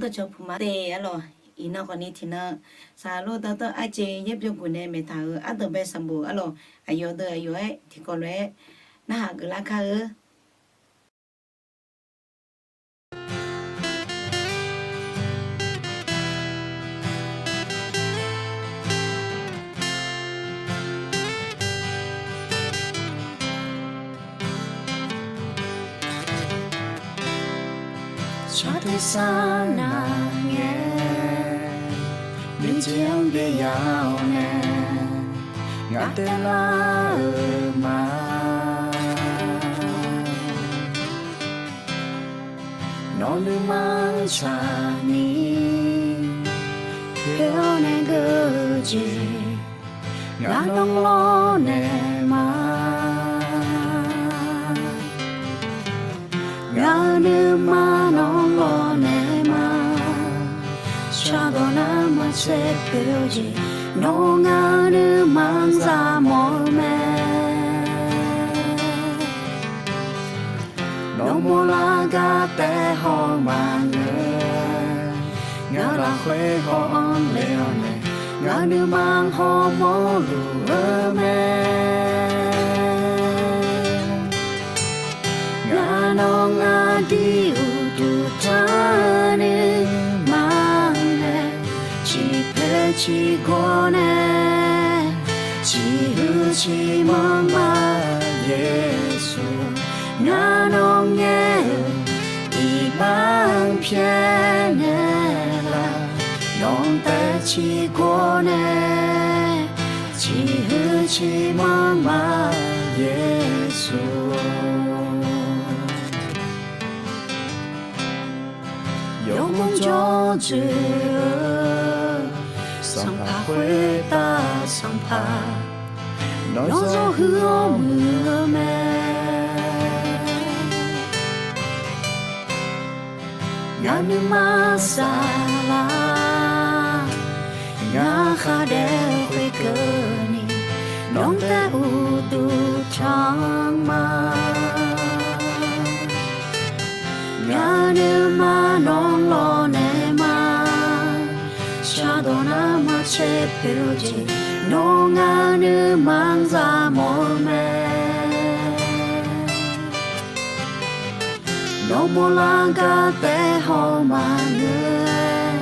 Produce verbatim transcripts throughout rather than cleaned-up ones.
dawqcawq puq ma te arlawq. Iqnan khawfni tiqnan, saqlor dawrdanr arjeq yaerbyawguq nae maeqtaq-euq ardanqbae sanqbof arlawq, aqyawf deuq aqyawf-aer tiqkawv lof-aer narhaq geuflar kar-eu. Tsaq tersar navngae, miqjeq-anr byav-awr nae, ngaq taev lar-euq ma. Nawq nuima-anr tsaqni, poeq-awr nae geur-eu jeq, ngaq nawr lawrnaeq ma. Ngaq-euq nuima nawr lawrnaeq ma. Shardawq nar maqtser poeq-eu jeq, nawr ngaq-euq nuima-anr zaq mawf-eu mae. Nawr mawrlar gar taef haw maqngeur. Ngaq lafkhoer haw-anr le-awr nae, ngaq nuima-anr hawmawr luf-eu mae. Ngaq nawr ngaq dui uqduq tanr nuima-anr nae, ciqpoeq ciqgawr nae, ciqhuiq ciqmanr ma Yeqsur. Ngaq nawr ngaer-euq iqbax-anr pyaeqnaeq laf, nawq-anr taef ciqgawr nae, ciqhuiq ciqmanr ma Yeqsur. Yawmuiq jawr dzoeq-eu sanqpaq khoertav sanqpaq, nawr zawr huiq-awr muiq-eu mae. Ngaq nuima saflar, ngaq khar daef khoerkeuvni, nawq-anr taef uqduq tanq ma. Ngaq nuima nawr lawrnaeq ma. Shardawq nar maqtser poeq-eu jeq, nawr ngaq nuima-anr zaq mawf-eu mae. Nawr mawrlar gar taef haw maqngeur-aer,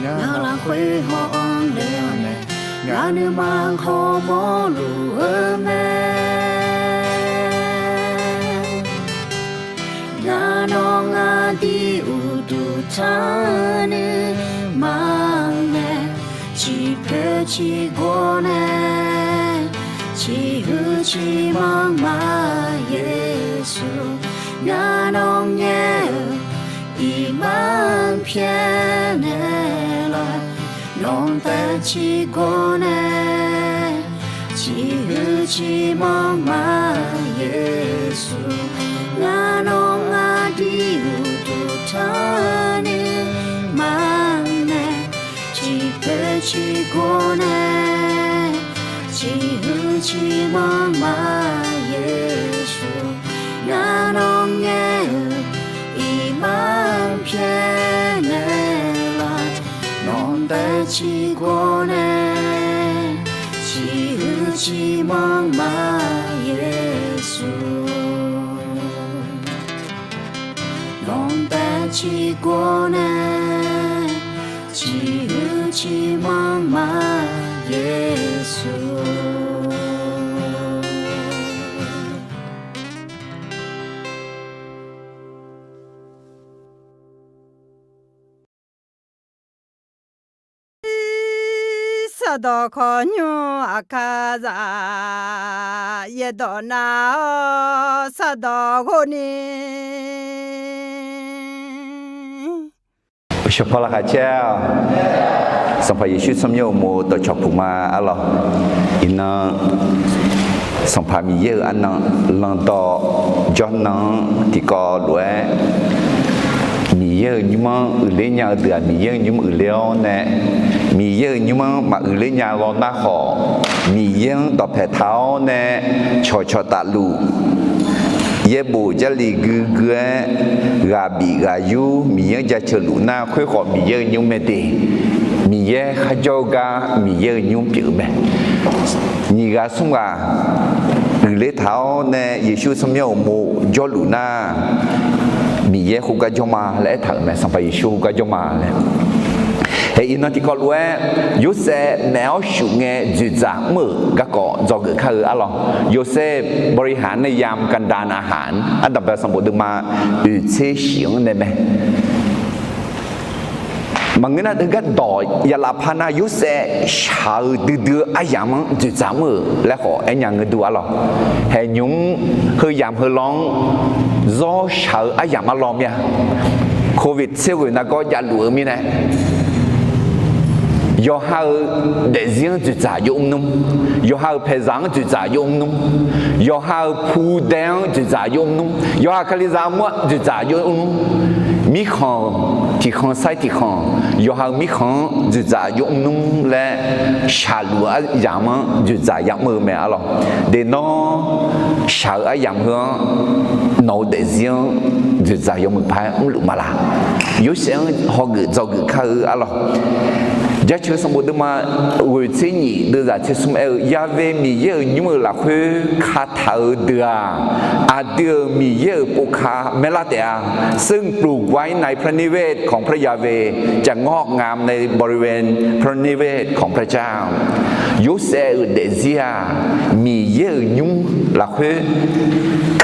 ngaq lafkhoer haw-anr le-awr nae, ngaq nuima hawmawr luf-eu mae. Ngaq nawr ngaq dui uqduq tanr nuima-anr nae, ciqpoeq ciqgawr nae, ciqhuiq ciqmanr ma Yeqsur. Ngaq nawr ngaer-euq iqbax-anr pyaeqnaeq laf, nawq-anr taef ciqgawr nae, ciqhuiq ciqmanr ma Yeqsur. Ngaq nawr ngaq dui uqduq tanr nuima-anr nae, ciqpoeq ciqgawr nae, ciqhuiq ciqmanr ma Yeqsur. Ngaq nawr ngaer-euq iqbax-anr pyaeqnaeq laf, nawq-anr taef ciqgawr nae, ciqhuiq ciqmanr ma Yeqsur. Nawq-anr taef ciqgawr nae, ciqhuiq ciqmanr ma Yeqsur. Sardawq khawqnymr aqkar zaq, yaerdawq nav-awr sardawq ghov ni. Sanqpaq laqkhaq caer-awq. Sanqpaq Yeqsur tsawrmyanr uqmov dawqcawq puq ma arlawq. Iqnan Sanqpaq Miqyaer-euq arnan lanqdawq jawrnan-anr tiqkawv lof-aer, Miqyaer-euq nymr-anr uiqler nya-eu deuq-aq, Miqyaer-euq nymr uiqler-awr nae, Miqyaer-euq nymr-anr maquiqler nya law nar khawf, Miqyaer-anr dawqpae taq-awr nae, cawqcawq tafluf, yaerbof Jarlif guigui-aer ghaq bif ghaq yur Miqyaer-anr jaceuq luf nar, khoerkhawf Miqyaer-euq nymr mae de. Miqyaer kharjawr-eu gar Miqyaer-euq nymr pyeuf-eu mae. Nyiq ghaq smr ghaq uiqler taq-awr nae Yeqsur tsawrmyanr uqmov jawrluf nar, Miqyaer khoergar jawr ma laer aertaq-euq mae. Sanqpaq Yeqsur khoergar jawr ma laer. Hae, iqnan tiqkawv lof-aer, Yorsaev maef-awr shuf ngae dzoeqdzaq mr-euq garkawv dzawgeuf kar-eu arlawq. Yorsaev บริหารในยามกันดารอาหาร Ardanqbae sanqbof deuvma oeq tser shif-anr nae mae. Maqngeur nar, heugar dawq yalaf par nar, Yorsaev shaq-eu duidui-eu aryamq-anr dzoeqdzaq mr-euq laer khawf aernya ngeur dur arlawq. Haeq nymq-mr heu yamq heu law-anr zawr shaq-eu aryamq arlawq mir-a. Covid tser ghoeq nargawr javluf-eu mirnae, yawqha-euq daefzir-anr dzoeqdzaq yawmr nmr, yawqha-euq paeqzaq-anr dzoeqdzaq yawmr nmr, yawqha-euq pudae-anr dzoeqdzaq yawmr nmr, yawqha-euq kalizaq armur-anr dzoeqdzaq yawmr nmr, mirkhanq tiqkhanq sair tiqkhanq, yawqha-euq mirkhanq-anr dzoeqdzaq yawmr nmr laer shaqluf-eu aryamq-anr dzoeqdzaq yamr-eu mae arlawq. Deq nawr shaq-eu aryamq heu-anr nawq-eu daefzir-anr dzoeqdzaq yawmuiq paq-aer mrluf ma laq? Yorsaev-anr hawgeuf dzawgeuf kar-eu arlawq. Jaceuq sanqbof deuvma ghoeq tser nyiq deuvzaq tser smr aer-eu, Ya've Miqyaer-euq nymr-euq lafkhoer kataq-euq deuq-aq, aqdui-euq Miqyaer-euq povka maerlar taef-a. ซึ่งปลูกไว้ในพระนิเวศของพระยาเวห์ จะงอกงามในบริเวณพระนิเวศของพระเจ้า Yorsaev-euq daefzir-aq, Miqyaer-euq nymr lafkhoer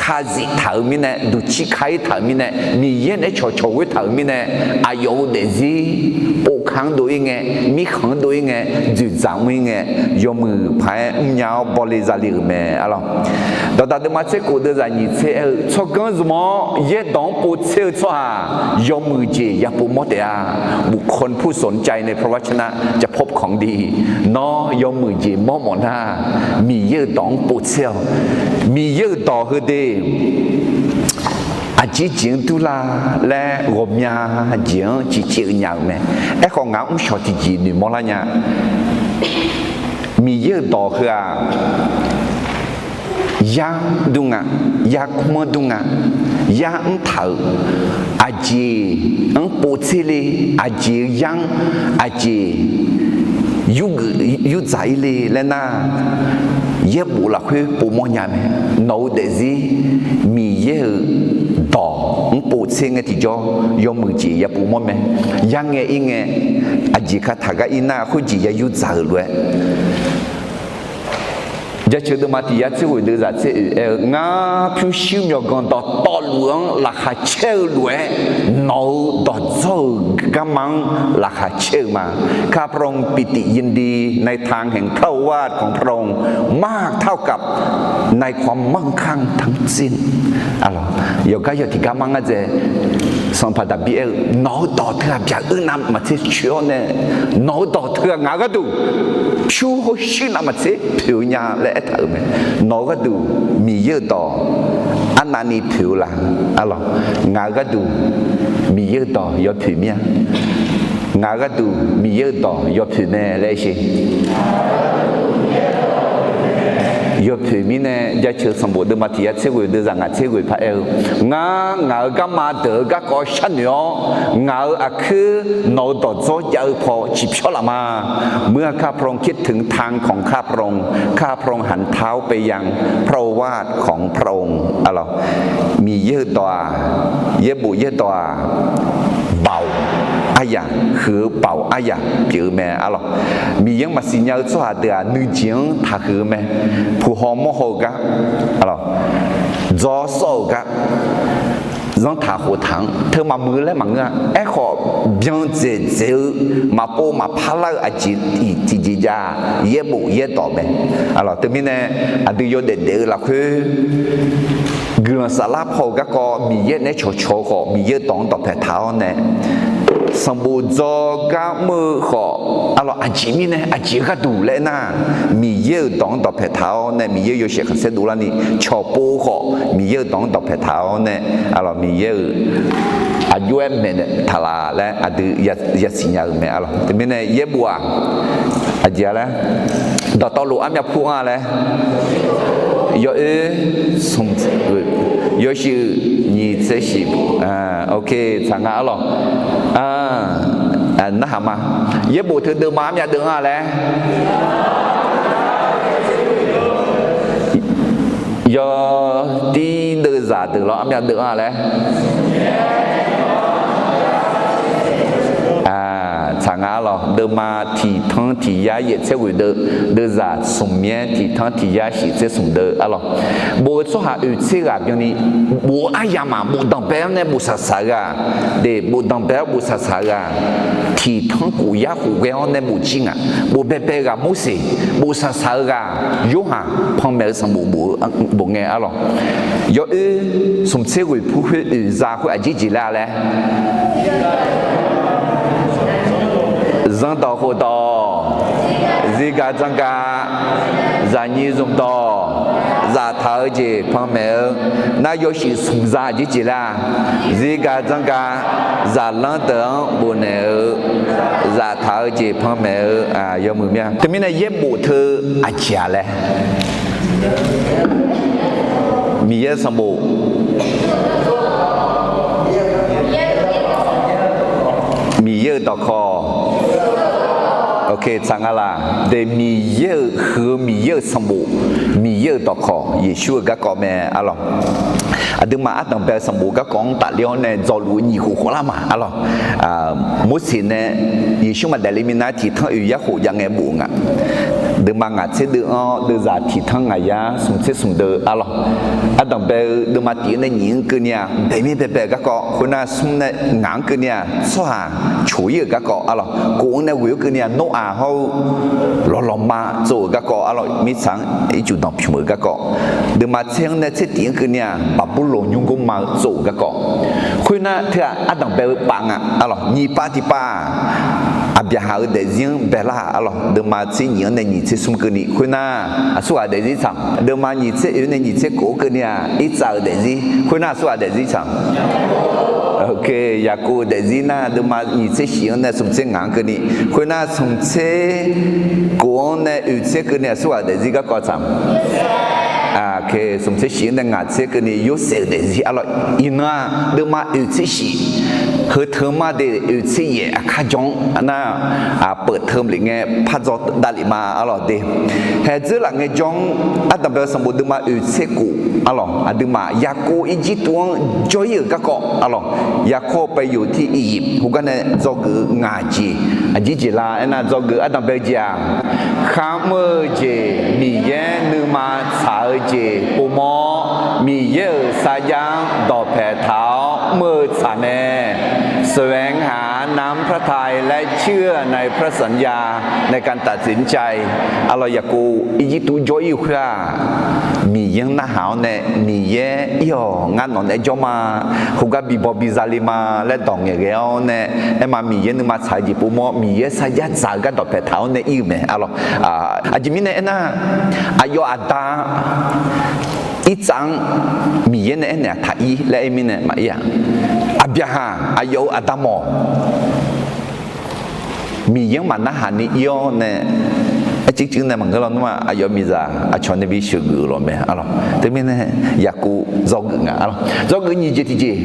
kazif taq-euq mirnae, duqcir ka-ir taq-euq mirnae, Miqyaer nae cawqcawq ghoer taq-euq mirnae, aqyawf-euq daefzir povka-anr dov-ir ngae, mirkhanq-anr dov-ir ngae, dzoeqdzaq mr-ir ngae, yawmuiq paq-aer mrnya-awr bawle zale-euq mae arlawq. Dawqdaq deuvma tser khof deuvzaq nyiq tser aer-eu, Tsawrganr zmq-awr yaerdawq-anr povtser-eu tsawrhaq yawmuiq jeq yapov mawr taef-a. บุคคลผู้สนใจในพระวจนะจะพบของดี Nawr yawmuiq jeq mawr mawf nar, Miqyaer-euq dawq-anr povtser-awq. Miqyaer-euq dawq heudeuq aqjeq jeq-anr durlar laer ghawqmya jeq-anr ciqcaev-eu nya-euq mae. Aerkhawf, ngaq-anr mrshawq tiqjeq noeqmawr lar nya. Miqyaer-euq dawq heu-aq, yar-anr dur nga, yarkmr-anr dur nga, yar mrtaq-euq aqjeq-anr povtser le, aqjeq-eu yar-anr aqjeq yurgeuf yurdzaq-ir le laer nar, yaerbof lafkhoer povmawr nya mae. Nawq-eu daefzir Miqyaer-euq dawq-anr povtser ngae tiqjawr yawmuiq jeq yapov mawr mae. Yar ngae ir ngae, aqjeq kataq gar ir nar, khoerjeq ya yurdzaq-euq lof-aer Jaceuq deuvma tiq yar tser ghoeq deuvzaq tser oeq aer-eu, Ngar pyurshuir myawqganq dawqtawvluf-anr laqkhaq caer-eu lof-aer, nawq-euq dawqdzawr-euq garma-anr laqkhaq caer-eu ma. ข้าพระองค์ปิติยินดีในทางแห่งพระโอวาทของพระองค์ มากเท่ากับในความมั่งคั่งทั้งสิ้น Yawqgar yawq tiqgar mar ngar dzae, Sanqpaq Daqbir aer-eu, Nawq-eu dawq teu-aq byaq-eu navmaqtser coer-awr nae, nawq-eu dawq teu-aq ngaq-eu gharduq pyur hawshuir navmaqtser poeq-eu nya laer aertaq-euq mae. Nawq-eu gharduq Miqyaer-euq dawq arnavni poeq-eu la? Arlawq, ngaq-eu gharduq Miqyaer-euq dawq yawpoeq mir-a. Ngaq-eu gharduq Miqyaer-euq dawq yawpoeq mae laer aer sher. Yawpoeq mirnae Jaceuq sanqbof deuvma tiq yar tser ghoeq deuvzaq ngaq tser ghoeq paq aer-eu, Ngar ngaq-euq garma deuq-eu garkawv sharnoeq-awr, ngaq-euq aqkuir nawq-eu dawqdzawr jav-eu paw ciqpyawr laf ma. เมื่อข้าพระองค์คิดถึงทางของข้าพระองค์ ข้าพระองค์หันเท้าไปยังพระโอวาทของพระองค์ Arlawq, Miqyaer-euq dawq-aq, yaerbof yaerdawq-aq, baoq aryaq, huiq-eu baoq aryaq pyeuf-eu mae. Arlawq, Miqyaer-anr maqsiq nya-eu tsawrhaq deuq-aq, nuijeq-anr taqhuiq-eu mae. Puq haw mawr haw-eu gar, arlawq, dzawr sawr-euq gar, zanrtaq khoftaq-anr teu maqmuiq-eu laer maqngeur-a. Aerkhawf, byan dzaeqdzaeq-eu, maqpov maqpar lar-eu aqjeq tiqjeq jav-aq, yaerbof yaerdawq mae. Arlawq, teumirnae aqdui yawdaef daef-eu lafkhoer guiqlanq saflar paw-euq garkawv Miqyaer naeq-aer cawqcawq-eu khawf, Miqyaer-euq dawq-anr dawqpae taq-awr nae, sanqbof dzawgar mr-eu khawf, arlawq, aqjeq mirnae aqjeq-eu gharduq laer aernar, Miqyaer-euq dawq-anr dawqpae taq-awr nae, Miqyaer yawshaef khanqsaer dovlarni cawqpov-eu khawf, Miqyaer-euq dawq-anr dawqpae taq-awr nae, arlawq, Miqyaer-euq aqjox-aer maeqnaeq taq laf laer aqdui yasiq nya-eu mae. Arlawq, teumirnae yaerbof-aq, aqjeq-a laer, dawqtawvluf armyav pur-anr-a laer, Yawoer smq, yawshuif nyiq tser shif, tsaq nga arlawq. Narhaq ma. Yaerbof teu deuvma armyav deuv-anr-a laer, yawtir deuvzaq deuq lawr armyav deuv-anr-a laer, tsaq nga arlawq. Deuvma tiq tanr tiq yar yaef tser ghoeq deuv, deuvzaq smq myaer tiq tanr tiq yar shif tser smq deuv arlawq. Bof-eu tsawrhaq oeq tser ghaq byanni, bof-eu aryamq-aq, bof danqbae-anr nae bof saqsaq-eu ghaq, de, bof danqbae-awr bof saqsaq-eu ghaq, tiq tanr khof yar khof ghae-awr nae bof jir ngaq. Bof baebae-eu ghaq Morseq, bof saqsaq-eu ghaq Yorhaq, panmaeq-eu sanqbof bof-eu bof ngae arlawq. Yawoer smq tser ghoeq pur khoer oeq za khoer aqjeq jeq lar laer, zanrdawq khofdawq, zirgaq dzanrgaq, zaqnyir zmqdawq, zaftaq-eu jeq panmaeq-eu, nar yawshuif smq za aqjeq jeq lar, zirgaq dzanrgaq, zaqlanr deuq-anr bofnaeq-eu, zaftaq-eu jeq panmaeq-eu, yawmuiq mir-a. Teumirnae yaerbof teu aqjeq-a laer, Miqyaer-eu sanqbof, Miqyaer-euq dawqkawq, tsaq nga laq, de, Miqyaer-euq huiq-eu Miqyaer-euq sanqbof, Miqyaer-euq dawqkawq Yeqsur-euq garkawv mae arlawq. Aqduimaf ardanqbae-eu sanqbof garkawv-anr tafler-awr nae dzawluf-eu nyiq khof khawf lar ma arlawq. Morseq nae Yeqsur maqdaef le minav tiq tanr oeq yar khof jav ngae bof-eu nga. Deuvma ngaq tser deuv-anr deuvzaq tiq tanr ngaq yar smq tser smq deuv arlawq. Ardanqbae-eu deuvma tif-anr nae nyiq-anr keuvni-aq, bae mir baebae-euq garkawv, khoernar smr nae ngaq-anr keuvni-aq, tsawrhaq coq-ir-euq garkawv arlawq. Kof-anr nae ghoeq-awr keuvni-aq, Noraq hawr-eu lawqlawqma tsov-euq garkawv arlawq. Mirtsaq-anr ircuf danqpymq-euq garkawv, deuvma tser-anr nae tser tif-anr keuvni-aq, Baqburloq nymrgmr ma-eu tsov-euq garkawv. Khoernar teu-aq ardanqbae-eu pav nga arlawq. Nyiq pav tiqpav-aq, Aqbyaqhaq-euq daefzir-anr baelar arlawq. Deuvma tser nyiq-anr nae nyiq tser smr keuvni khoernar, aqsurghaq daefzir tsaq. Deuvma nyiq tser oeq nae nyiq tser kof-anr keuvni-aq, Irtsav-euq daefzir khoernar aqsurghaq daefzir tsaq. Yaqkov-euq daefzir nar, deuvma nyiq tser shif-anr nae smq tser ngaq-anr keuvni khoernar, smq tser kof-anr nae oeq tser keuvni aqsurghaq daefzir garkawv tsaq. Smq tser shif-anr nae ngaq tser keuvni Yorsaev-euq daefzir arlawq. Iqnan-aq deuvma oeq tser shif, heu teu mar de oeq tser yaef aqkar jawr-anr nar, peuq teu lef ngae par dzaw davlef ma arlawq de. Haeqdzeur laf ngae jawr-anr ardanqbae-eu sanqbof deuvma oeq tser kof arlawq. Aqduimaf Yaqkov Irjirtuv-anr jawr-ir-euq garkawv arlawq. ยาโคบไปอยู่ที่อียิปต์ heugar nae dzawgeuf-eu ngaq jeq, aqjeq jeq la aernar, dzawgeuf ardanqbae-eu jeq-aq, kharmr-eu jeq, Miqyaer nuima tsaq-eu jeq povmawr, Miqyaer-euq sarjax-anr dawqpaeq taq-awr mr-eu tsaq mae. แสวงหาน้ำพระทัยและเชื่อในพระสัญญา ในการตัดสินใจ arlawq. Yaqkov Irjirtuv jawr-ir-eu khoer-aq, Miqyaer-anr narhaq-awr nae, Miqyaer ir-awq, ngar nawq naeq-aer jawr ma, khoergar bibaw biza le ma laer dawq ngaeqghae-awr nae, aerma Miqyaer nuima tsaq-eu jeq povmawr, Miqyaer sarjax dzaq-eu gar dawqpaeq taq-awr nae ir-eu mae arlawq. Aqjeq mirnae aernar, aqyawf aqda Irtsav-anr Miqyaer nae aernaeq-aq taq ir laer aer mirnae maqir-aq, Aqbyaqhaq aqyawf-euq aqda mawf, Miqyaer-anr maqnarhaq ni ir-awr nae, aercuiv cuiv nae maqngeur lawnmr-aq, aqyawf miqzaq aqcawq nae bi sheuqgeuf-euq lawq mae arlawq. Teumirnae Yaqkov dzawgeuf nga arlawq. Dzawgeuf nyiq jeq tiqjeq,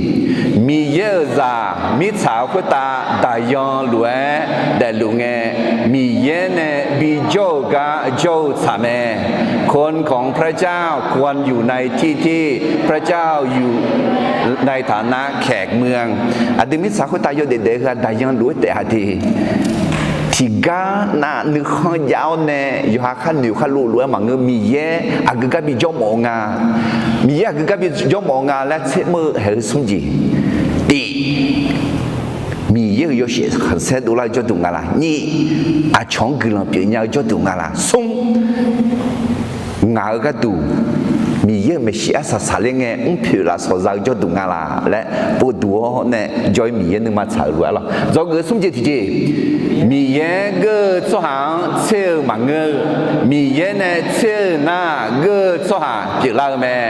Miqyaer-euq zaq mirtsaq-eu khoertav daqyan lof-aer daefluf ngae, Miqyaer nae bijawr-euq gar jawr-eu tsaq mae. คนของพระเจ้าควรอยู่ในที่ที่พระเจ้าอยู่ในฐานะแขกเมือง Aqdui mirtsaq khoertav yawdaef daef-eu heu-aq daqyan lof-aer taef-a de. Tiqgar nav nuikhanr jav-awr nae yawqha khar noeq khar lov lof-aer maqngeur, Miqyaer aqgeu gar bijawr mawf-eu nga. Miqyaer aqgeu gar bijawr mawf-eu nga laer tser mr-eu haeq-eu smr jeq. Tiq, Miqyaer-euq yawshaef khanqsaer dovlar-eu jawrduq nga laq? Nyiq, aqcawq-anr guiqlanq pyeufnya-eu jawrduq nga laq? Smr, ngaq-euq gharduq Miqyaer-euq maeqshi arsaq saqler ngae mrpoeq lafsawq za-eu jawrduq nga laq laer povduq-awr nae jawr-ir Miqyaer nuima tsaq-euq lof-aer lawq. Dzawgeuf smr jeq tiqjeq, Miqyaer geur-eu tsawrhaq-anr tser-eu maqngeur-eu, Miqyaer nae tser-eu nar geur-eu tsawrhaq pyeuflar-eu mae.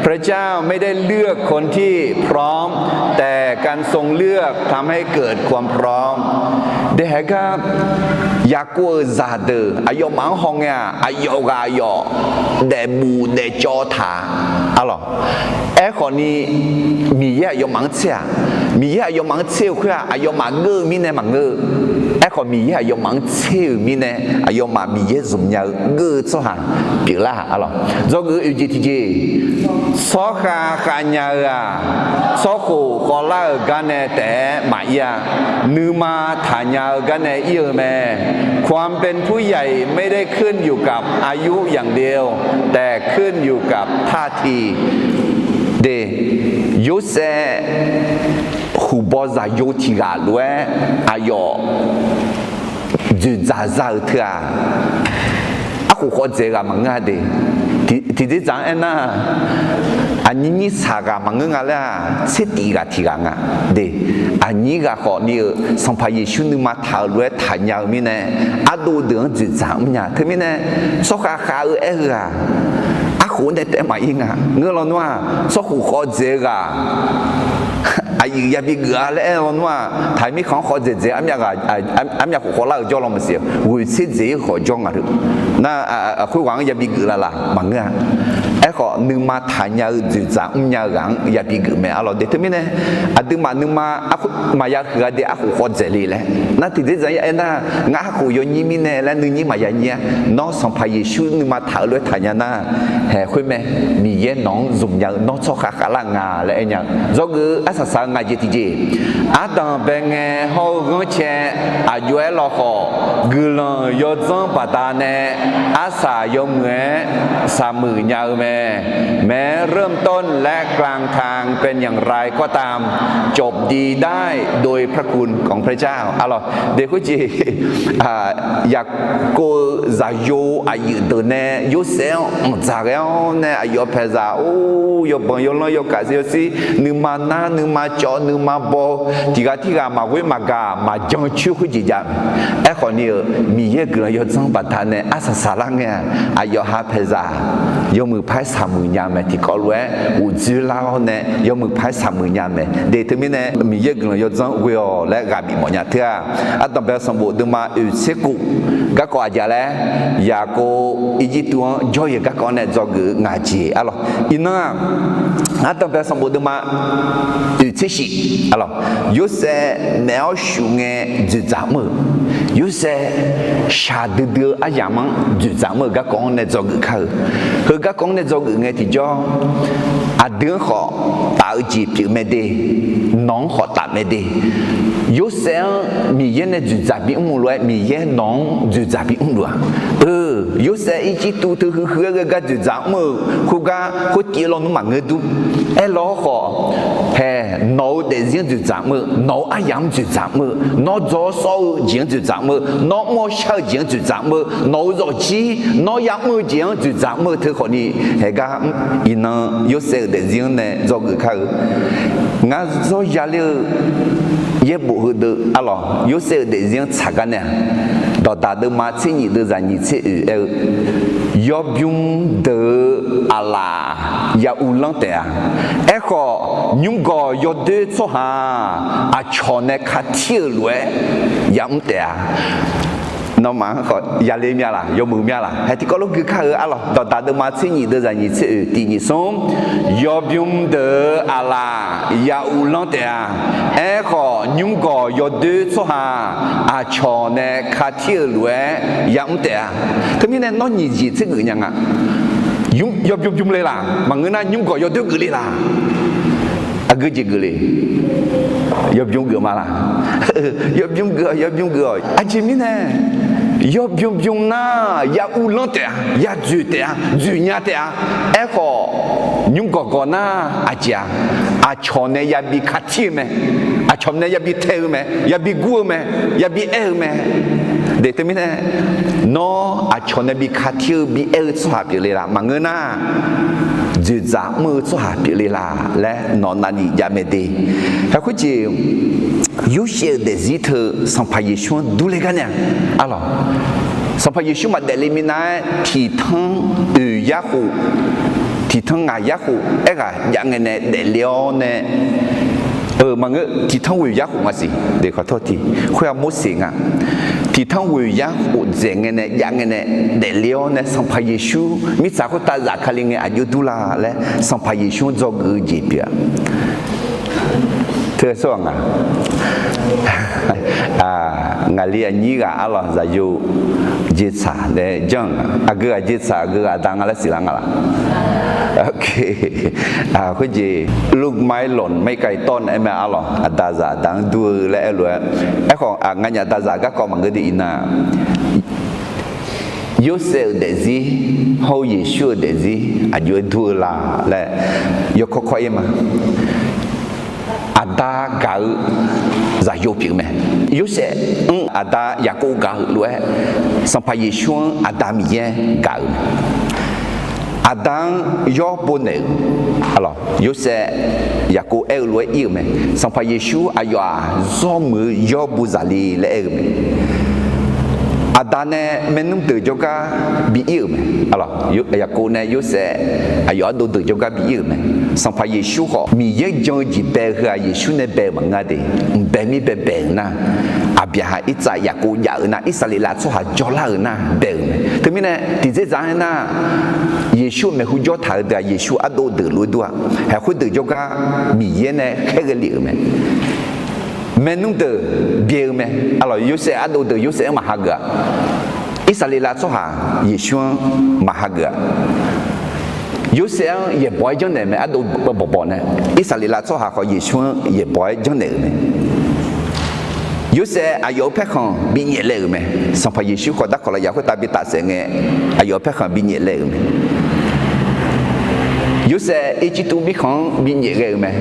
พระเจ้าไม่ได้เลือกคนที่พร้อม แต่ การทรงเลือกทำให้เกิดความพร้อม daehae gar, Yaqkov-euq zaqdeuq aqyawfmaf-anr hawngae-aq, aqyawf ghaq aqyawf daefbuf daefcawv taq-a lawq. Aerkhawfni, Miqyaer aqyawfmaf-anr tser-aq, Miqyaer aqyawfmaf-anr tser-eu khoer-aq, aqyawfmaf geur-eu mirnae maqngeur-eu. Aerkhawf, Miqyaer aqyawfmaf-anr tser-euq mirnae, aqyawfmaf Miqyaer zmq nya-eu geur-eu tsawrhaq pyeuflar-a lawq. Dzawgeuf-eu oeq jeq tiqjeq, tsawrkhav khav nya-eu-aq, tsawrkhof khawvlar-euq garnae taef-aer maqir-a. Nuima taqnya-eu garnae ir-eu mae. ความเป็นผู้ใหญ่ไม่ได้ขึ้นอยู่กับอายุอย่างเดียว แต่ขึ้นอยู่กับท่าที De, Yorsaev huqbaw zaqyo tiq ghaq lof-aer aqyawf dzoeqdzaq za-euq teu-aq, arkhof khawf dzaeq ghaq maqngeur-a de. Tiqdzer dzaq-anr aernar, aqnyir nyir saq ghaq maqngeur nga laer-aq, tser tif ghaq tiq ghaq nga. De, aqnyir ghaq khawfni-euq Sanqpaq Yeqsur nuima taq-euq lof-aer taqnya-eu mirnae, ardov deuq-anr dzoeqdzaq mrnya. Teumirnae, tsawrkhav khav-eu aer-eu-aq, arkhof nae taef maqir nga. Ngeur lawnmr-aq, tsawrkhof khawf dzaeq-eu ghaq aqyuif yabi geuf-a laer aer lawnmr-aq, taq mirkhanq-anr khawf dzaeq dzaeq armyav khof khawf lar-euq jawr law maqsiq-a. Ghoeqtser dzaeq-ir khawf jawr nga deuq. Nar, khoerghaq-anr yabi geuf laf laf maqngeur-a. Aerkhawf, nuima taqnya-eu dzoeqdzaq mrnya-eu ghaq-anr yabi geuf mae-a lawq. De teumirnae, aqduimaf nuima maqya huiq-a de, arkhof khawf dzaeq le laer. Nar tiqdzer dzaq-anr aernar, ngar arkhof yawnyir mirnae laer nuinyir maqya nyir-a. Nawr Sanqpaq Yeqsur nuima taq-eu lof-aer taqnya nar, haeq khoer mae, Miqyaer nawq-anr zmq nya-eu nawr tsawrkhav khavlar nga laer aer nya-eu. Dzawgeuf-eu arsaq saq-eu ngaq jeq tiqjeq, ardanq bae ngae hawr-eu ghanrcae aqjox-aer lawkhawf, guiqlanq yawdzanr baqdanae arsaq yawmuiq-aer saqmuiq nya-eu mae. แม้เริ่มต้นและกลางทางเป็นอย่างไรก็ตาม จบดีได้โดยพระคุณของพระเจ้า a lawq. De khoerjeq, Yaqkov-eu zaqyo aqyuif deuq nae Yorsaev-anr anqdzaq ghae-awr nae aqyawf paeqzaq or yawbanq yawlanr yawkaq yawshir nuima nar nuima cawv nuima baw, tiq ghaq tirghaq maqghoer maqgaq maqjan coer khoerjeq jav mae. Aerkhawfni-euq Miqyaer guiqlanq yawdzanr baqdanae arsaq saqlar ngae-aq, aqyawf ha paeqzaq yawmuiq par-aer saqmuiq nya mae. Tiqkawv lof-aer uqdzoer lar-awr nae yawmuiq par-aer saqmuiq nya mae. De teumirnae Miqyaer guiqlanq yawdzanr ghoe-awq laer ghaq bif mawf nya teu-aq, ardanq bae sanqbof deuvma oeq tser kof garkawv aqjeq laer, Yaqkov Irjirtuv-anr jawr-eu garkawv nae dzawgeuf-eu ngaq jeq a lawq. Iqnan-aq, ardanq bae sanqbof deuvma oeq tser shif a lawq. Yorsaev naeq-awr shuf ngae dzoeqdzaq mr-euq, Yorsaev shaqdui dui-eu aryamq-anr dzoeqdzaq mr-euq garkawv-anr nae dzawgeuf kar-eu. Heu garkawv-anr nae dzawgeuf ngae tiqjawr, aqdui-anr khawf taf-eu jeq pyeuf mae de, nawq-anr khawf taf mae de. Yorsaev-anr Miqyaer nae dzoeqdzaq bimr-eu lof-aer Miqyaer nawq-anr dzoeqdzaq bimr luf-aq. Eu, Yorsaev Irjirtuv teu huiq huiq-aer ghae gar dzoeqdzaq mr-eu khoergar khoertiv-eu lawnmr maqngeur dur. Aerlawr khawf, haeq nawq-eu daefzir-anr dzoeqdzaq mr-eu, nawq-eu aryamq-anr dzoeqdzaq mr-eu, nawr dzaw-awr sawr-eu jeq-anr dzoeqdzaq mr-eu, nawr mr-awr shar-eu jeq-anr dzoeqdzaq mr-eu, nawq-eu zawqjir nawr yamr-eu jeq-anr dzoeqdzaq mr-eu teu khawfni, haeq gar iqnan Yorsaev-euq daefzir-anr nae dzawgeuf kar-eu. Ngar zawr yaler-eu yaerbof heudeuv a lawq, Yorsaev-euq daefzir-anr tsaq gar nae-aq, dawqdaq deuvma tser nyiq deuvzaq nyiq tser oeq aer-eu, yawbymr deuq-eu aqlaf ya uvlanr taef-a. Aerkhawf, nymrgawq yawdoer tsawrhaq-aq, aqcawq nae katir-euq lof-aer yamr taef-a. Nawmaf-anr khawf yaler mya laq, yawmuiq mya laq, haeq tiqkawv lof gui kar-eu a lawq. Dawqdaq deuvma tser nyiq deuvzaq nyiq tser oeq tiq nyiq smr, yawbymr deuq-eu aqlaf ya uvlanr taef-a. Aerkhawf, nymrgawq yawdoer tsawrhaq-aq, aqcawq nae katir-euq lof-aer yamr taef-a. Teumirnae nawr nyiq jeq tser geuf nya nga. Yawbymr bymr le laq, maqngeur nar nymrgawq yawdoer geuf le laq. Aqgeu jeq geuf le. Yawbymr geuf ma laq. Yawbymr geuf-awq, yawbymr geuf-awq. Aqjeq mirnae, yawbymr bymr nar ya uvlanr taef-a, ya dzoeq taef-a, dzoeq nya taef-a. Aerkhawf, nymrgawq gawq nar aqjeq-a, aqcawq nae yabi katir-eu mae, aqcawq nae yabi tae-eu mae, yabi gur-eu mae, yabi aer-eu mae. De teumirnae, nawr aqcawq nae bi katir-eu bi aer-eu tsawrhaq pyeufle laq, maqngeur nar dzoeqdzaq mr-eu tsawrhaq pyeufle laq laer nawq navlif jav mae de. Haeq khoerjeq, Yorsaev-euq daefzir teu Sanqpaq Yeqsur-anr durler gar nae-a, a lawq. Sanqpaq Yeqsur maqdaef le minav-aer tiqtanr oeq yarkhof, tiqtanr ngaq yarkhof aerghaq jav ngae nae daefle-awr nae, Eu, maqngeur, tiqtanr ghoeq yar khof nga siq. Khoer-aq Morseq nga. Tiqtanr ghoeq yar khof dzaeq ngae nae jav ngae nae daefle-awr nae Sanqpaq Yeqsur mirtsaq khoertav zafkale ngae aqjox dur la laer Sanqpaq Yeqsur-anr dzawgeuf-eu jeq pyeuf-a. Teu sawr-aq nga. Ngaqli aqnyir ghaq arlawq zaqyo jeqtsaq nae janr-euq nga. Aqgeu ghaq jeqtsaq, aqgeu ghaq aqda nga laer siqlar nga laq? Khoerjeq Lukmailon Maikaitorn aer mae arlawq, aqda zaq aqda-anr dur-eu laer aer lof-aer, aerkhawf nganyaf aqda zaq garkawv maqngeur de iqnan Yorsaev-euq daefzir hawr-eu Yeqsur-euq daefzir aqjox-aer dur-eu la laer yawkawr kawr-ir ma. Aqda gaq-eu zaqyo pyeuf-eu mae. Yorsaev-anr aqda Yaqkov gaq-euq lof-aer, Sanqpaq Yeqsur-anr Aqda Miqyaer gaq-euq mae. Aqda-anr yawr bo naeq-euq, Yorsaev Yaqkov aer-eu lof-aer ir-euq mae. Sanqpaq Yeqsur aqyawf-aq zawr muiq-eu yawr bo zaqle laer aer-eu mae. Aqda nae maernmr deuq jawrgar bi ir-euq mae. Yaqkov nae Yorsaev aqyawf ardov deuq jawrgar bi ir-euq mae. Sanqpaq Yeqsur khawf Miqyaer jan-eu jeq bae-eu heu-aq Yeqsur nae bae-euq maqngeur de. Mqbae mir bae bae-euq nar, Aqbyaqhaq, Irtsav, Yaqkov jav-euq nar, Irsaqleqlav tsawrhaq jawrlar-euq nar bae-euq mae. Teumirnae tiqdzerdzaq-aer nar, Yeqsur-euq maeqhu jawr taq-eu deuq-aq Yeqsur ardov deuq lof-aer dur-a. Haeq khoerdeuq jawrgar Miqyaer nae khaerghae lef-euq mae. Maernmr deuq byae-eu mae. Arlawq Yorsaev ardov deuq Yorsaev-anr maqhageuf-a. Irsaqleqlav tsawrhaq Yeqsur-anr maqhageuf-a. Yorsaev-anr yaeqbawq-aer janrnaeq mae ardov bawqbawq nae. Irsaqleqlav tsawrhaq khawf Yeqsur-anr yaeqbawq-aer janrnaeq-euq mae. Yorsaev aqyawf-euq paerkhanq bi nyaeflaeq-euq mae. Sanqpaq Yeqsur khawf darkawq lafyaq khoertav bi tafsaef ngae, aqyawf-euq paerkhanq bi nyaeflaeq-euq mae. Yorsaev Irjirtuv mirkhanq-anr bi nyaef ghae-euq mae.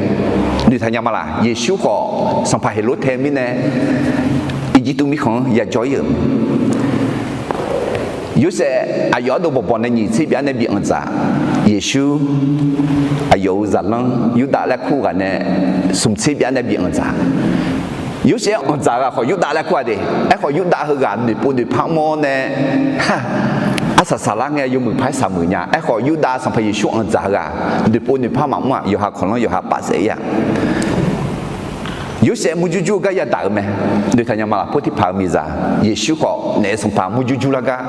Noeqtaq nya ma laq? Yeqsur khawf sanqpaq Heqlortaev mirnae Irjirtuv mirkhanq-anr yajawr ir-euq mae. Yorsaev aqyawf ardov bawqbawq nae nyiq tser byav nae bi anqdzaq. Yeqsur aqyawf-euq zaqlanr Yurdav laer kur ghaq nae smq tser byav nae bi anqdzaq. Yorsaev-anr anqdzaq-eu ghaq khawf Yurdav laer kur-a de. Aerkhawf Yurdav heughaq noeqpov noeqpar mr-awr nae arsaq saqlar ngae yawmuiq paq-aer saqmuiq nya. Aerkhawf Yurdav Sanqpaq Yeqsur anqdzaq-eu ghaq noeqpov noeqpar maqmr-aq, yawqha kawqlanr yawqha paf saef-ir-aq. Yorsaev murjur jur-eu gar yadaq-euq mae. Noeqtaq nya ma laq? Potiphaq-euq miqzaq Yeqsur khawf naef sanqpaq murjur jur lar gar,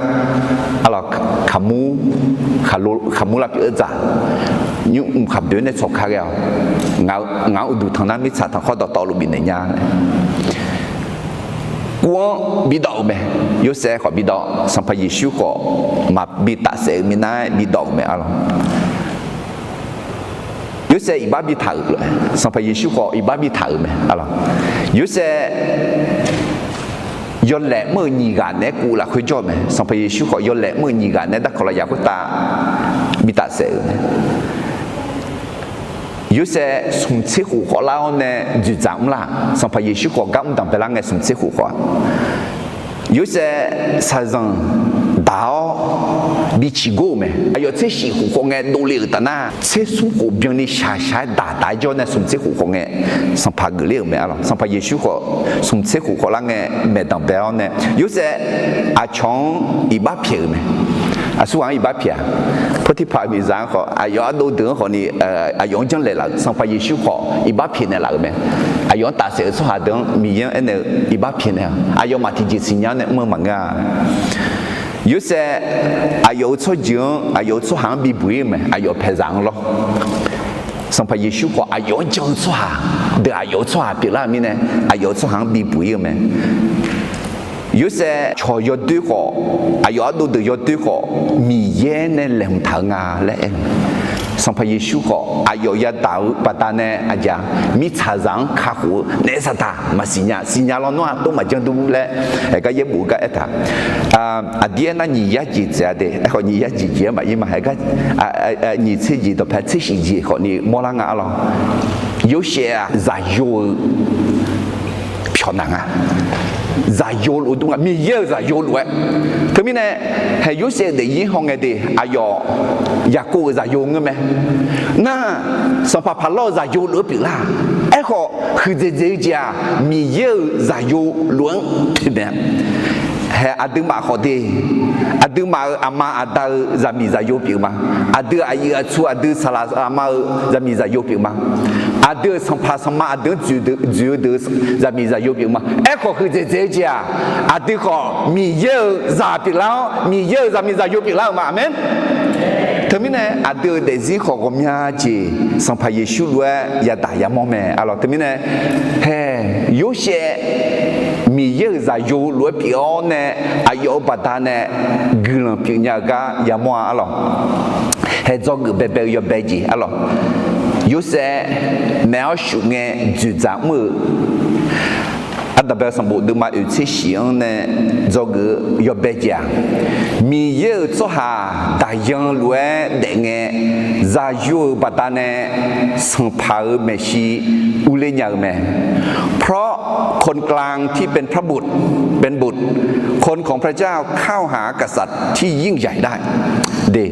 arlawq, kaqmur, kaqmur lavpyeuf-eu dzaq nymr mqkhaq boeq nae tsawq ka ghae-awq. Ngaq-anr uqduq tanq nar mirtsaq tanqkhawr dawqtawvluf bifnaeq nya laer kur-anr bidawv-euq mae. Yorsaev khawf bidawv, Sanqpaq Yeqsur khawf maqbi tafsaef-eu minav-aer bidawv-euq mae, arlawq. Yorsaev iqbax bitaq-euq, Sanqpaq Yeqsur khawf iqbax bitaq-euq mae, arlawq. Yorsaev yawlaeq mr-euq nyiq ghaq naeq-aer kuv lafkhoer jawr-eu mae. Sanqpaq Yeqsur khawf yawlaeq mr-euq nyiq ghaq naeq-aer darkawq lafyaq khoertav bi tafsaef-euq mae. Yorsaev smq tser khof khawf lar-awr nae dzoeqdzaq mr lar. Sanqpaq Yeqsur khawf gar mr danqbae lar ngae smq tser khof khawf-a. Yorsaev shaqzanq daq-awr bi ciqgor-euq mae. Aqyawf tser shif khof khawf ngae dovle-euq taf nar, tser smr khof byanni shaqshaq-aer daq taf-aer jawr nae smq tser khof khawf ngae, sanqpaq geufler-euq mae, arlawq. Sanqpaq Yeqsur khawf smq tser khof khawf lar ngae maeqdanq bae-awr nae, Yorsaev aqcawq-anr iqbax pyaeq-euq mae. Aqsurghaq-anr iqbax pyaeq-a. Potiphaq-euq miqzaq-anr khawf, aqyawf ardov deuq-anr khawfni, aqyawf-anr janrlaeq laf-euq Sanqpaq Yeqsur khawf iqbax pyaeqnaeq laf-euq mae. Aqyawf-anr tafsaef-eu tsawrhaq deuq-anr Miqyaer-anr aernaeq-eu iqbax pyaeqnaeq-a. Aqyawfmaf tiqjeq siqnya-awr nae mr-eu maqngeur-a. Yorsaev aqyawf-euq tsawrjeuq-anr, aqyawf-euq tsawrhaq-anr bibuq-ir-eu mae. Aqyawf paeqzaq-anr lawr. Sanqpaq Yeqsur khawf aqyawf-anr jan-eu tsawrhaq deuq aqyawf-euq tsawrhaq pyeuflar-euq mirnae, aqyawf-euq tsawrhaq-anr bibuq-ir-eu mae. Yorsaev cawq yawdoer khawf, aqyawf ardov deuq yawdoer khawf, Miqyaer nae laeqhmq taq-eu nga laer aer-eu mae. Sanqpaq Yeqsur khawf aqyawf yadaq-eu baqdanae aqjeq-a, mirtsaqzaq-anr kakhof-eu naef saqdaq maqsiq nya, siqnya lawnmr-aq tov maqjan dur laer, gar yaerbof-eu gar aertaq. Aqdir aernar nyiq yar jeq dzaeq-a de. Aerkhawf nyiq yar jeq jeq-aer maqir ma. Haeq gar nyiq tser jeq dawqpae tser shif jeq khawfni mawrlar nga, arlawq. Yorsaev-aq zaqyo-eu pyawq naq nga. Zaqyo lof-eu dur nga, Miqyaer-euq zaqyo lof-aer. Teumirnae, haeq Yorsaev-euq daefzir hawngae de, aqyawf Yaqkov-euq zaqyo ngeur mae. Nar, sanqpaq Paqlawr-euq zaqyo lof-aer pyeuflar. Aerkhawf huiqdzaeq dzaeq-eu jeq-aq, Miqyaer-euq zaqyo lof-anr pyeuf mae-a. Hae aqduimaf khawf de, aqduimaf-euq aqma aqda-eu zaqmiq zaqyo pyeuf ma. Aqdui aqyuif aqtsu aqdui saqlaq saqlaq ma-eu zaqmiq zaqyo pyeuf ma. Aqdui-euq sanqpaq sanqma aqdui-anr dzoeq-eu deuq zaqmiq zaqyo pyeuf ma. Aerkhawf huiqdzaeq dzaeq-eu jeq-aq, aqdui khawf Miqyaer-euq zaq pyeuflar-awr Miqyaer-euq zaqmiq zaqyo pyeuflar-euq ma. Aqmeq. Teumirnae aqdui-euq daefzir khawf ghawqmya jeq Sanqpaq Yeqsur lof-aer yadaq yamawr mae. Arlawq teumirnae, hae, Yorsaev Miqyaer-euq zaqyo lof-aer pyeuf-awr nae aqyawf-euq baqdanae guiqlanq pyeufnya-eu gar yamawr-a. Arlawq, hae dzawgeuf baebae-eu yawbae jeq. Arlawq, Yorsaev maeq-awr shuf ngae dzoeqdzaq mr-eu Ardanqbae sanqbof deuvma oeq tser shif-anr nae dzawgeuf-eu yawbae jeq-aq, Miqyaer-euq tsawrhaq daqyan lof-aer daef ngae, zaqyo-euq baqdanae sanqpaq-euq maeqshi urler nya-eu mae. เพราะคนกลางที่เป็นพระบุตร เป็นบุตรคนของพระเจ้าเข้าหากษัตริย์ที่ยิ่งใหญ่ได้ De,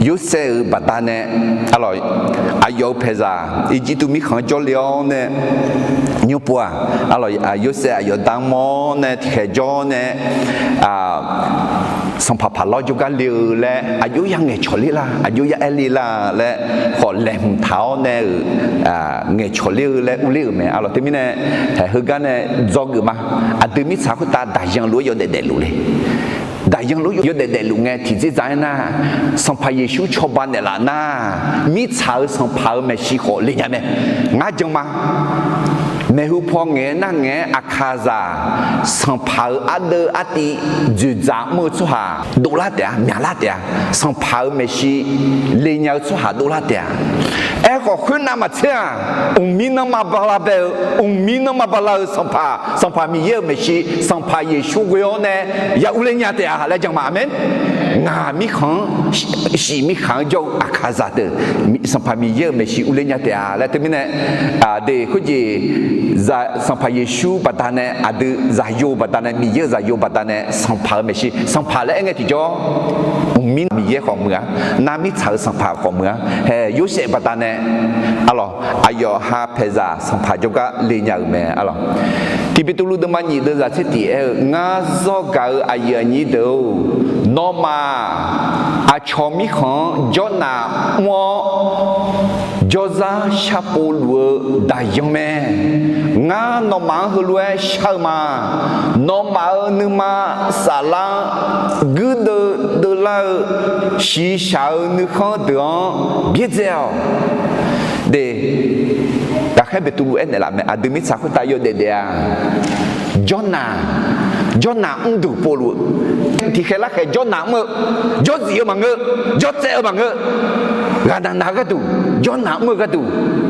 Yorsaev-euq baqdanae, arlawq, aqyawf-euq paeqzaq Irjirtuv mirkhanq-anr jawrle-awr nae, nymrpov-aq, arlawq, Yorsaev aqyawf da-anr mawr nae tiqkhaeq jawr nae, sanqpaq paq lawr jawrgar le-eu laer aqjox ya ngaeqcawq ler lar, aqjox ya aer le lar laer khawf laeqhmq taq-awr nae-euq ngaeqcawq ler-eu laer urler-euq mae. Arlawq teumirnae, heugar nae dzawgeuf ma. Aqdui mirtsaq khoertav daqyan lof-aer yawdaef daefluf le. Daqyan lof-aer yawdaef daefluf ngae tiqdzerdzaq-aer nar, Sanqpaq Yeqsur cawba naeqlaf nar, mirtsaq-euq sanqpaq-euq maeqshi khawf le nya mae. Ngar jan ma. Maeqhu paw ngaeq-aer nar ngaeq-aer Aqkaqzaq sanqpaq-euq ardeuv artiv dzoeqdzaq mr-eu tsawrhaq dovlar taef-a, myaqlar taef-a. Sanqpaq-euq maeqshi le nya-eu tsawrhaq dovlar taef-a. Aerkhawf khoernav maqtser-aq, mqmir nanrma bala bae-eu, mqmir nanrma bala-eu sanqpaq, Sanqpaq Miqyaer-euq maeqshi, Sanqpaq Yeqsur ghoe-awr nae ya urler nya taef-a laer jan ma. Aqmeq. Ngaq mirkhanq-anr, shif mirkhanq-anr jawr-eu Aqkaqzaq deuq, Sanqpaq Miqyaer-euq maeqshi urler nya taef-a laer teumirnae, de khoerjeq, Sanqpaq Yeqsur baqdanae aqdui zaqyo baqdanae, Miqyaer-euq zaqyo baqdanae sanqpaq-euq maeqshi, sanqpaq laer aer ngae tiqjawr, mqmir Miqyaer khawf muiq-a, nar mirtsaq-euq sanqpaq khawf muiq-a. Hae Yorsaev baqdanae, arlawq, aqyawf ha paeqzaq sanqpaq jawrgar le nya-euq mae. Arlawq, Tiq Beqtuvluv deuvma nyiq deuvzaq tser tiq aer-eu, Ngar zawr gaq-eu aqyuif aqnyir deuq-or, nawmaf aqcawq mirkhanq-anr jawrnaq mr-awr jawrzar sharpov luf-eu daqyan mae. Ngar nawmaf-anr heulof-aer shar-eu ma. Nawmaf-euq nuima saflar-anr guirdeuv deuvlar-eu shiqshaq-eu nuikhanr deuq-anr byaerdzae-awq. De, Ghaqkhaer Beqtuvluv aernaeq laf mae. Aqdui mirtsaq khoertav yawdaef daef-a. Jawrnaq, jawrnaq mrduq povluf-eu, tiqkhaeq larkhaeq jawrnaq mr-eu, jawrzif-eu maqngeur, jawrtsaev-eu maqngeur, ghaqnaq naq-eu gharduq, jawrnaq mr-eu gharduq,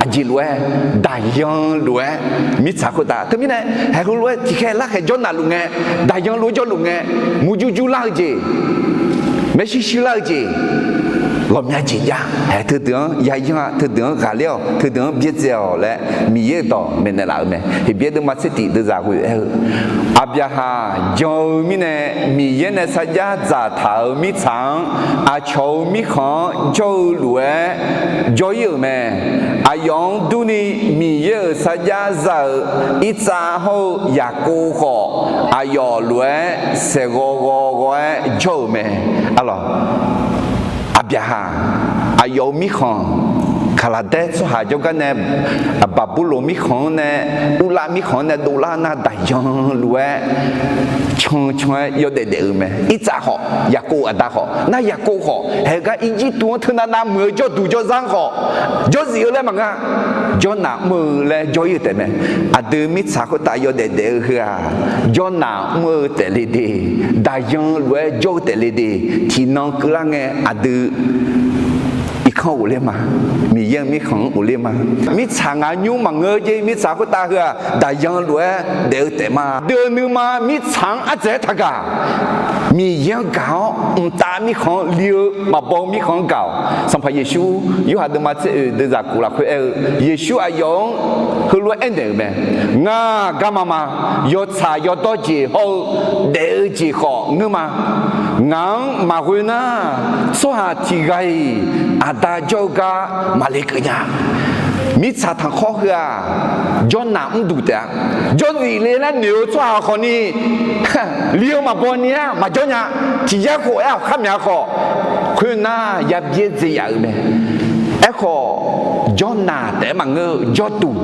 aqjeq lof-aer, daqyan lof-aer, mirtsaq khoertav teumirnae, haeq heulof-aer tiqkhaeq larkhaeq jawrnaq luf ngae, daqyan lof-aer jawrluf ngae, murjur jur lar-eu jeq, maershuir shuir lar-eu jeq, ghawqmya jeq jav-a. Haeq teudeuq-anr yayanr-a, teudeuq-anr ghaqler-awq, teudeuq-anr byaerdzae-awq laer Miqyaer-euq dawq maeqnaeq laf-eu mae. Heqbyaer deuvma tser tiq deuvzaq ghoe aer-eu, Aqbyaqhaq jan-eu mirnae, Miqyaer nae sarjax dzaqtaq-euq mirtsaq-anr aqcawq-euq mirkhanq-anr jawr-eu lof-aer jawr ir-euq mae. Aqyawf-anr durni Miqyaer-euq sarjax za-euq Irtsav hawr-eu Yaqkov khawf, aqyawf lof-aer saeqghaw ghaw ghaw-aer jawr-euq mae. Arlawq, Aqbyaqhaq, aqyawf-euq mirkhanq, Kaqlaqdaer tsawrhaq jawrgar nae, Baqburloq mirkhanq-anr nae, Urlav mirkhanq-anr nae dovlar nar daqyan lof-aer can can-aer yawdaef daef-eu mae. Irtsav khawf, Yaqkov aqda khawf, nar Yaqkov khawf, haeq gar Irjirtuv-anr teunav nav muiq-eu jawrduq jawrzar-anr khawf, jawrzif-eu laer maqngeur, jawrnaq mr-eu laer jawr ir-eu taef mae. Aqdui mirtsaq khoertav yawdaef daef-eu heu-aq, jawrnaq mr-eu taef le de, daqyan lof-aer jawr-eu taef le de, tiqnan keuvlar ngae aqdui irkanr ghofler ma. Miqyaer-euq mirkhanq-anr ghofler ma. Mirtsaq ngaq nymr maqngeur jer, mirtsaq khoertav heu-aq daqyan lof-aer daef-eu taef ma. Deuq nuima mirtsaq-anr ardzaeq-aer taqgaq. Miqyaer-anr gaq-awr mqtav mirkhanq-anr li-eu maqbaw mirkhanq-anr gaq-awq. Sanqpaq Yeqsur Yorhaq deuvma tser oeq deuvzaq kof lafkhoer aer-eu, Yeqsur aqyawf-anr heulof-aer aernaeq-euq mae. Ngar garma ma. Yawtsaq yawdawr jeq hawr-eu daef-eu jeq khawf ngeur ma. Ngaq-anr maqghoe nar, tsawrhaq tiq ghaq-iq Aqda jawr-eu gar maqle keuv nya. Mirtsaq tanqkhawr heu-aq, jawrnaq mrduq taef-a. Jawrzif le laer noeq-eu tsawrhaq khawfni, li-eu maqbaw ni-aer maqjawr nya. Tiq yar khof aer-awq khar mya khawf, khoernar yabyaer dzae yaf-euq mae. Aerkhawf, jawrnaq taef-aer maqngeur-eu jawrduq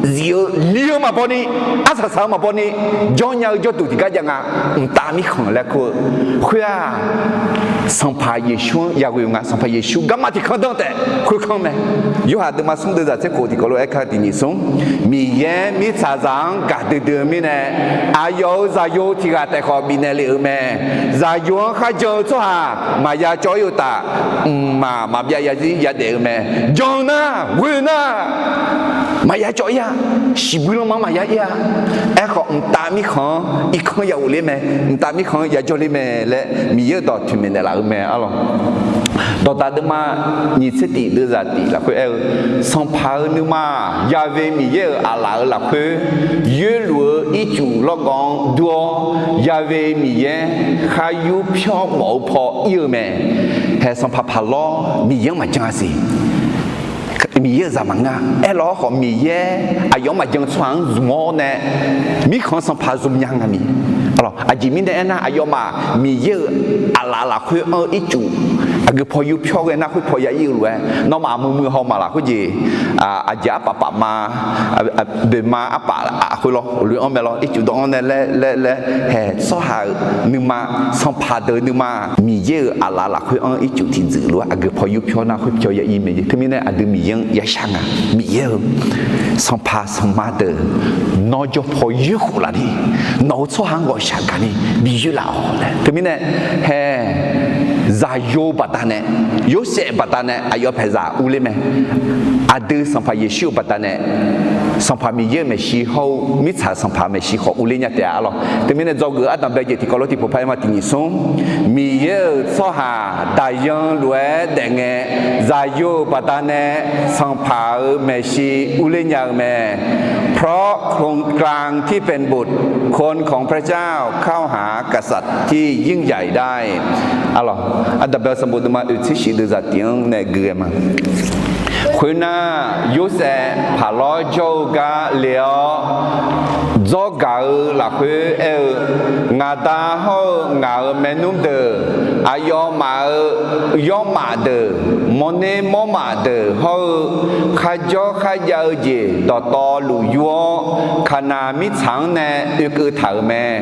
zif-eu li-eu maqbaw ni, arsaq saq-eu maqbaw ni, jawr nya-eu jawrduq tiqgar jav nga. Mqtav mirkhanq laer kur-eu khoer-aq, Sanqpaq Yeqsur-anr yaghoe-eu nga. Sanqpaq Yeqsur garma tiq kanr danr taef khoerkanr mae. Yorhaq deuvma smr deuv zaq tser khof tiqkawv lof-aer kar tiq nyiq smr, Miqyaer mirtsaqzaq-anr gaqdui dui-eu mirnae, aqyawf-euq Zaqyo tiq ghaq taef khawf bifnaeq lef-euq mae. Zaqyo-anr kharjan-eu tsawrhaq maqya cawv ir-eu taf, mqmaq maqbyav yazir yadaef-eu mae. Jan-eu nar, ghoe-eu nar, maqya cawv ir-a. Siqbui lanma-anr maqya ir-a. Aerkhawf, mqtav mirkhanq-anr irkanr ya ghofler mae. Mqtav mirkhanq-anr yajawr ler mae laer Miqyaer-euq dawq toeqmaeq naeqlaf-eu mae arlawq. Dawqdaq deuvma nyiq tser tiq deuv zaq tiq lafkhoer aer-eu, Sanqpaq-euq nuima, Ya've Miqyaer-euq aqlaf-euq lafkhoer, yoerluf-eu ircuf lawrgawv-anr dur-awr, Ya've Miqyaer khar yur pyawr mawf-eu paw ir-eu mae. Hae, Sanqpaq Paqlawr Miqyaer-anr maqjan-a siq. Miqyaer-euq zaq maqngeur-a. Aerlawr khawf, Miqyaer aqyawf-anr maqjan-eu tsawrhaq-anr zmq-awr nae, mirkhanq sanqpaq zmq nya nga mi. Aqjeq mirnae aernar, aqyawfmaf Miqyaer-euq aqlaf lafkhoer anr-eu ircuf aqgeu paw yur pyawr ghae nar, khoer paw ya ir-eu lof-aer, nawmaf muiqmuiq haw maqlaq khoerjeq, aqjeq arpaf paf ma, boeqma arpaf khoer lawr, loe-anr mae lawr, ircuf dawv-anr nae laer laer laer, hae, tsawrhaq-euq nuima, sanqpaq deuq-eu nuima, Miqyaer-euq aqlaf lafkhoer anr-eu ircuf tiqdzuif lof-aer aqgeu paw yur pyawr nar, khoer pyawr ya ir mae. Teumirnae aqdui Miqyaer-anr ya shar nga. Miqyaer-eu, sanqpaq sanqma deuq, nawr jawr paw yoer khof laf ni, nawq-euq tsawrhaq-anr ghawqshaq gaq ni bi yoer laf-awq laer. Teumirnae, hae, Zaqyo baqdanae, Yorsaev baqdanae aqyawf paeqzaq urler mae. Aqdui Sanqpaq Yeqsur-euq baqdanae, Sanqpaq Miqyaer-euq maeqshi hawr-eu mirtsaq sanqpaq maeqshi khawf urler nya taef-a arlawq. Teumirnae dzawgeuf ardanqbae jeq tiqkawv lof tiqpov par-aer ma tiq nyiq smr, Miqyaer-euq tsawrhaq daqyan lof-aer daefngae, Zaqyo-euq baqdanae sanqpaq-euq maeqshi urler nya-eu mae. เพราะโครงกลางที่เป็นบุตร คนของพระเจ้าเข้าหากษัตริย์ที่ยิ่งใหญ่ได้ Arlawq, ardanqbae sanqbof deuvma oeq tser shif deuv zaq tiq-anr nae gui ghae ma. Khoernar, Yorsaev paqlawr jawr-eu gar le-awr, dzawrgaq-eu lafkhoer aer-eu, Ngaq da hawr-eu ngaq-euq maernmr deuq, aqyawfmaf-euq yawrmaf deuq, mawrner mawrmaf deuq hawr-eu, kharjawr kharjav-eu jeq dawqtawvluf yur-awr, Kaqnaq mirtsaq-anr nae oekeuv taq-euq mae.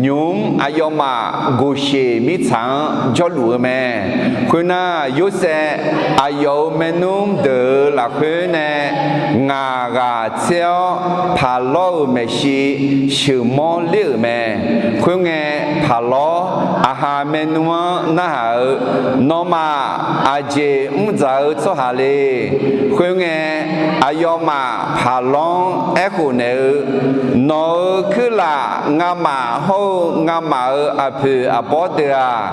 Nymq-mr aqyawfmaf Goqseq mirtsaq-anr jawrluf-eu mae. Khoernar, Yorsaev aqyawf-euq maernmr deuq-euq lafkhoer nae ngaq ghaq tser-awr, paqlawr-euq maeqshi sheuqmawr ler-euq mae. Khoerngae, paqlawr aqha maernmr-anr narhaq-euq, Nawmaf aqjeq mr dzaq-eu tsawrhaq le. Khoerngae, aqyawfmaf paqlawr-anr aerkhof naeq-eu, Nawq-euq kuirlaf ngamaf hawr-eu ngamaf-euq aqpoeq aqbawr deuq-aq,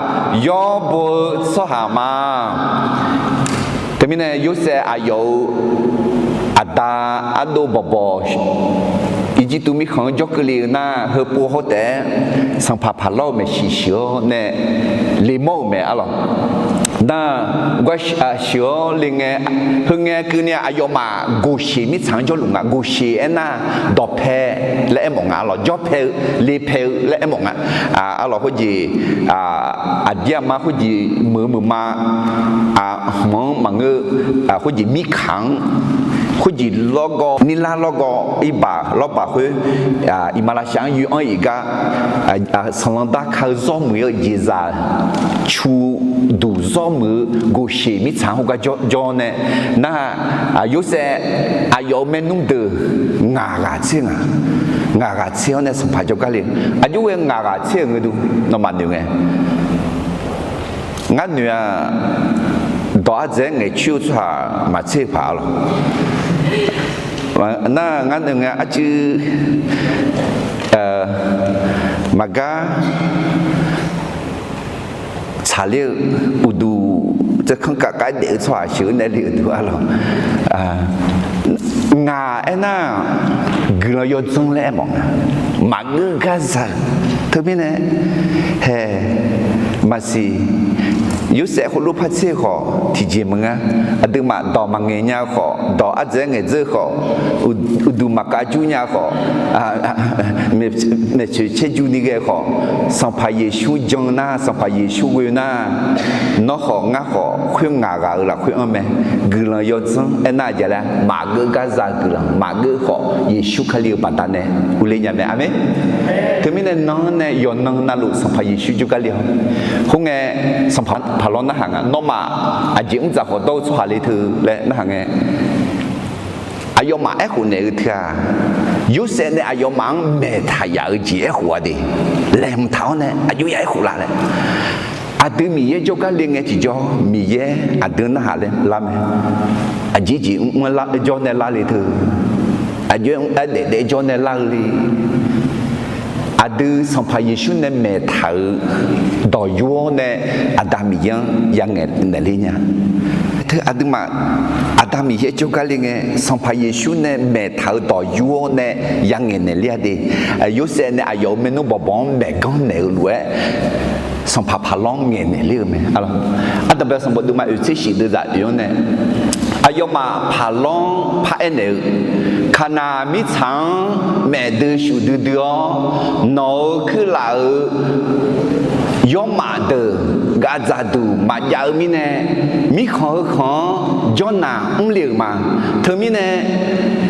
yawr bo-eu tsawrhaq ma. Teumirnae Yorsaev aqyawf-euq aqda ardov bawqbawq Irjirtuv mirkhanq-anr jawr keuvle-eu nar, heupov hawr taef-aer sanqpaq paqlawr-euq maeqshi sheuq-awr nae lemawr-euq mae arlawq. Nar, gar sheuq-awr le ngae, heu ngae keuvni aqyawfmaf Goqseq mirtsaq-anr jawrluf nga. Goqseq aernar, dawqpae laer aermawf nga arlawq. Jawrpae-eu, lepae-eu laer aermawf nga. Arlawq khoerjeq, aqdir aqma khoerjeq meuq-eu meuq ma, hmq-anr maqngeur, khoerjeq mirkaq-anr, khoerjeq lawrgawv, nirlar lawrgawv, irbaq lawrbaq khoer, iqmalavshav-anr yoe-anr iq gar, sanqlanq darka-eu zawr muiq-eu jeqzaq cu duq zawr muiq-eu Goqseq mirtsaq-anr heugar jawr nae, nar, Yorsaev aqyawf-euq maernmr deuq ngaq ghaq tser nga. Ngaq ghaq tser-awr nae sanqpaq jawrgar le. Aqjox ghae ngaq ghaq tser-euq ngae du, nawmaf noeq ngae. Ngar noeq-aq, dawq ardzaeq-aer ngaeqcoer-eu tsawrhaq maqtser-eu paq arlawq. Nar ngar noeq ngae arcuiv maqgar tsaqler-eu uqduq, tsaerkanr kavkhav daef-eu tsawrhaq sheuq-eu nae le-euq duq arlawq. Ngaq aernar, guiqlanq yawdzanr laer aermawf nga. Maqngeur gar za-eu. Teumirnae, hae, maqsiq, Yorsaev khoerlof par tser-eu khawf tiqjeq maqngeur. Aqduimaf dawq maqngaeq nya-eu khawf, dawq ardzaeq-aer ngaeqdzeur-eu khawf, uqduq maqkav jur nya-eu khawf, maeqtsoeq caerju ni ghae-eu khawf, Sanqpaq Yeqsur jan nar, Sanqpaq Yeqsur ghoe nar, nawr khawf ngar khawf khoerngaeq ghaq-euq lafkhoer anr mae. Guiqlanq yawdzanr aernar aqjeq laer maqgeur gar za-eu guiqlanq maqgeur khawf, Yeqsur Kali-euq baqdanae urler nya mae. Aqmeq. Teumirnae nan-anr nae yawqnan navluf Sanqpaq Yeqsur jawrgar le-awq. Khoerngae, Sanqpaq Paqlawr narhaq nga, nawmaf aqjeq mrdzaq khawf dawr-eu tsawrhaq le teu laer narhaq ngae, aqyawfmaf aerkhof naeq-eu teu-aq, Yorsaev nae aqyawfmaf-anr maeqtaq yaf-eu jeq aerkhof-a de, laeqhmq taq-awr nae aqjox ya aerkhof la laer. Aqdui Miqyaer jawrgar le ngae tiqjawr, Miqyaer aqdui narhaq lar mae. Aqjeq jeq mr jawr nae lar le teu, aqjox-aer daef daef jawr nae lar-eu le. Aqdui Sanqpaq Yeqsur nae maeqtaq-euq dawq yur-awr nae, Aqda Miqyaer-anr yangaeq naeqler nya. Teu aqduimaf, Aqda Miqyaer jawrgar le ngae, Sanqpaq Yeqsur nae maeqtaq-euq dawq yur-awr nae yangaeq naeqler-a de. Yorsaev nae aqyawf-euq maernmr bawqbawq-anr maeqganr naeq-eu lof-aer, Sanqpaq Paqlawr-anr ngaeqnaeq ler-eu mae. Arlawq, ardanqbae sanqbof deuvma oeq tser shif deuv zaq oeq-anr nae, aqyawfmaf Paqlawr-anr paraer naeq-eu, Kaqnaq mirtsaq-anr maef dui shuf duidui-awr, nawq-euq kuirlaf-euq yawrmaf deuq gaqdzaq duq maqjav-eu mirnae, mirkhanq heukhanq-anr jawrnaq mrle-euq ma. Teumirnae,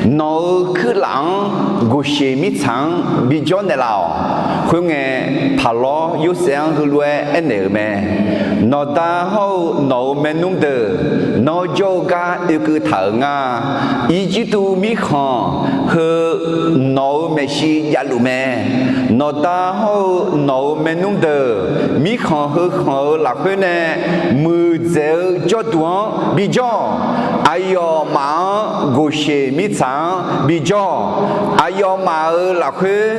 nawq-euq kuirlaf-anr Goqseq mirtsaq-anr bijawr naeqlaf-awq. Khoerngae, Paqlawr Yorsaev-anr heulof-aer aernaeq-euq mae. Nawqda hawr-eu nawq-euq maernmr deuq nawr jawr-eu gar oekeuv taq-euq nga. Irjirtuv mirkhanq heu nawq-euq maeqshi javluf mae. Nawqda hawr-eu nawq-euq maernmr deuq mirkhanq heukhanq-euq lafkhoer nae muiqdzaeq-eu jawrduq-anr bijawr-awq. Aqyawfmaf-anr Goqseq mirtsaq-anr bijawr-awq. Aqyawfmaf-euq lafkhoer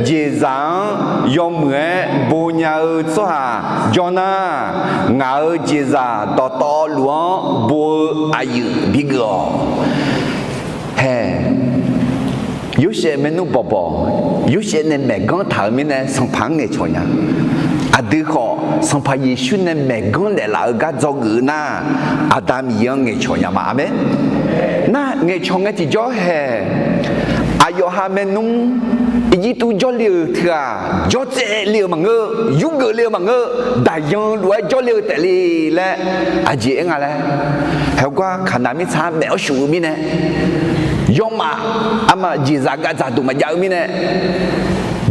jeqzaq-anr yawmuiq-aer bo nya-eu tsawrhaq jawr nar, ngaq-euq jeqzaq dawqtawvluf-anr bo-eu aqyuif bigeuf-awq. Hae, Yorsaev maernmr bawqbawq, Yorsaev nae maeqganr taq-euq mirnae Sanqpaq-anr ngaeqcawq nya. Aqdui khawf Sanqpaq Yeqsur nae maeqganr naeqlaf-eu gar dzawgeuf-eu nar, Aqda Miqyaer-anr ngaeqcawq nya ma. Aqmeq. Nar ngaeqcawq ngae tiqjawr hae, aqyawf ha maernmr Irjirtuv jawrle-euq teu-aq, jawrtsaev le-euq maqngeur, yurgeuf le-eu maqngeur, daqyan lof-aer jawrle-eu taefle laer aqjeq aer nga laer. Haegar Kaqnaq mirtsaq-anr maef-awr shuf-eu mirnae, yawrmaf, arma jeqzaq gavdzaq duq maqjav-eu mirnae,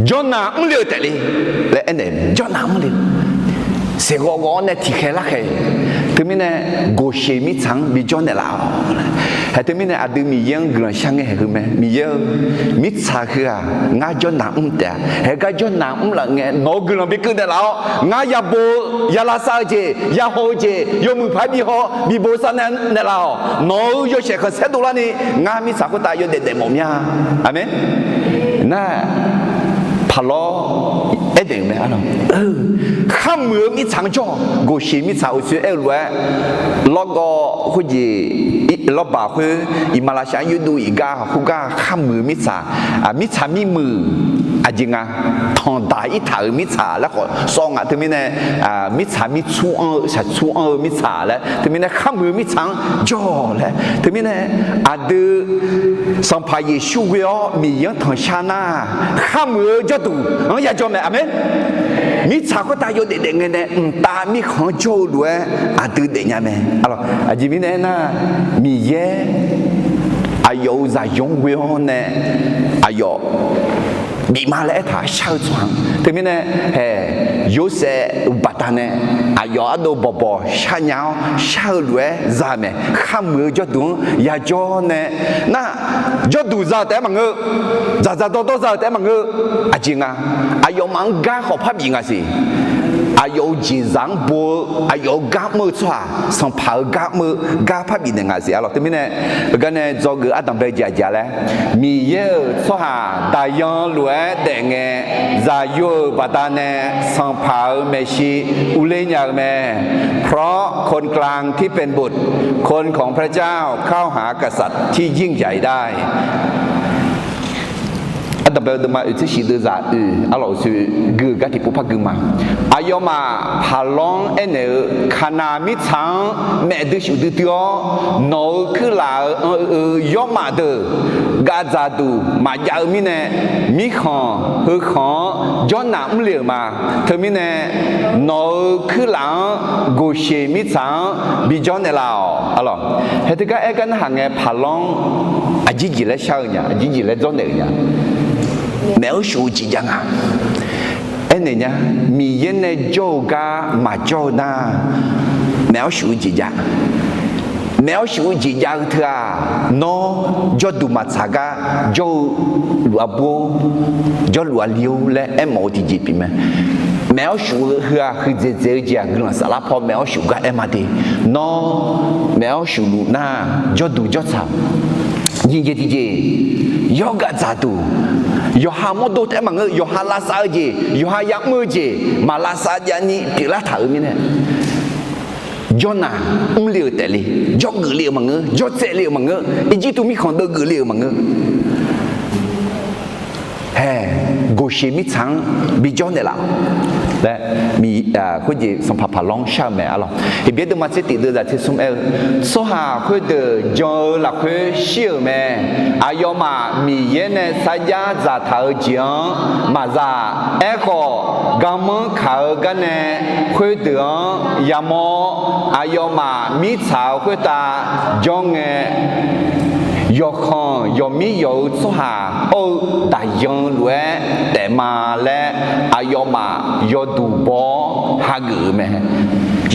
jawrnaq mrle-eu taefle laer aernaeq, jawrnaq mrle-eu saeqghawv ghawv-awr nae tiqkhaeq larkhaeq. Teumirnae, Goqseq mirtsaq-anr bijawr naeqlaf-awq. Hae teumirnae aqdui Miqyaer-anr guiqlanq shar ngae haeq heu mae. Miqyaer-eu, mirtsaq heu-aq ngar jawrnaq mr taef-a. Haegar jawrnaq mrlaf ngae nawq-euq guiqlanq bikeuv naeqlaf-awr, ngar yabof-eu, ya lavsav-eu jeq, yahaw-eu jeq, yawmuiq paq-aer bihaw bibosav nae naeqlaf-awq. Nawq-euq yawshaef khanqsaer dovlarni ngar mirtsaq khoertav yawdaef daefmawf mya. Aqmeq. Nar, Paqlawr aerdaef-euq mae. Kharmuiq-eu mirtsaq-anr jawr-awq. Goqseq mirtsaq uqsoer aer-eu lof-aer, lawrgawv khoerjeq, lawrbaq khoer, iqmalavshav-anr yoerdov iq gar khoergar kharmuiq-eu mirtsaq, mirtsaq mirmuiq, aqjeq nga, tanqdaq irtaq-euq mirtsaq laer khawf sawr nga. Teumirnae, mirtsaq mirtsur anr-eu shaqtsur anr-eu mirtsaq laer, teumirnae kharmuiq-eu mirtsaq-anr jawr-awq laer. Teumirnae, aqdui Sanqpaq Yeqsur ghoe-awr Miqyaer-anr tanqshar nar, kharmuiq-eu jawrduq-anr yajawr mae. Aqmeq. Mirtsaq khoertav yawdaef daef ngae nae mqtav mirkhanq-anr jawr-eu lof-aer aqdui daefnya mae. Aqjeq mirnae aernar, Miqyaer aqyawf-euq zaqyo-anr ghoe-awr nae aqyawf bif ma laer aertaq shar-eu tsawrhaq. Teumirnae, hae, Yorsaev-euq baqdanae aqyawf ardov bawqbawq sharnya-awr shar-eu lof-aer za mae. Kharmuiq-eu jawrduq-anr yajawr nae, nar, jawrduq za-eu taef-aer maqngeur, dzaqdzaq dawrdawr za-eu taef-aer maqngeur. Aqjeq nga, aqyawfmaf-anr gar khawf parbif nga siq. Aqyawf-euq jeqzaq-anr bo-eu, aqyawf-euq gar mr-eu tsawrhaq, Sanqpaq-euq gar mr-eu gar parbif naeq nga siq. Arlawq teumirnae, heugar nae dzawgeuf ardanqbae jaqjaq laer, Miqyaer-euq tsawrhaq daqyan lof-aer daef ngae, zaqyo-euq baqdanae Sanqpaq-euq maeqshi urler nya-eu mae. เพราะคนกลางที่เป็นบุตร คนของพระเจ้าเข้าหากษัตริย์ที่ยิ่งใหญ่ได้ Danqbae-eu deuvma oeq tser shif deuvzaq oeq arlawq, oeq soeq gui-eu gar tiqpov par gui ma. Aqyawfmaf paqlawr-anr aernaeq-eu, Kaqnaq mirtsaq-anr maef dui shuf dui dui-awr, nawq-euq kuirlaf-euq anr-eu yawrmaf deuq gavdzaq duq maqjav-eu mirnae, mirkhanq heukhanq-anr jawrnaq mrle-euq ma. Teumirnae, nawq-euq kuirlaf-anr Goqseq mirtsaq-anr bijawr naeqlaf-awq arlawq. Hae teugar aer gar narhaq ngae, paqlawr-anr aqjir jeq laer shar-eu nya, aqjir jeq laer dzawrnaeq-euq nya. Maef-awr shuf-eu jeq jav nga. Aernaeq nya, Miqyaer nae jawr-eu gar maqjawr-eu nar, maef-awr shuf-eu jeq jav. Maef-awr shuf-eu jeq jav-eu teu-aq, nawr jawrduq maqtsaq gar jawr-eu luf-a bur-or, jawrluf-a li-or laer aermawf-eu tiqjeq pyeuf mae. Maef-awr shuf-eu heu-aq, huiqdzaeq dzaeq-eu jeq-aq, guiqlanq saflar paw maef-awr shuf gar aer ma de. Nawr maef-awr shuf luf nar, jawrduq jawrtsaq nyiq jeq tiqjeq, yawr gavdzaq duq, yawqha mawrdo taef-aer maqngeur, yawqha lavsav-eu jeq, yawqha ya'mr-eu jeq maq lavsav javni pyeuflar taq-euq mirnae, jawrnaq mrle-euq taefle, jawrgeuf le-euq maqngeur, jawrtsaev le-euq maqngeur, Irjirtuv mirkhanq deuv geuf le-euq maqngeur. Hae, Goqseq mirtsaq-anr bijawr naeqlaf-awq laer, khoerjeq sanqpaq paqlawr-anr shar-eu mae arlawq. Heqbyaer deuvma tser tif deuvzaq tser smr aer-eu, tsawrhaq khoerdeuq jan-eu lafkhoer shir-euq mae. Aqyawfmaf Miqyaer nae sarjax dzaqtaq-eu jeq-anr maqza. Aerkhawf, garmanr kaq-eu garnae khoerdeuq-anr yamawr-awr, aqyawfmaf mirtsaq-euq khoertav jawr ngae, yawqkhanq yawqmir yawq-eu tsawrhaq hawr-eu daqyan lof-aer taef ma laer, aqyawfmaf yawduq baw-awr hageuf-eu mae.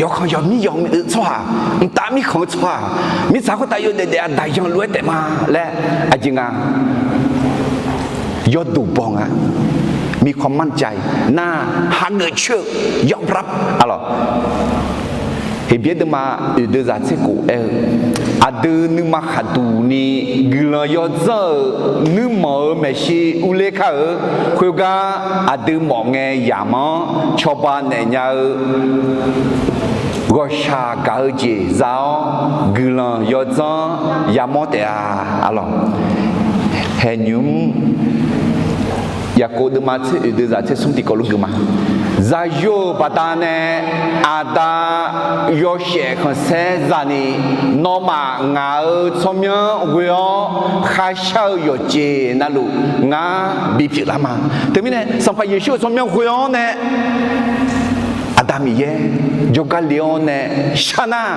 Yawqkhanq yawqmir yawq-eu tsawrhaq, mqtav mirkhanq-eu tsawrhaq, mirtsaq khoertav yawdaef daef-a daqyan lof-aer taef ma laer, aqjeq nga yawduq baw nga. มีความมั่นใจ nar, hageuf coer-eu yawbra arlawq. Heqbyaer deuvma oeq deuvzaq tser khof aer-eu, aqdui nuima khaqduq ni guiqlanq yawdzanr-euq nuirmanq-euq maeqshi urler kar-eu khoergar, aqdui mawf ngae yamq-anr cawba naeq nya-eu ghawqshaq gaq-eu jeq za-awr, guiqlanq yawdzanr yamawr taef-a arlawq. Haeqnymr Yaqkov deuvma tser oeq deuvzaq tser smr tiqkawv luf geuf ma. Zaqyo-euq baqdanae Aqda yawshaef khanqsaer zani, nawmaf ngaq-euq tsawrmyanr ghoe-awr kharshar-eu yawqjeq navluf ngar bipyeuf lar ma. Teumirnae Sanqpaq Yeqsur-euq tsawrmyanr ghoe-awr nae Aqda Miqyaer jawrgar le-awr nae shar nar,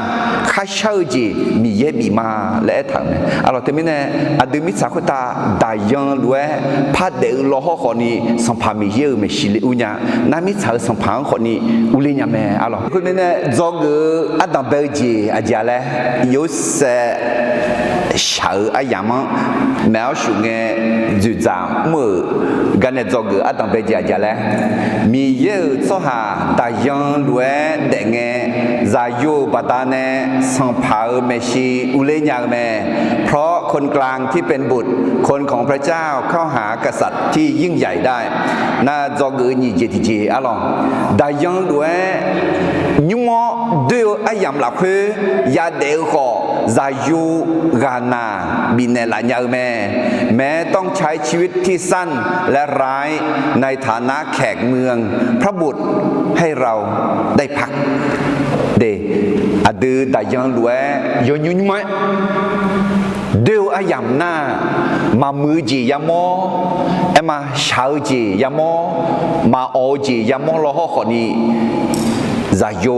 kharshar-eu jeq Miqyaer bif ma laer aertaq-euq mae. Arlawq teumirnae aqdui mirtsaq khoertav daqyan lof-aer par daef-eu law hawr khawfni, Sanqpaq Miqyaer-euq maeqshi le ur nya. Nar mirtsaq-euq sanqpaq-anr khawfni urler nya mae arlawq. Khoermirnae dzawgeuf-eu ardanq bae-eu jeq aqjeq-a laer, Yorsaev shaq-eu aryamq-anr maeq-awr shuf ngae dzoeqdzaq mr-euq garnae dzawgeuf-eu ardanq bae jeq aqjeq-a laer, Miqyaer-euq tsawrhaq daqyan lof-aer daef ngae, zaqyo-euq baqdanae sanqpaq-euq maeqshi urler nya-eu mae. เพราะคนกลางที่เป็นบุตร คนของพระเจ้าเข้าหากษัตริย์ที่ยิ่งใหญ่ได้ nar dzawgeuf-eu nyiq jeq tiqjeq arlawq. Daqyan lof-aer nymr-awr doer-eu aryamq lafkhoer yadaef-eu khawf, zaqyo ghaqnaq bifnaeq laf nya-eu mae. แม้ต้องใช้ชีวิตที่สั้นและร้าย ในฐานะแขกเมือง พระบุตรให้เราได้พัก De, aqdui daqyan lof-aer yawnymr nymr-aer doer-eu aryamq nar, maqmuiq-eu jeq yamawr, aerma shaq-eu jeq yamawr, maqawq-eu jeq yamawr law hawr khawfni, zaqyo,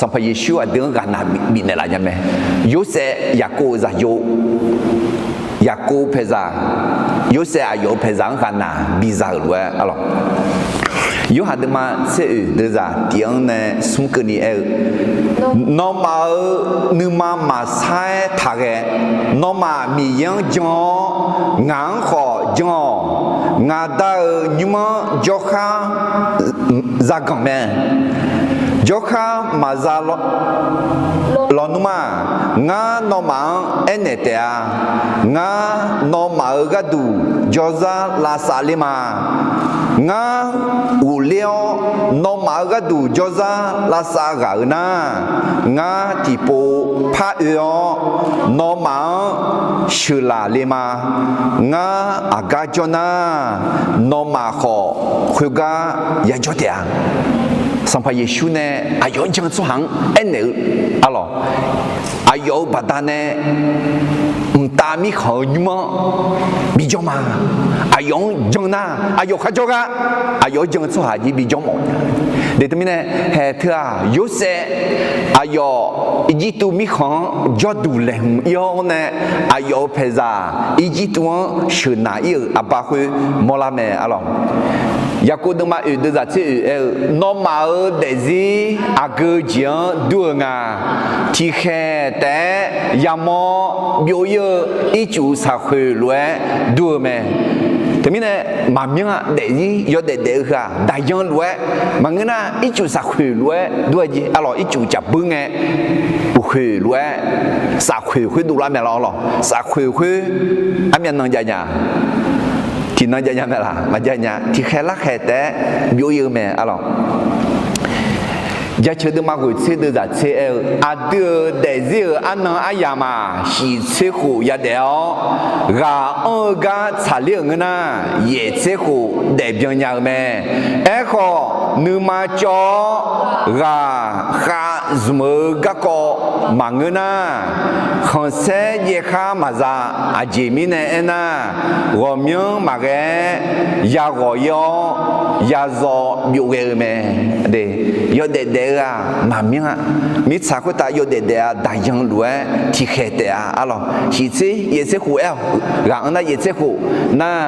Sanqpaq Yeqsur aqdui-anr ghaqnaq bifnaeq laf nya mae. Yorsaev Yaqkov-euq zaqyo, Yaqkov paeqzaq, Yorsaev aqyawf-euq paeqzaq-anr ghaqnaq biza-euq lof-aer arlawq. Yorhaq deuvma tser oeq deuvzaq tiq-anr nae smr keuvni aer-eu, nawmaf-euq nuima maqsar-aer taqghae. Nawmaf Miqyaer-anr jan-awr, ngaq-anr khawf jan-awq. Ngaq Da-euq nymr-anr jawrkhar zaganq mae. Jawrkhar maqza lawnmr-aq, ngar nawmaf-anr aernaeq taef-a. Ngar nawmaf-euq gharduq jawrzar lavsav ler ma. Ngar ghofler-awr nawmaf-euq gharduq jawrzar lavsav ghaq-euq nar, ngar tiqpov par oe-awr nawmaf-anr sheuqlaf le ma. Ngar aqgar jawr nar, nawmaf khawf khoergar yajawr taef-a. Sanqpaq Yeqsur nae aqyawf-anr jan-eu tsawrhaq-anr aernaeq-eu arlawq, aqyawf-euq baqdanae mqtav mirkhanq-eu nymr-anr bijawr ma. Aqyawf-anr jan nar, aqyawf kharjawr gar aqyawf-anr jan-eu tsawrhaq jir bijawr mawf. Deqteumirnae, haeq teu-aq, Yorsaev aqyawf Irjirtuv mirkhanq-anr jawrduq laeqhmq ir-awr nae, aqyawf-euq paeqzaq Irjirtuv-anr sheuqnaq ir-euq aqba khoer mawrlar mae arlawq. Yaqkov deuvma oeq deuvzaq tser oeq aer-eu, nawmaf-euq daefzir aqgeu jeq-anr dur-eu nga. Tiqkhaeq taef-aer yamawr byov ir-eu ircuf saqkhoeq lof-aer dur-eu mae. Teumirnae maqmyanr-aq, daefzir yawdaef daef-eu heu-aq daqyan lof-aer maqngeur nar, ircuf saqkhoeq lof-aer dur-a jeq arlawq. Ircuf caf beur ngae, uqkhoeq lof-aer safkhoeq khoer dovlar mae lawr arlawq. Safkhoeq khoer armyav nan jav nya? Tiqnan jav nya mae laq? Maqjav nya. Tiqkhaeq larkhaeq taef-aer byov ir-eu mae arlawq. Jaceuq deuvma ghoeq tser deuvzaq tser aer-eu, aqdui-euq daefzir-euq arnan aryamq-aq, shiq tser khof yadaef-awr, ghaq anr-eu gar tsaqler-euq ngeur nar, yaeq tser khof daefbyan nya-eu mae. Aerkhawf, nuima cawv-awr ghaq khav zmq-eu garkawv maqngeur nar, khanqsaer jaev khar maqza. Aqjeq mirnae aernar, ghawqmyanr maqghae-aer yaghawq ir-awr, yazawv byov ghae-eu mae. Yawdaef daef-eu-aq maqmyanr-a. Mirtsaq khoertav yawdaef daef-a, daqyan lof-aer tiqkhaeq taef-a arlawq. Shiq tser yaeq tser khof aer-awq. Ghaq anr nar yaeq tser khof nar,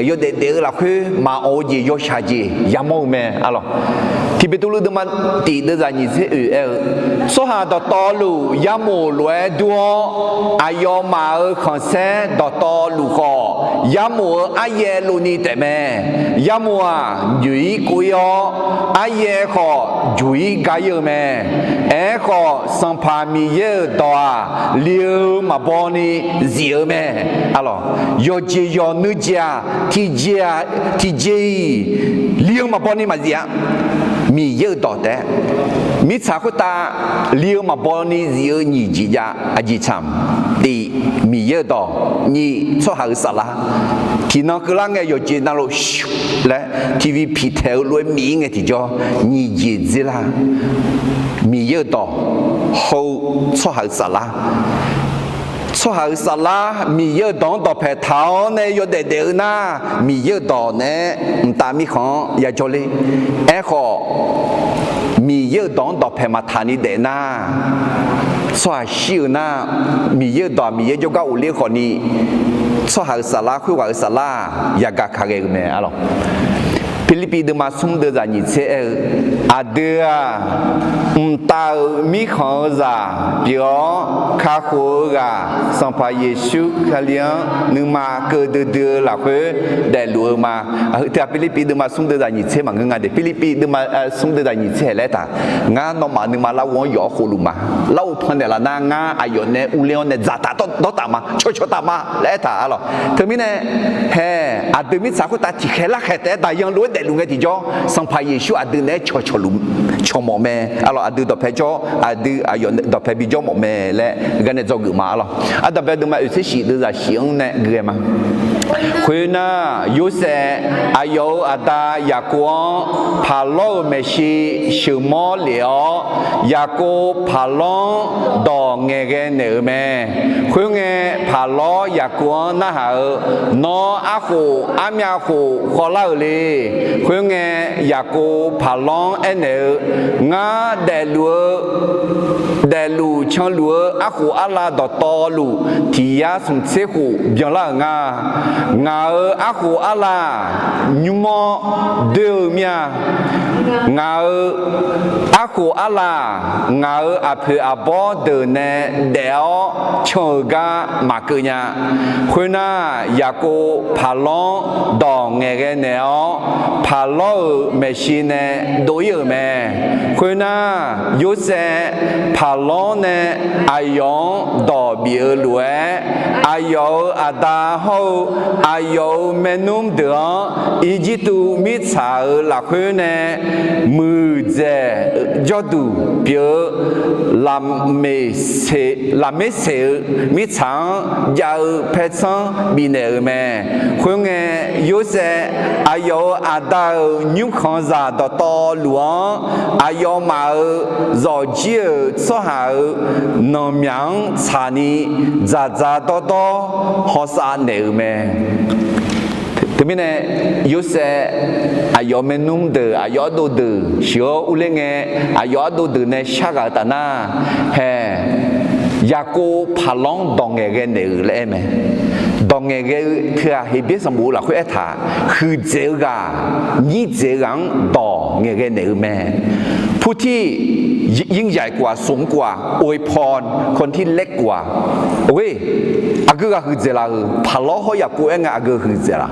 yawdaef daef-eu lafkhoer maqawq-eu jeq yawshaq jeq yamawr-eu mae arlawq. Tiqbeqtuvluv deuvma tiq deuvzaq nyiq tser oeq aer-eu, tsawrhaq dawqtawvluf yarmof lof-aer dur-awr, aqyawfmaf-euq khanqsaer dawqtawvluf khawf, yarmof-euq aryaev lovni taefmae. Yarmof-aq, joeq-ir kov-ir-awr, aryaev khawf juq-ir ga-ir-eu mae. Aerkhawf, Sanqpaq Miqyaer-euq dawq-aq, li-eu maqbaw ni zif-eu mae. Arlawq, yawqjeq yawq nuijeq-aq, tiqjeq-aq, tiqjeq-iq li-eu maqbaw ni maqzif-a. Miqyaer-euq dawq taef-aer, mirtsaq khoertav li-eu maqbaw ni zif-eu nyiq jeq jav. Aqjeq tsaq tiq, Miqyaer-euq dawq. Nyiq, tsawrhaq-euq saflar. Tiqnan keuvlar ngae yawqjeq navluf laer TV piqtaeq-eu lof-aer miq-ir ngae tiqjawr nyiq jeq dzer lar. Miqyaer-euq dawq, hawr-eu tsawrhaq-euq saflar. Tsawrhaq-euq saflar Miqyaer-euq dawq-anr dawqpae taq-awr nae yawdaef daef-eu nar, Miqyaer-euq dawq naeq-aer mqtav mirkhanq-anr yajawr ler. Aerkhawf, Miqyaer-euq dawq-anr dawqpae maqtaq ni daef nar, tsawrhaq shir-eu nar, Miqyaer-euq dawq-aq Miqyaer jawrgar ghofler khawfni, tsawrhaq-euq saflar khoerghaq-euq saflar-aq yagaq ka ghae-eu mae arlawq. Pirlirpiv deuvma smr deuvzaq nyiq tser aer-eu, aqdui-aq, mqtav-euq mirkhanq-eu zaq pyeuf-awr kakhof-eu ghaq Sanqpaq Yeqsur Kali-anr nuima keuv duidui-eu lafkhoer daefluf-eu ma. Aqheu teu-aq Pirlirpiv deuvma smr deuvzaq nyiq tser maqngeur nga de. Pirlirpiv deuvma smr deuvzaq nyiq tser aer-eu laer taq, ngar nawmaf nuima larghov-anr yawf-awr khofluf ma. Larghov pannaeq laf nar ngar aqyawf nae uvler-awr nae dzaqtaf dawrtaf ma, cawqcawq taf ma laer aertaq arlawq. Teumirnae, hae, aqdui mirtsaq khoertav tiqkhaeq larkhaeq taef-aer daqyan lof-aer daefluf ngae tiqjawr, Sanqpaq Yeqsur aqdui naeq-aer cawqcawq luf, cawqmawf mae arlawq. Aqdui dawqpae jawr, aqdui aqyawf dawqpae bijawr mawf mae laer gar nae dzawgeuf ma arlawq. Ardanqbae deuvma oeq tser shif deuvzaq shif-anr nae ghae ma. Khoernar, Yorsaev aqyawf-euq aqda Yaqkov-anr paqlawr-euq maeqshi sheuqmawr lef-awr, Yaqkov paqlawr-anr dawq ngaeqghae naeq-euq mae. Khoerngae, paqlawr Yaqkov-anr narhaq-eu, Nawr arkhof armyav khof khawvlar-euq le. Khoerngae, Yaqkov paqlawr-anr aernaeq-eu, Ngar daefluf-eu daefluf canluf-eu arkhof arlav dawqtawvluf tiq yar smq tser khof byanlar-euq nga. Ngaq-euq arkhof arlav nymr-awr doer-eu mir-a. Ngaq-euq arkhof arlav ngaq-euq aqpoeq aqbawr deuq nae daef-awr can-euq gar maqkeuv nya. Khoernar, Yaqkov paqlawr-anr dawq ngaeqghae naeq-awr, Paqlawr-euq maeqshi nae dov-ir-euq mae. Khoernar, Yorsaev Paqlawr nae aqyawf-anr dawq bif-eu lof-aer, aqyawf-euq aqda hawr-eu aqyawf-euq maernmr deuq-anr Irjirtuv mirtsaq-euq lafkhoer nae muiqdzaeq jawrduq pyeuf-eu Laqmeqseq-euq mirtsaq-anr jav-eu paertsanr bifnaeq-euq mae. Khoerngae, Yorsaev aqyawf-euq aqda-euq nymrkhanqzaq dawqtawvluf-anr aqyawfmaf-euq zawqjir-euq tsawrhaq-euq nanqmyaq-anr tsaqni dzaqdzaq dawrdawr hawsav naeq-euq mae. Teumirnae, Yorsaev aqyawf maernmr deuq, aqyawf ardov deuq sheuq-awr urler ngae, aqyawf ardov deuq nae sharghaq-eu taf nar, hae, Yaqkov Paqlawr-anr dawq ngaeqghae naeq-euq laer aer mae. Dawq ngaeqghae-eu teu-aq, Heqbyaer sanqbof-eu lafkhoer aertaq, huiqdzaeq-eu ghaq, nyirdzaeq-eu ghaq-anr dawq ngaeqghae naeq-eu mae. ผู้ที่ยิ่งใหญ่กว่า สูงกว่า อวยพรคนที่เล็กกว่า Or, aqgeu ghaq huiqdzaeq laf-euq, Paqlawr hawr Yaqkov aer ngae aqgeu huiqdzaeq laf.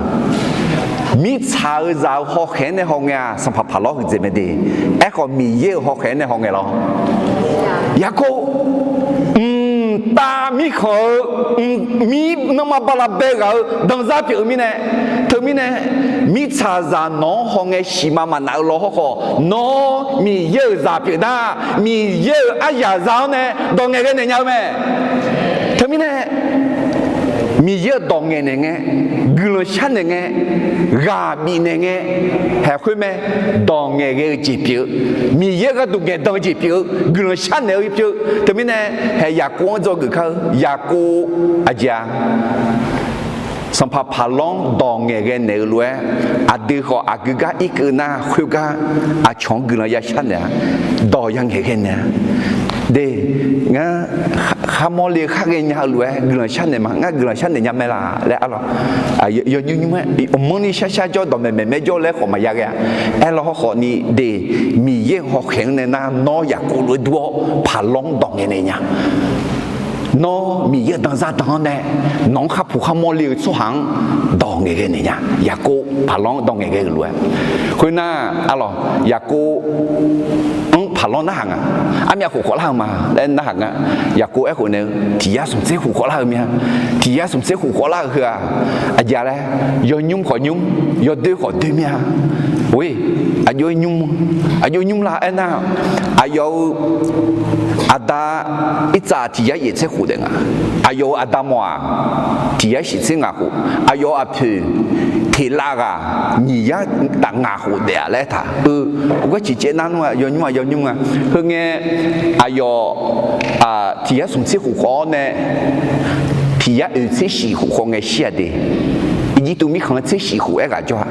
Mirtsaq-euq zaq-euq hawkhaeq-anr nae hawngae-aq, Sanqpaq Paqlawr huiqdzaeq mae de. Aerkhawf, Miqyaer-euq hawkhaeq-anr nae hawngae lawr. Yaqkov, mqtav mirkhanq-eu, mq, mir nanrma bala bae ghaq-eu danzar pyeuf-eu mirnae, teumirnae, mirtsaqzaq nawq-anr hawngae siqma maqnaf-eu law hawrkhawf, nawr Miqyaer-euq zaq pyeuf nar, Miqyaer-euq aryaq za-anr nae dawq ngaeqghae naeq nya-eu mae. Teumirnae, Miqyaer-euq dawq ngaeqnaeq ngae, guiqlanq sharnaeq ngae, ghaq bifnaeq ngae, haeq khoer mae, dawq ngaeqghae-eu jeq pyeuf-eu, Miqyaer gharduq ngaeqdan-eu jeq pyeuf-eu, guiqlanq sharnaeq-eu pyeuf-eu. Teumirnae, haeq Yaqkov-anr dzawgeuf kar-eu, Yaqkov aqjeq-a, Sanqpaq Paqlawr-anr dawq ngaeqghae naeq-eu lof-aer, aqdui khawf aqgeu gar irkeuv nar, khoergar aqcawq-anr guiqlanq ya sharnaeq-a, dawq ya ngaeqghae naeq-a. De, ngar kharmawr le-eu khar ghaenya-eu lof-aer guiqlanq sharnaeq ma. Ngar guiqlanq sharnaeq nya mae laf laer arlawq. Yawnymr nymr-aer manrni sharshar jawr, dawqmaeq maeqmaer jawr laer khawf maqya ghae-a. Aerlawq hawrkhawf ni de, Miqyaer-euq hawkhaeq-anr nae nar, nawr Yaqkov lof-aer dur-awr Paqlawr-anr dawq ngaeqnaeq nya. Nawr Miqyaer-euq danzar dan-anr nae, nawq-anr kharpuq kharmawr le-eu tsawrhaq-anr dawq ngaeqghae naeq nya. Yaqkov Paqlawr-anr dawq ngaeqghae-euq lof-aer, khoernar, arlawq, Yaqkov-anr Paqlawr narhaq nga. Armyav khof khawflar-eu ma laer narhaq nga. Yaqkov aerkhof naeq-eu, tiq yar smq tser khof khawflar-eu mya. Tiq yar smq tser khof khawflar-eu heu-aq, aqjeq laer, yawnymr khawf nymr, yawdoer khawf doer mya. Or, aqjox nymr, aqjox nymr la aernar, aqyawf-euq aqda Irtsav tiq yar yaef tser khof daef nga. Aqyawf-euq aqda mawf-aq, tiq yar shif tser ngaq khof. Aqyawf-euq aqpoeq Teqlav ghaq nyiq yar taf ngaq khof daef-a laer aertaq-eu. Gar ciqcaev nar nmr-a, yawnymr-a, yawnymr-a. Heu ngae, aqyawf tiq yar smq tser khof khawf-awr nae tiq yar oeq tser shif khof khawf ngae shir-a de. Irjirtuv mirkhanq-anr tser shif khof aerghaq jawr-a.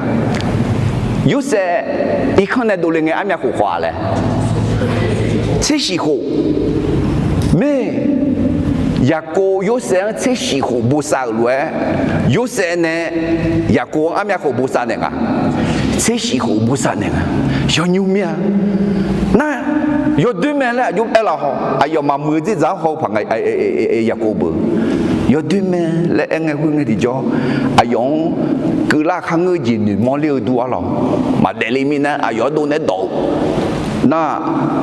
Yorsaev irkanr nae dovle ngae armyav khof khawf-a laer, tser shif khof. Mae, Yaqkov Yorsaev-anr tser shif khof bosav-euq lof-aer, Yorsaev nae Yaqkov-anr armyav khof bosav naeq nga. Tser shif khof bosav naeq nga. Yawnymr mir-a. Nar, yawdoer mae laer aqjox aerlaf haw, aqyawf maqmuiq-eu dzerdzaq-anr haw-eu paq nga. Yaqkov beu, yawdoer mae laer aer ngae khoer ngae tiqjawr, aqyawf-anr keuvlar kharngeur jeq noeqmawr ler-eu dur arlawq. Maqdaef le mirnae aqyawf ardov nae dawq-eu nar,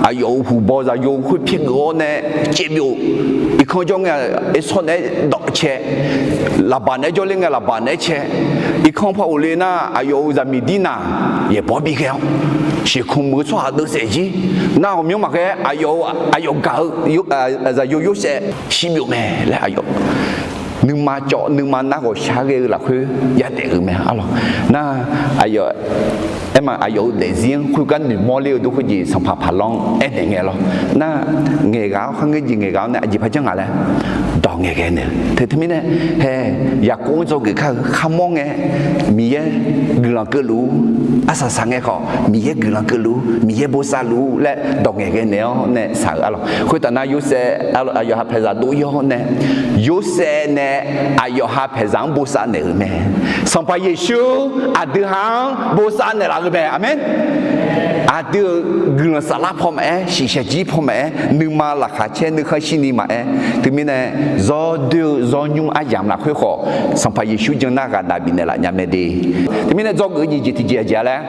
aqyawf-euq huqbaw zaqyo khoer pyaergeuf-awr nae caevbyov. Irkanr jawr ngae, ersawr naeq-aer dawq cae. Laqbaq naeq-aer jawrler ngae, laqbaq naeq-aer cae. Irkanr par ghofle nar, aqyawf-euq zaqmiq dirnaq yaeqbawq bighae-awr, sheuqkmq muiq-eu tsawrhaq deuvsaef jir. Nar ghawqmyanr maqghae, aqyawf-euq aqyawf gaq-eu zaqyo Yorsaev shirbyov mae laer aqyawf nuima cawv nuima nar ghawqshaq ghae-eu lafkhoer yadaef-euq mae arlawq. Nar, aqyawf, aerma aqyawf-euq daefzir-anr khoergar noeqmawr ler-eu dur khoerjeq Sanqpaq Paqlawr-anr aernaeq ngae lawr. Nar, ngaeqghaq-awr kharngeur jeq ngaeqghaq-awr nae aqjeq par janr nga laer dawq ngaeqghae naeq-eu. Teu teumirnae, hae, Yaqkov-anr dzawgeuf kar-eu kharmawr ngae, Miqyaer guiqlanq keuvluf-ur, arsaq saq ngae khawf Miqyaer guiqlanq keuvluf-ur, Miqyaer bosav luf-ur laer dawq ngaeqghae naeq-awr nae saq-euq arlawq. Khoertav nar Yorsaev aqyawf ha paeqzaq dov-ir-awr nae, Yorsaev nae aqyawf ha paeqzaq-anr bosav naeq-euq mae. Sanqpaq Yeqsur aqdui ha-anr bosav naeqlaf-eu mae. Aqmeq. Aqdui-euq guiqlanq saflar paw maqaer, shiqshaq jir paw maqaer, nuima laqkhaq caer nuikhanr shirni maqaer, teumirnae zawr doer-eu zawr nymr aryamq lafkhoer khawf, Sanqpaq Yeqsur janr nar ghaqnav bifnaeq laf nya mae de. Teumirnae dzawgeuf-eu nyiq jeq tiqjeq aqjeq-a laer,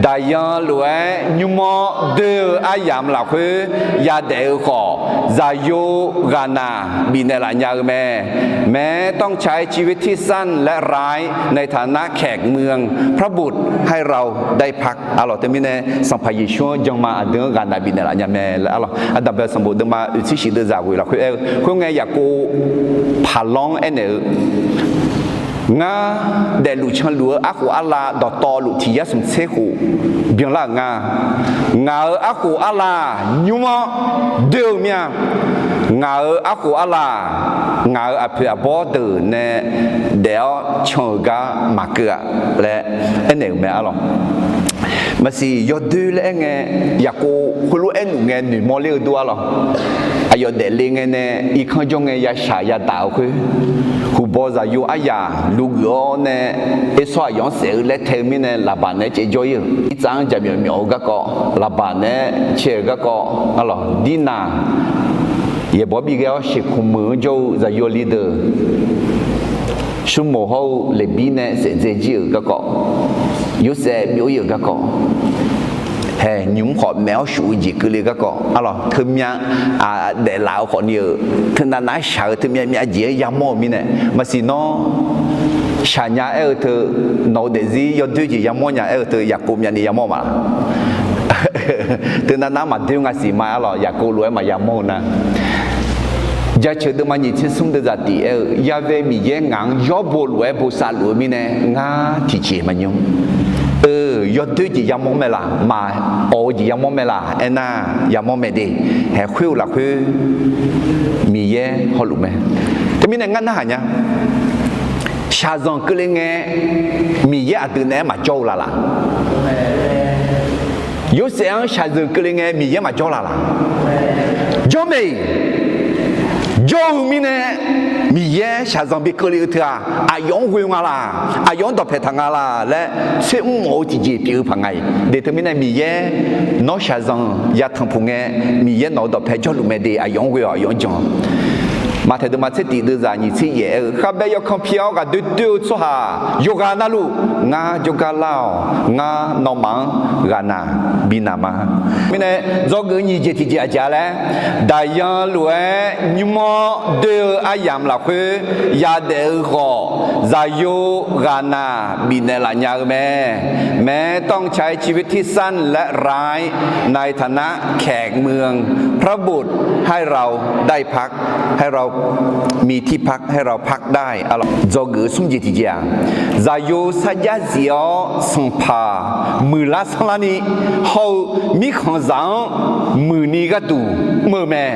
daqyan lof-aer nymr-awr doer-eu aryamq lafkhoer yadaef-eu khawf, zaqyo ghaqnav bifnaeq laf nya-eu mae. แม้ต้องใช้ชีวิตที่สั้นและร้ายในฐานะแขกเมือง พระบุตรให้เราได้พัก Arlawq, teumirnae Sanqpaq Yeqsur-anr janma aqdui-anr ghaqnav bifnaeq laf nya mae laer arlawq. Aqdaq bae sanqbof deuvma oeqtser shif deuvzaq ghoeq lafkhoer aer-eu khoerngae, Yaqkov paqlawr-anr aernaeq-eu, Ngar daefluf canluf-eu arkhof arlav dawqtawvluf tiq yar smq tser khof byanlar-euq nga. Ngaq-euq arkhof arlav nymr-awr doer-eu mir-a. Ngaq-euq arkhof arlav, ngaq-euq aqpoeq aqbawr deuq nae daef-awr can-euq gar maqkeuv-a laer aernaeq-euq mae arlawq. Maqsiq yawdoer laer aerngae, Yaqkov heulof-aer aerluf ngae noeqmawr ler-eu dur arlawq. Aqyawf daefle ngae nae irkanr jawr ngae yashaq yadaq-eu khoer, huqbaw zaqyo aryaq luvgeuf-awr nae, Ersawr aqyawf-anr saef-eu laer tae-eu mirnae, Laqbaq naeq-aer caevjawr ir-euq. Irtsav-anr jaqmyawf myawf-eu garkawv, Laqbaq naeq-aer cae-eu garkawv arlawq. Dirnaq yaeqbawq bighae-awr sheuqkmq meuq-anr jawr-eu zaqyo li deuq, Sumor hawr-eu Leqbir nae saef dzae jir-euq garkawv, Yorsaev byov ir-euq garkawv, hae nymq-mr khawf maeq-awr shuf-eu jeq keuvle garkawv arlawq. Teumyav daeflaf-eu khawfni-euq teunav nav-aer shaq-eu teumyav myav jeq-anr yamawr-eu mirnae, maqsiq nawr shaqnya aer-eu teu, nawq-eu daefzir yawdoer jeq yamawr nya aer-eu teu, Yaqkov myavni yamawr ma. Teunav nav-aer maqdoer nga siq ma arlawq, Yaqkov lof-aer maqya mawr-eu nar. Jaceuq deuvma nyiq tser smr deuvzaq tiq aer-eu, Ya've Miqyaer ngaq-anr yawr bo lof-aer bosav luf-eu mirnae, ngar tiqjeq maqnymr. Eu, yawdoer jeq yamawr mae laq, maqawq-eu jeq yamawr mae laq aernar, yamawr mae de. Haeq khoer-eu lafkhoer Miqyaer hawluf mae. Teumirnae ngar narhaq nya. Shaqzanq keuvle ngae, Miqyaer aqdui naeq-aer maqjawr-eu laf laq? Yorsaev-anr shaqzanq keuvle ngae Miqyaer maqjawr laf laq? Jawr mae-iq. Jawr-eu mirnae, Miqyaer shaqzanq bi keuvle-eu teu-aq, aqyawf-anr ghoe nga laq, aqyawf-anr dawqpaeq taq nga laq laer tser mr mawf-eu tiqjeq pyeuf-eu paq nga-iq. De teumirnae Miqyaer nawr shaqzanq yatanq puq ngae, Miqyaer nawq-eu dawqpae jawrluf mae de, aqyawf-anr ghoe-awq, aqyawf-anr jan. Maqtaeq deuvma tser tiq deuvzaq nyiq tser yaef aer-eu, khavbae yawkan pi-awr ghaqdoer doer-eu tsawrhaq yawqghaq navluf ngar jawrgar lar-awq. Ngar nawmaf-anr ghaqnaq bi naq ma. Mirnae dzawgeuf nyiq jeq tiqjeq aqjeq-a laer, daqyan lof-aer nymr-awr doer-eu aryamq lafkhoer yadaef-eu khawf, zaqyo ghaqnaq bifnaeq laf nya-eu mae. แม้ต้องใช้ชีวิตที่สั้นและร้ายในฐานะแขกเมือง พระบุตรให้เราได้พัก ให้เรามีที่พัก ให้เราพักได้ Dzawgeuf smr jeq tiqjeq-aq, zaqyo sarjax zif-awr sanqpaq muiqlar sanrlarni hawr-eu mirkhanqzaq-anr muiqni gharduq mr-eu mae.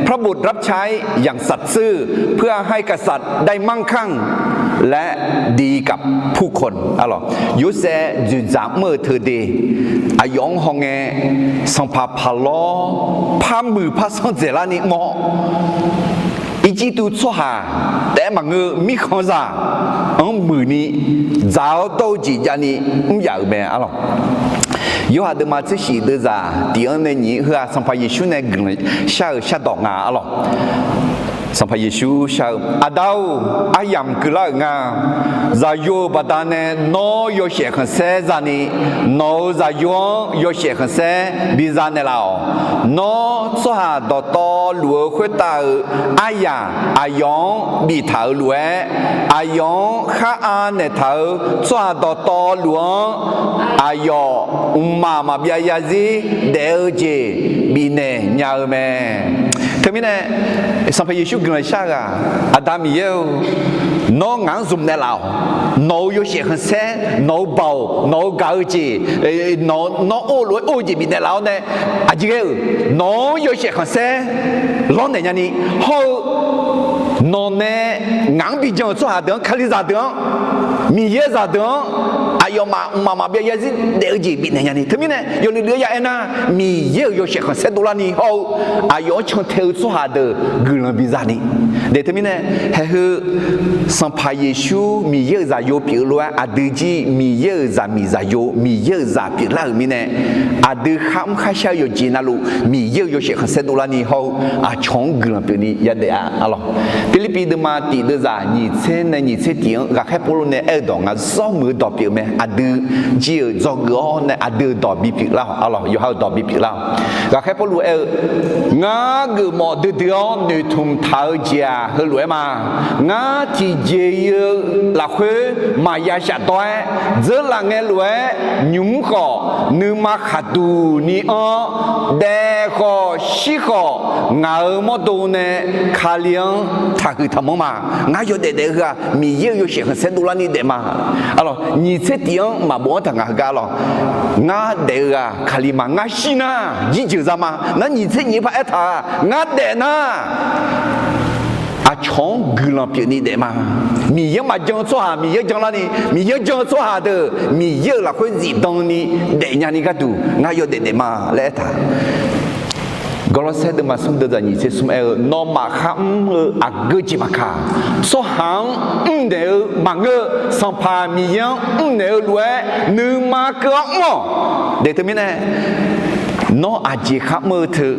พระบุตรรับใช้อย่างสัตย์ซื่อ เพื่อให้กษัตริย์ได้มั่งคั่ง และดีกับผู้คน Yorsaev dzoeqdzaq mr-eu teu de, aqyawf-anr hawngae sanqpaq paqlawr par muiq par sanr dzaeqlarni mr-awr, Irjirtuv tsawrhaq taef-aer maqngeur-eu mirkhanqzaq-anr muiqni dzaq-awr dawr-eu jeq javni mr yaf-euq mae arlawq. Yorhaq deuvma tser shif deuvzaq tiq-anr nae nyiq heu-aq, Sanqpaq Yeqsur nae guiqlanq shar-euq shardawq nga arlawq. Sanqpaq Yeqsur shar-eu, Aqda-or, aryamq keuvlar-euq nga. Zaqyo-euq baqdanae nawr yawshaef khanqsaer zani, nawq-euq zaqyo-anr yawshaef khanqsaer biza naeqlaf-awq. Nawr tsawrhaq dawqtawvluf-eu khoertav-euq aryaq aqyawf-anr biftaq-euq lof-aer, aqyawf-anr khar aq naeqtaq-euq tsawrhaq dawqtawvluf-anr aqyawf mqmaq maqbyav zarzir daef-eu jeq bifnaeq nya-eu mae. Teumirnae, Sanqpaq Yeqsur guiqlanq shar-eu ghaq, Aqda Miqyaer-or, nawr ngaq-anr zmq naeqlaf-awq. Nawq-euq yawshaef khanqsaer, nawq-euq baoq, nawq-euq gaq-eu jeq, nawq, nawr or-eu lof-aer or-eu jeq bifnaeq laf-awr nae, aqjeq ghae-euq nawq-anr yawshaef khanqsaer lawrnaeq nyani hawr-eu, nawq nae ngaq-anr bijan-euq tsawrhaq deuq-anr, Kalizaq deuq-anr, Miqyaer zaqdeuq-anr, aqyawfmaf mqmaq maqbyav yarzir daef-eu jeq bifnaeq nyani. Teumirnae yawluiv luiv-aer ya aernar, Miqyaer-euq yawshaef khanqsaer dovlarni hawr-eu aqyawf-anr can tae-eu tsawrhaq deuq guiqlanq biza ni. Daef teumirnae, haeqheu Sanqpaq Yeqsur Miqyaer-euq zaqyo pyeuf-eu lof-aer aqdui jir Miqyaer-euq zaqmiq zaqyo, Miqyaer-euq zaq pyeuflar-euq mirnae, aqdui kharmr kharshar-eu yawqjeq navluf Miqyaer-euq yawshaef khanqsaer dovlarni hawr-eu aqcawq-anr guiqlanq pyeufni yadaef-a. Arlawq, Pirlirpiv deuvma tiq deuvzaq nyiq tser nae nyiq tser tiq-anr ghaqkhaer Pawrluv nae aer-eu dawq ngaq zawr muiq-eu dawq pyeuf mae. Aqdui jir-euq dzawgeuf-awr nae aqdui-euq dawq bipyeuf lar-awq. Arlawq, yawqha-euq dawq bipyeuf lar-awq. Ghaqkhaer Pawrluv aer-eu, Ngar geufmawf duidui-awr noeqtmq taq-eu jeq-aq heulof-aer ma. Ngar tiqjeq-iq-eu lafkhoer maqya shafdawr-aer, dzeurlaf ngae lof-aer nymq-mr khawf, nuima khaqduq ni anr-awr, daef khawf shir khawf, ngaq-euq mawrdo nae Kali-anr taqhuiq taqmanr ma. Ngar yawdaef daef-eu heu-aq, Miqyaer-euq yawshaef khanqsaer dovlarni daef ma. Arlawq, nyiq tser tiq-anr maqbof-anr taq ngaq heugar lawq. Ngar daef-eu ghaq Kali ma. Ngar shir nar, jirjeuq za ma. Nar nyiq tser nyiq-aer paraer taq-a, ngar daef nar, aqcawq-anr guiqlanq pyeufni daef ma. Miqyaer maqjan-eu tsawrhaq Miqyaer janlarni, Miqyaer jan-eu tsawrhaq deuq Miqyaer-euq lafkhoer zifdan ni daefnya ni gharduq ngar yawdaef daef ma laer aertaq. Gawrlawrsaer deuvma smr deuvzaq nyiq tser smr aer-eu, Nawmaf kharmr-eu aqgeu jeq maqkaq, tsawrhaq-anr mrnaeq-eu maqngeur-eu, Sanqpaq Miqyaer-anr mrnaeq-eu lof-aer nuima keuv-awr mr-awq. Daef teumirnae, nawr aqjeq kharmr-eu teu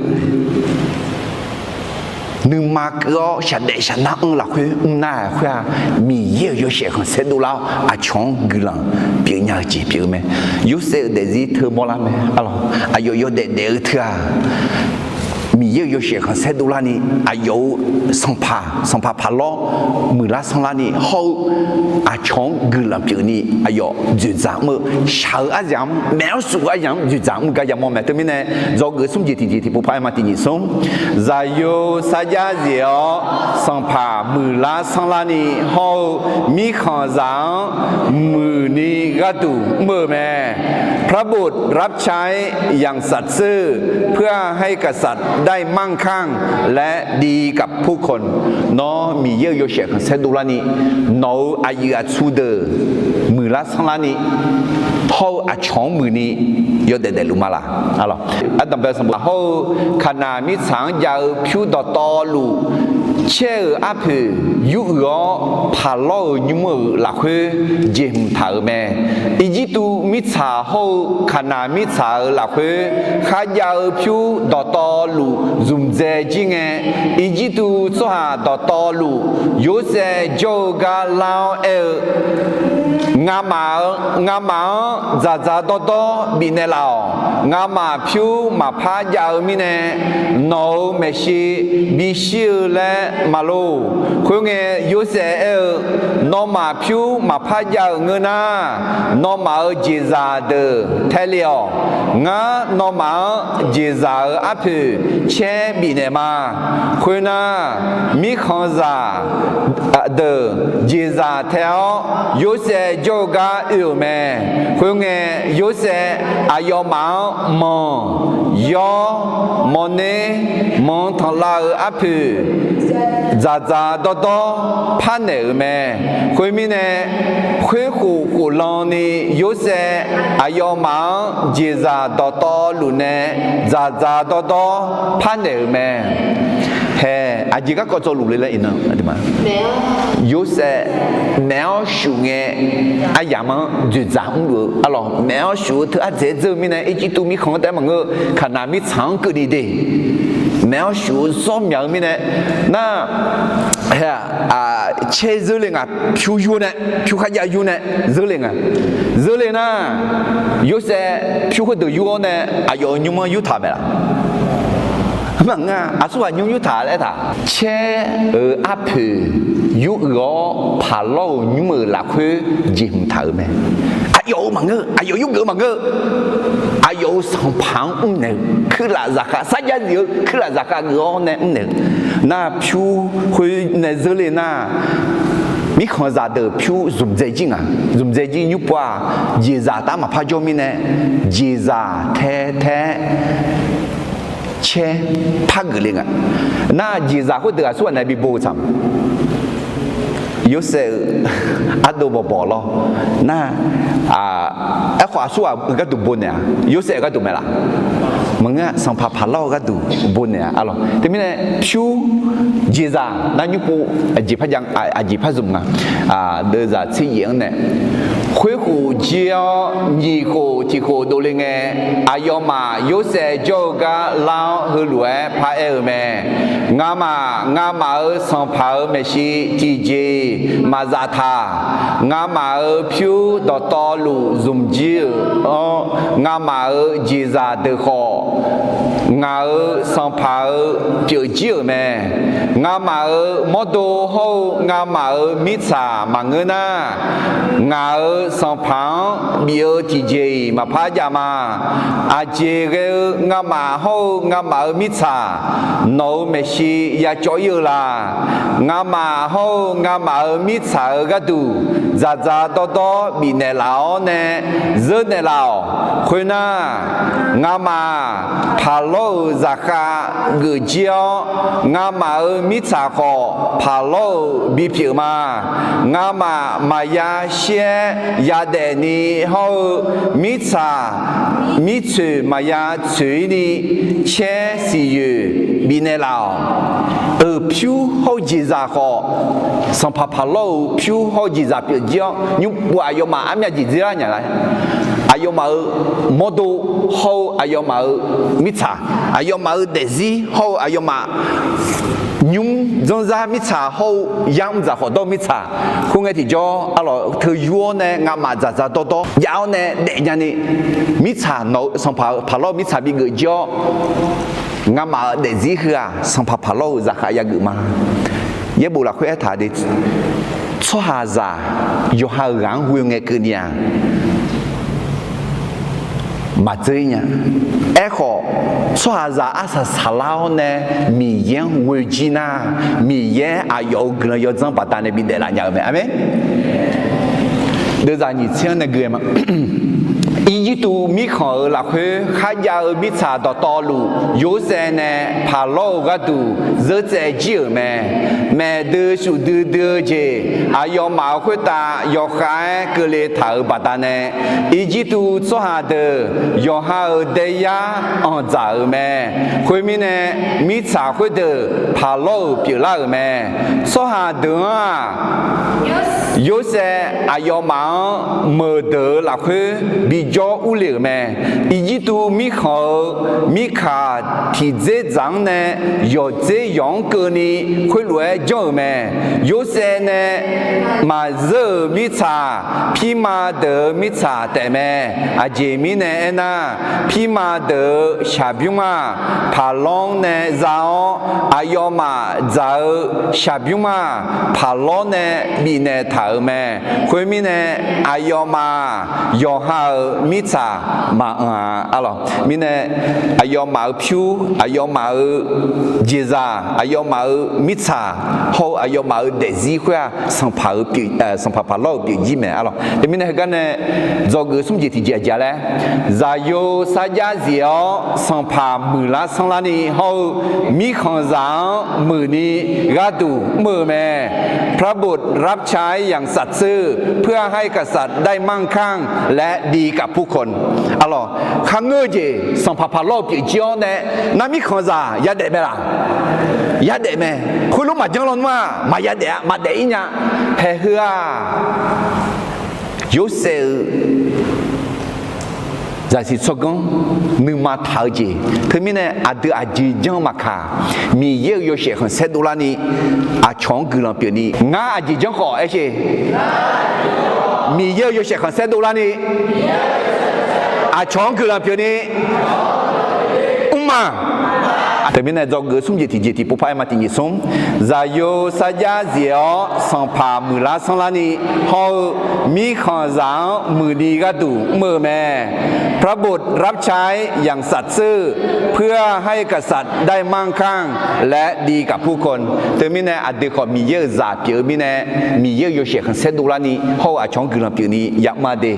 nuima keuv-awr shaqdaef shaqnar anr-eu lafkhoer mrnar-aq khoer-aq, Miqyaer-euq yawshaef khanqsaer dovlar-awr aqcawq-anr guiqlanq pyeufnya-eu jeq pyeuf-eu mae. Yorsaev-euq daefzir teu mawrlar mae. Arlawq, aqyawf yawdaef daef-eu teu-aq, Miqyaer-euq yawshaef khanqsaer dovlarni, aqyawf-euq sanqpaq, sanqpaq paqlawr muiqlar sanrlarni hawr-eu aqcawq-anr guiqlanq pyeufni aqyawf dzoeqdzaq mr-eu shaq-eu aryamq-anr, maeq-awr shuf-eu aryamq-anr dzoeqdzaq mr gar yamawr mae. Teumirnae, dzawgeuf smr jeq tiqjeq tiqpov par aer ma tiq nyiq smr. Zaqyo sarjax zif-awr sanqpaq muiqlar sanrlarni hawr-eu mirkhanqzaq-anr muiqni gharduq mr-eu mae. พระบุตรรับใช้อย่างสัตย์ซื่อ เพื่อให้กษัตริย์ได้มั่งคั่งและดีกับผู้คน Nawr Miqyaer-euq yawshaef khanqsaer dovlarni, nawq-euq aqyuif aqtsu deuq muiqlar sanrlarni hawr-eu aqcawq-anr muiqni yawdaef daefluf ma laq? Ardanqbae sanqbof hawr-eu Kaqnaq mirtsaq-anr jav-eu pyur dawqtawvluf caer-euq arpoeq yuruiq-awr, paqlawr-euq nymr-euq lafkhoer jeqhmq taq-euq mae. Irjirtuv mirtsaq hawr-eu Kaqnaq mirtsaq-euq lafkhoer kharjav-eu pyur dawqtawvluf zmqdzae jir ngae, Irjirtuv tsawrhaq dawqtawvluf Yorsaev jawr-eu gar lar-awr aer-eu, Ngamaf-eu, ngamaf-anr dzaqdzaq dawrdawr bifnaeq laf-awq. Ngamaf pyur maqpar jav-eu mirnae, nawq-euq maeqshi bishir-eu laer maqlor. Khoerngae, Yorsaev aer-eu, Nawmaf pyur maqpar jav-euq ngeur nar, nawmaf-euq jeqzaq deuq taele-awq. Ngar nawmaf-anr jeqzaq-euq arpoeq caer bifnaeq ma. Khoernar, mirkhanqzaq deuq jeqzaq tae-awr Yorsaev jawr-eu gar oe-euq mae. Khoerngae, Yorsaev aqyawfmaf-anr manq, yawr, mawrner, manq tanqlav-euq arpoeq dzaqdzaq dawrdawr parnaeq-euq mae. Khoermirnae, khoerkhof khoflan ni Yorsaev aqyawfmaf-anr jeqzaq dawqtawvluf nae dzaqdzaq dawrdawr parnaeq-euq mae. Hae, aqjeq garkawv tsawvluf le laer iqnan, Yorsaev maeq-awr shuf ngae, aryamq-anr dzoeqdzaq mr-eu arlawq, maeq-awr shuf-eu teu ardzaeq-aer dzeur-eu mirnae, Irjirtuv mirkhanq-anr taef-aer maqngeur-eu, Kaqnaq mirtsaq-anr keuvni de. Maeq-awr shuf-eu zawr myaq-eu mirnae, nar, caer zeur le nga, pyur yur nae, pyur kharjav yur nae zeur le nga. Zeur le nar, Yorsaev pyur khoerdeuq yur-awr nae aqyawf-euq nymr-anr yurtaq mae laq? Maqngeur-a. Aqsurghaq nymr yurtaq laer aertaq, caer-euq arpoeq yuruiq-awr paqlawr-euq nymr-euq lafkhoer jeqhmq taq-euq mae. Aqyawf-euq maqngeur, aqyawf yurgeuf-eu maqngeur. Aqyawf-euq sanqpaq-anr mrnaeq-eu kuirlaf zaqkhav, sarjax zif-eu kuirlaf zaqkhav geuf-awr nae mrnaeq-eu. Nar pyur khoer nae zeur le nar, mirkhanqzaq deuq pyur zmqdzae jir nga. Zmqdzae jir nymr pov-aq, jeqzaq taef-aer maqpar jawr mirnae, jeqzaq tae tae-aer caer par geuf le nga. Nar jeqzaq khoerdeuq aqsurghaq nae bi bo-eu tsaq ma. Yorsaev-euq ardov bawqbawq lawr nar, aerkhawf aqsurghaq-eu gharduq bonaeq-a, Yorsaev-euq gharduq mae laq? Maqngeur-a, sanqpaq Paqlawr-eu gharduq bonaeq-a arlawq. Teumirnae pyur jeqzaq nar nymrpov aqjeq par jav, aqjeq par zmq nga. Deuvzaq tser yaef-anr nae, khoerkhof jir-awr nyiq khof tiq khof dovle ngae, aqyawfmaf Yorsaev jawr-eu gar lar-awr heulof-aer paraer-euq mae. Ngamaf, ngamaf-euq sanqpaq-euq maeqshi tiqjeq-iq maqzaf taq. Ngamaf-euq pyur dawqtawvluf zmq jir-euq-anr, ngamaf-euq jeqzaq deuq khawf, ngaq-euq sanqpaq-euq pyeuf jir-euq mae. Ngamaf-euq mawrdo hawr-eu ngamaf-euq mirtsaq maqngeur nar, ngaq-euq sanqpaq-anr bif-eu tiqjeq-iq maqpar jav ma. Aqjeq ghae-eu ngamaf hawr-eu ngamaf-euq mirtsaq nawq-euq maeqshi ya cawv ir-eu la? Ngamaf hawr-eu ngamaf-euq mirtsaq-euq gharduq dzaqdzaq dawrdawr bifnaeq laf-awr nae zeur naeq laf-awq. Khoernar, ngamaf Paqlawr-euq zaqkhav geuf jir-awr, ngamaf-euq mirtsaq khawf Paqlawr-euq bipyeuf ma. Ngamaf maqya shir-aer yadaef ni hawr-eu mirtsaq mirtsoeq maqya tsoeq ir ni caer siqyoeq bifnaeq laf-awq. Euq pyur hawr-eu jeqzaq khawf, sanqpaq Paqlawr-euq pyur hawr-eu jeqzaq pyeuf jir-awr, nymrpov aqyawfmaf armyav jeq dzerlar nya la? Aqyawfmaf-euq mawrdo hawr-eu aqyawfmaf-euq mirtsaq, aqyawfmaf-euq daefzir hawr-eu aqyawfmaf nymr dzanrzar mirtsaq hawr-eu yamr dzaq khawf dawr-eu mirtsaq, khoerngae tiqjawr arlawq teu yur-awr nae ngamaf dzaqdzaq dawrdawr jav-awr nae daef nyani, mirtsaq nawq-eu sanqpaq Paqlawr-euq mirtsaq bigeuf jir-awr, ngamaf-euq daefzir heu-aq sanqpaq Paqlawr-euq zaqkhav yageuf ma. Yaerbof lafkhoer aertaq de, tsawrhaqzaq yawqha-euq ghaq-anr ghoe ngae keuvni-aq, maqdzeur ir nya. Aerkhawf, tsawrhaqzaq arsaq saqlar-awr nae Miqyaer-anr ghoe jir nar, Miqyaer aqyawf-euq guiqlanq yawdzanr baqdanae bidaef laf nya-eu mae. Aqmeq. Deuvzaq nyiq tser-anr nae gui-aer ma. Irjirtuv mirkhanq-euq lafkhoer kharjav-eu mirtsaq dawqtawvluf, Yorsaev nae Paqlawr-euq gharduq zeur tsaev jir-euq mae. Maef dui shuf duidui-eu jeq aqyawfmaf-euq khoertav yawkhav-aer keuvle taq-euq baqdanae, Irjirtuv tsawrhaq deuq yawqha-euq daeyar anqdzaq-euq mae. Khoermirnae, mirtsaq khoerdeuq Paqlawr-euq pyeuflar-euq mae. Tsawrhaq deuq-anr-aq, Yorsaev aqyawfmaf-anr meuqdeuq-euq lafkhoer bijawr urle-euq mae. Irjirtuv mirkhanq-euq mirkaq tiqdzer dzaq-anr nae yawqdzer yawq-anr keuvni khoerlof-aer janr-euq mae. Yorsaev nae maqzeur-euq mirtsaq, pirma deuq-euq mirtsaq taefmae. Aqjeq mirnae aernar, pirma deuq-euq shaqbymr-aq, Paqlawr nae za-awr, aqyawfmaf dzaq-eu shaqbymr-aq, Paqlawr nae bifnaeq taq-euq mae. Khoermirnae, aqyawfmaf-aq, yawqha-euq mirtsaq maqanr-a arlawq. Mirnae, aqyawfmaf-euq pyur, aqyawfmaf-euq jeqzaq, aqyawfmaf-euq mirtsaq hawr-eu aqyawfmaf-euq daefzir khoer-aq, sanqpaq-euq pyeuf, sanqpaq Paqlawr-euq pyeuf jir mae arlawq. Teumirnae heugar nae dzawgeuf smr jeq tiqjeq aqjeq-a laer, zaqyo sarjax zif-awr sanqpaq muiqlar sanrlarni hawr-eu mirkhanqzaq-anr muiqni gharduq mr-eu mae. พระบุตรรับใช้อย่างสัตย์ซื่อ เพื่อให้กษัตริย์ได้มั่งคั่งและดีกับผู้คน arlawq. Kharngeur-eu jeq sanqpaq Paqlawr-euq pyeuf jir-awr nae, nar mirkhanqzaq yadaef mae laq? Yadaef mae. Khoerlof maqjanr lawnmr-aq maqyadaef-a, maqdaef ir nya. Haeq heu-aq, Yorsaev-euq zaqsiq tsawrganr nuima taq-eu jeq. Teumirnae aqdui aqjeq janr maqkaq, Miqyaer-euq yawshaef khanqsaer dovlarni aqcawq-anr guiqlanq pyeufni, ngar aqjeq janr khawf aer sher, Miqyaer-euq yawshaef khanqsaer dovlarni aqcawq-anr guiqlanq pyeufni mr ma. Teumirnae dzawgeuf smr jeq tiqjeq tiqpov par aer ma. Tiqjeq smr, zaqyo sarjax zif-awr sanqpaq muiqlar sanrlarni hawr-eu mirkhanqzaq-anr muiqni gharduq mr-eu mae. พระบุตรรับใช้อย่างสัตย์ซื่อ เพื่อให้กษัตริย์ได้มั่งคั่งและดีกับผู้คน Teumirnae aqdui khawf Miqyaer-euq zaq pyeuf-eu mirnae, Miqyaer-euq yawshaef khanqsaer dovlarni hawr-eu aqcawq-anr guiqlanq pyeufni yamr ma de.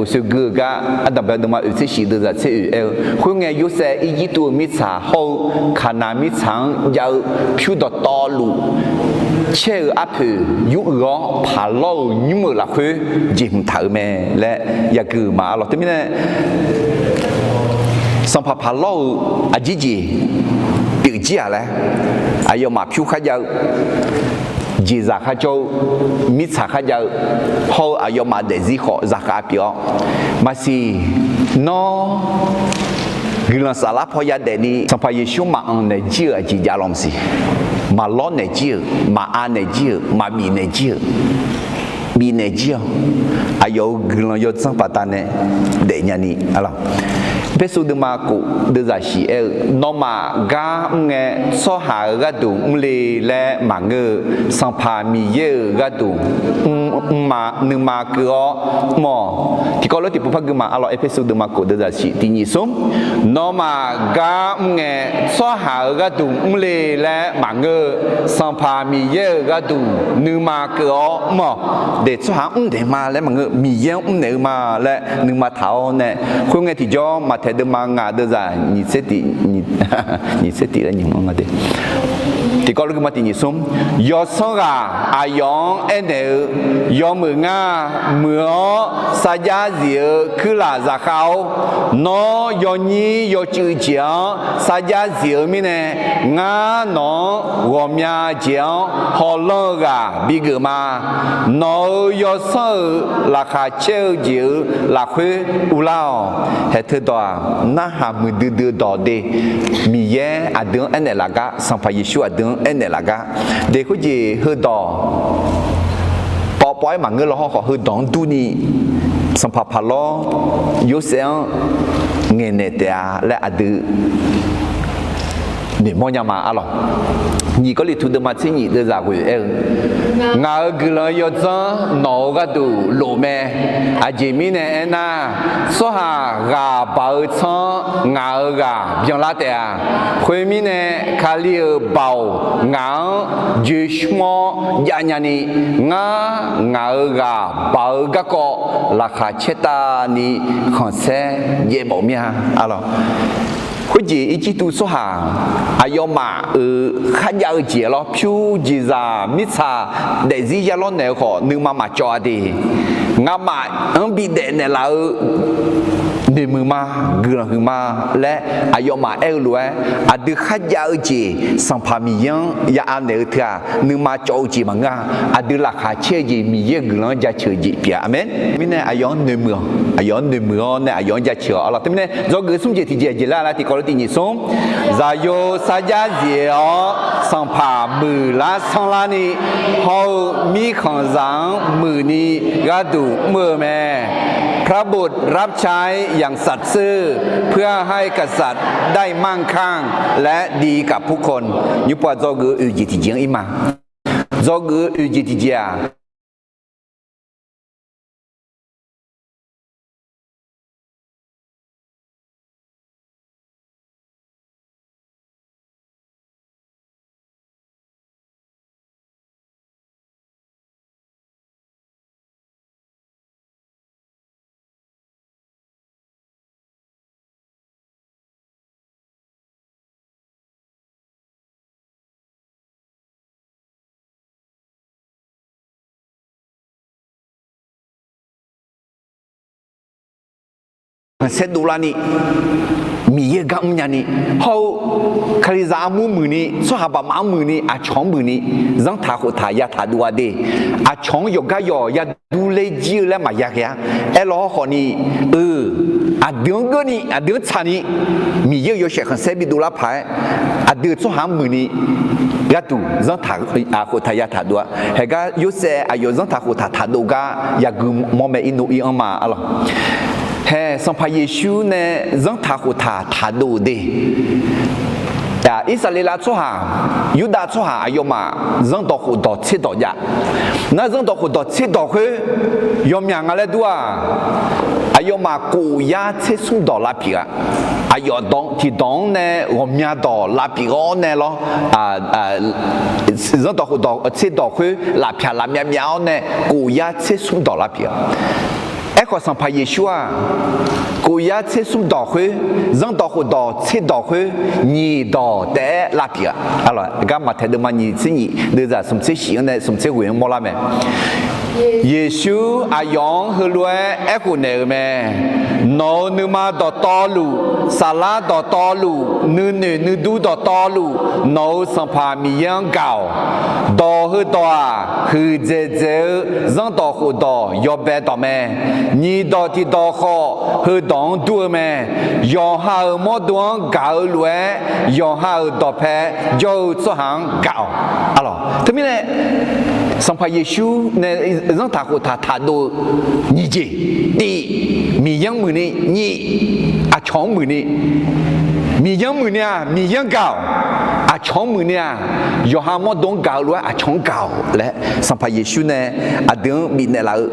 Uqshoe gui-eu gar ardanqbae nuima oeq tser shif deuvzaq tser oeq aer-eu, khoerngae Yorsaev Irjirtuv-eu mirtsaq hawr-eu Kaqnaq mirtsaq-anr jav-eu pyur dawqtawvluf caer-eu arpoeq yur uiq-awr, paqlawr-euq nymr-euq lafkhoer jeqhmq taq-euq mae laer yagui-euq ma. Arlawq teumirnae, sanqpaq paqlawr-euq aqjir jeq pyeuf jir-aq laer, aqyawfmaf pyur kharjav-eu, jeqzaq kharjawr-eu, mirtsaq kharjav-eu, hawr-eu aqyawfmaf daefzir khawf zaqkhav pyeuf-awr, maqsiq, nawr guiqlanq saflar paw yadaef ni Sanqpaq Yeqsur maqanq naeq jir-euq aqjeq jav law maqsiq. Maqlawr naeq jir-euq, maqav naeq jir-euq, maqbif naeq jir-euq, bifnaeq jir-awq. Aqyawf-euq guiqlanq yawdzanr baqda nae daefnya ni, arlawq. Erpersu deuvma kof deuvzaq shif aer-eu, nawmaf gar mr ngae, tsawrhaq-euq gharduq mr le laer maqngeur-eu, Sanqpaq Miqyaer-euq gharduq mr, mrma, nuima keuv-awr mr-awq. Tiqkawv lof tiqpov par gui ma. Arlawq, Erpersu deuvma kof deuvzaq shif tiq nyiq smr. Nawmaf gar mr ngae, tsawrhaq-euq gharduq mr le laer maqngeur-eu, Sanqpaq Miqyaer-euq gharduq nuima keuv-awr mr-awq. De, tsawrhaq-anr mr daeq ma laer maqngeur, Miqyaer-anr mrnaeq-eu ma laer nuima taq-awr nae, khoerngae tiqjawr Maqtaeq deuvma ngaq deuvzaq nyiq tser tiq, nyiq tser tiq laer nyiq mr nga de. Tiqkawv lof gui ma tiq nyiq smr. Yawsanr ghaq aqyawf-anr aernaeq-eu, yawmuiq ngar muiq-awr sarjax zif-eu kuirlaf zaqkhav-or, nawr yawnyir yawcuiv jeq-anr sarjax zif-eu mirnae, ngar nawq-anr ghawqmya jeq-anr hawlanr-eu ghaq bigeuf ma. Nawq-euq yawsanr-euq laqkhaq caer-eu jeq-euq lafkhoer uvlar-awq. Haeq teudawq-aq, narhaq muiqdui dui-eu dawq de. Miqyaer aqdui-anr aernaeq laf gar, Sanqpaq Yeqsur aqdui-anr aernaeq laf gar. De, khoerjeq heudawq pawv pawv-aer maqngeur law hawrkhawf, heudawq-anr durni Sanqpaq Paqlawr Yorsaev-anr ngaeqnaeq taef-a laer aqdui noeqmawr nya ma, arlawq. Nyiq Gawrliqtu deuvma tser nyiq deuvzaq ghoeq aer-eu, ngaq-euq guiqlanq yawdzanr nawq-euq gharduq lof mae. Aqjeq mirnae aernar, tsawrhaq ghaq baoq-eu tsanr ngaq-euq ghaq byanlar taef-a. Khoermirnae, Kali-euq baoq ngaq-anr joeqshmr-awr javnya ni, ngar ngaq-euq ghaq baoq-eu garkawv laqkhaq caertavni khanqsaer jaev mawf mir-a, arlawq. Khoerjeq Irjirtuv tsawrhaq aqyawfmaf-euq kharjav-eu jeq lawr, pyur jeqzaq mirtsaq daefzir ya lawrnaeq-eu khawf nuima maqcawv-a de. Ngamaf-anr bidaef naeqlaf-eu noeqmuiq ma, guiqlanq huiq ma laer aqyawfmaf aer-eu lof-aer, aqdui kharjav-eu jeq Sanqpaq Miqyaer-anr ya anaeq-eu teu-aq, nuima cawv-eu jeq maqngeur-a. Aqdui laqkhaq caer-eu jeq Miqyaer-euq guiqlanq-anr jaceuq-eu jeq pyeuf-a. Aqmeq. Mirnae aqyawf-anr noeqmuiq-awq, aqyawf-anr noeqmuiq-awr nae aqyawf-anr jaceuq-awq, arlawq. Teumirnae dzawgeuf smr jeq tiqjeq jeq lar lar tiqkawv lof tiq nyiq smr. Zaqyo sarjax zif-awr sanqpaq muiqlar sanrlarni, hawr-eu mirkhanqzaq-anr muiqni gharduq mr-eu mae. พระบุตรรับใช้อย่างสัตย์ซื่อ เพื่อให้กษัตริย์ได้มั่งคั่ง และดีกับผู้คน Nymrpov-aq, dzawgeuf-eu oeq jeq tiqjeq-anr ir ma. Dzawgeuf-eu oeq jeq tiqjeq-aq, khanqsaer dovlarni, Miqyaer gar mrnya ni, hawr-eu Kalizaq armur muiqni, tsawrhaq baqmaf-anr muiqni, aqcawq-anr muiqni, zanrtaq khoftaq yataq dov-a de. Aqcawq-anr yawqgar yawq ya durler jir-eu laer maqya ghae-a. Aerlaw hawrkhawf ni, eu, aqdui-anr geurni, aqdui-anr tsaqni, Miqyaer-euq yawshaef khanqsaer bidov lar paq-aer, aqdui-euq tsawrhaq-anr muiqni, gharduq zanrtaq khoftaq yataq dov-a. Haegar Yorsaev aqyawf zanrtaq khoftaq taqdov gar yagui mawr mae, irnov ir-anr ma, arlawq. Hae, Sanqpaq Yeqsur nae zanrtaq khoftaq taqdov de. Irsaqleqlav tsawrhaq, Yurdav tsawrhaq aqyawfmaf zanrdawq khofdawq tserdawq jav. Nar zanrdawq khofdawq tserdawq khoer yawmyaq nga laer dur-aq, aqyawfmaf khof yar tser smr dawq lavpyeuf-a. Aqyawf dawq tiqdawq-anr nae ghawqmya dawq lavpyeuf-awr nae lawr, zanrdawq khofdawq tserdawq khoer lafpyaq lafmyav myav-awr nae khof yar tser smr dawq lavpyeuf-a. Aerkhawf, Sanqpaq Yeqsur-aq, Kof yar tser smr dawq khoer, Zanrdawq khofdawq tser dawq khoer, nyiq dawq taef-aer lavpyeuf-a. Aqgar Maqtaeq deuvma nyiq tser nyiq deuvzaq smq tser shif-anr nae smq tser ghoeq-anr mawrlar mae. Yeqsur aqyawf-anr heulof-aer aerkhof naeq-euq mae. Nawq-euq nuima dawqtawvluf, saflar dawqtawvluf, nuinoeq nuidur dawqtawvluf, nawq-euq Sanqpaq Miqyaer-anr gaq-awq. Dawq heudawq-aq, huiqdzaeq dzaeq-eu Zanrdawq khofdawq yawbae dawq mae. Nyiq dawq tiq dawq khawf, heudawq-anr dur-eu mae. Yawqha-euq mawrdo-anr gaq-eu lof-aer, yawqha-euq dawqpae jawr-eu tsawrhaq-anr gaq-awq. Aqlawq, teumirnae Sanqpaq Yeqsur nae zanrtaq khoftaq taqdov-eu nyiq jeq, tiq, Miqyaer-anr muiqni, nyiq, aqcawq-anr muiqni. Miqyaer-anr muiqni-aq, Miqyaer-anr gaq-awq. Aqcawq-anr muiqni-aq, yawqha mawrdo-anr gaq-eu lof-aer aqcawq-anr gaq-awq laer Sanqpaq Yeqsur nae aqdui-anr bifnaeq laf-eu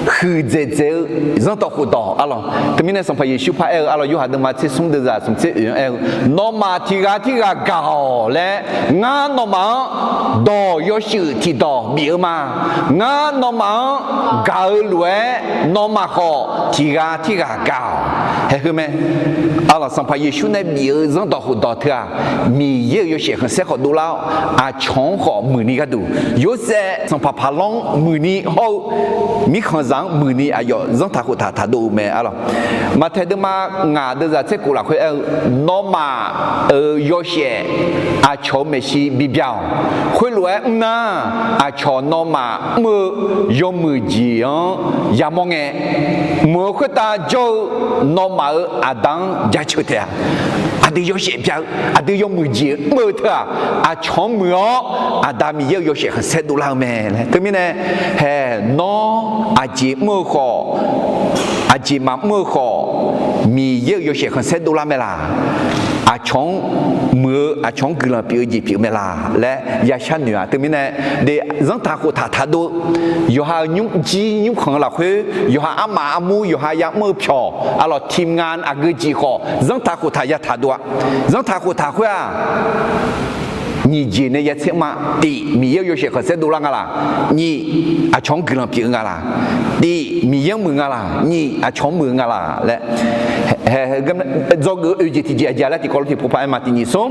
huiqdzaeq dzaeq-eu zanrdawq khofdawq. Aqlawq, teumirnae Sanqpaq Yeqsur par aer-eu, aqlawq, Yorhaq deuvma tser smr deuvzaq smq tser oeq-anr aer-eu, Nawmaf tiq ghaq tirghaq gaq-awq laer ngar nawmaf-anr dawq yawshuif tiqdawq bif-eu ma. Ngar nawmaf-anr gaq-eu lof-aer, nawmaf khawf tiq ghaq tirghaq gaq-awq. Haeq heu mae. Aqlawq, Sanqpaq Yeqsur nae bif-eu zanrdawq khofdawq teu-aq, Miqyaer-euq yawshaef khanqsaer khawf dovlar-awr, aqcawq-anr khawf muiqni gharduq, Yorsaev sanqpaq Paqlawr-anr muiqni hawr-eu, mirkhanqzaq-anr muiqni aqyawf zanrtaq khoftaq taqdov-eu mae. Aqlawq, Maqtaeq deuvma ngaq deuvzaq tser kof lafkhoer aer-eu, Nawmaf-euq yawshaef aqcawq-euq maeqshi bibyaq-awq. Khoerlof-aer mr nar, aqcawq nawmaf mr-eu yawmuiq jeq-anr yamawr ngae, mq-euq khoertav jawr-eu nawmaf-euq Aqda-anr jaceuq taef-a. Aqdui yawshaef bya-eu, aqdui yawmuiq jeq mr-eu teu-aq, aqcawq-anr muiq-awr, Aqda Miqyaer-euq yawshaef khanqsaer dovlar-eu mae laer. Teumirnae, haeq, nawr aqjeq mr-eu khawf, aqjeq maqmr-eu khawf, Miqyaer-euq yawshaef khanqsaer dovlar mae laq? Aqcawq-anr muiq-eu, aqcawq-anr guiqlanq pyeuf-eu jeq pyeuf mae laq laer yashar noeq-aq. Teumirnae, de, zanrtaq khoftaq taqdov-eu, yawqha-euq nymrjir nymrkhanq-eu lafkhoer, yawqha armaf armur, yawqha yamr-eu pyawq, aqlawq, tiqmqnga aqgeu jeq khawf, zanrtaq khoftaq yataq dov-a. Zanrtaq khoftaq khoer-aq, nyiq jeq nae yatser ma. Tiq, Miqyaer-euq yawshaef khanqsaer dovlar nga laq? Nyiq, aqcawq-anr guiqlanq pyeuf-eu nga laq? Tiq, Miqyaer-anr muiq nga laq? Nyiq, aqcawq-anr muiq-eu nga laq laer, dzawgeuf-eu oeq jeq tiqjeq aqjeq laer tiqkawv lof tiqpov paq-aer ma. Tiq nyiq smr,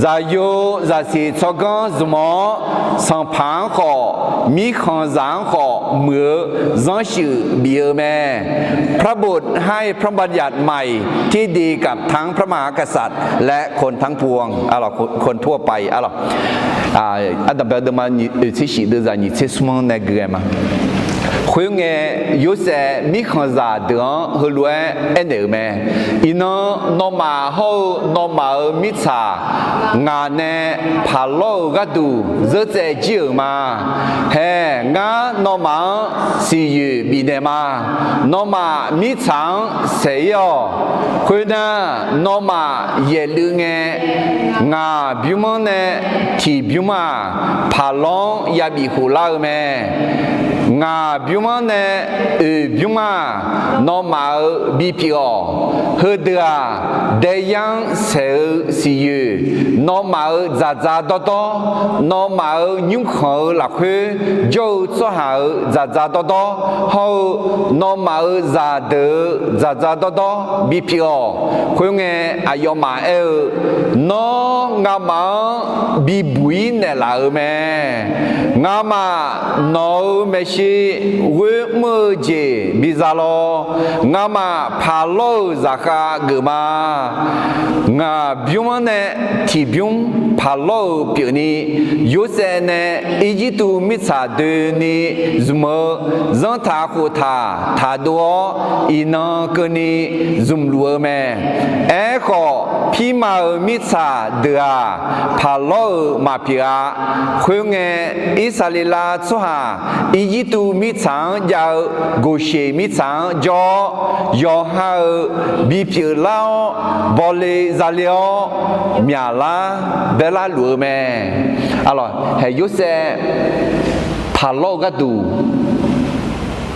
zaqyo zaqsiq tsawrganr zmq-awr, sanqpaq-anr khawf, mirkhanqzaq-anr khawf muiq-eu zanrsuif bif-eu mae. พระบุตรให้พระบัญญัติใหม่ที่ดีกับทั้งพระมหากษัตริย์ และคนทั้งปวง คนทั่วไป Ardanqbae deuvma oeq tser shif deuvzaq nyiq tser smr-anr nae gui-aer ma. Khoerngae, Yorsaev mirkhanqzaq deuq-anr heulof-aer aernaeq-euq mae. Iqnan nawmaf hawr-eu nawmaf-euq mirtsaq ngaq nae paqlawr-euq gharduq zeur tsaev jir-euq ma. Haeq, ngar nawmaf-anr siqyoeq bifnaeq ma. Nawmaf mirtsaq-anr saeq-ir-awq. Khoernar, nawmaf yaeqluiv ngae, ngaq bymr-anr nae tiq bymr-aq, paqlawr-anr yabif khof lar-eu mae. Ngaq bymr-anr nae oeq bymr-aq, nawmaf-euq bipyeuf-awq. Heudeuq-aq, daeyar-anr saeq-eu siqyoeq, nawmaf-euq dzaqdzaq dawrdawr, nawmaf-euq nymrkhanq-eu lafkhoer jawr-eu tsawrhaq-euq dzaqdzaq dawrdawr hawr-eu, nawmaf-euq zaqdeuq-euq dzaqdzaq dawrdawr bipyeuf-awq. Khoerngae, aqyawfmaf aer-eu, Nawr ngamaf-anr bibuq-ir naeqlaf-euq mae. Ngamaf nawq-euq maeqshi ghoer mr-eu jeq biza lawr. Ngamaf paqlawr-euq zaqkhav geuf ma. Ngaq bymr-anr nae tiq bymr paqlawr-euq pyeufni, Yorsaev nae Irjirtuv mirtsaq doeni zmq-eu zanrtaq khoftaq taqdov-awr, iqnan keuvni zmqluf-eu mae. Aerkhawf, pirma-euq mirtsaq deuq-aq, paqlawr-euq maqpyeuf-a. Khoerngae, Irsaqleqlav tsawrhaq Irjirtuv mirtsaq-anr jav-eu Goqseq mirtsaq-anr jawr-awr, yawqha-euq bipyeuf lar-awr, bawle zale-awr, myaqlar baerlar luf-eu mae. Haeq, Yorsaev paqlawr-eu gharduq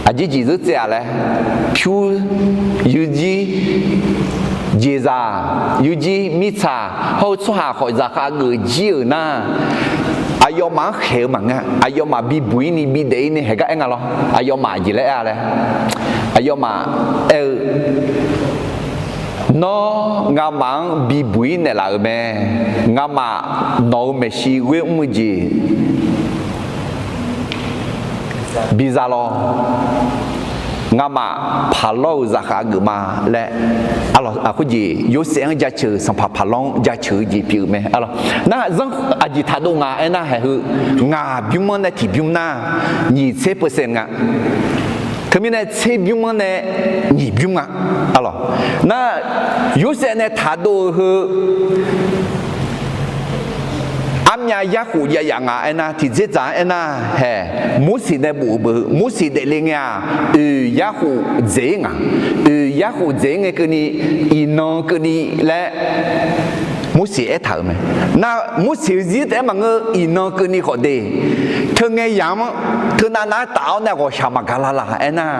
aqjeq jeq zeur tsaev-aq laer, pyur yurjir, jeqzaq yurjir, mirtsaq hawr-eu tsawrhaq khawf zaqkhav geuf jir-euq nar, aqyawfmaf-anr khaeq-eu maqngeur. Aqyawfmaf bibuq-ir ni bidaef-ir ni haeq gar aer nga lawr. Aqyawfmaf jeq laer aer-a laer, Aqyawfmaf aer-eu, Nawr ngamaf-anr bibuq-ir naeqlaf-euq mae. Ngamaf nawq-euq maeqshi ghoer mr-eu jeq biza lawr. Ngamaf paqlawr-euq zaqkhav geuf ma laer, khoerjeq Yorsaev-anr jaceuq-euq sanqpaq paqlawr-anr jaceuq-eu jeq pyeuf-eu mae. Nar zanr aqjeq taqdov nga aernar, haeq heu ngaq bymr-anr nae tiqbymr nar nyiq tser percent nga. Teumirnae tserbymr-anr nae nyiq bymr nga. Nar Yorsaev nae taqdov-eu heu armyav yarkhof jav yaf nga aernar, tiqdzerdzaq-anr aernar, haeq Morseq nae bof-euq beu, Morseq daefle ngae-aq, oeq yarkhof dzaeq-ir nga. Oeq yarkhof dzaeq-ir ngae keuvni, iqnan keuvni laer Morseq aertaq-euq mae. Nar Morseq-eu zir taef-aer maqngeur, iqnan keuvni khawf de. Teu ngae yamq-anr teunav nav-aer taf-awr nae ghawqshaq maqgaq la laq aernar,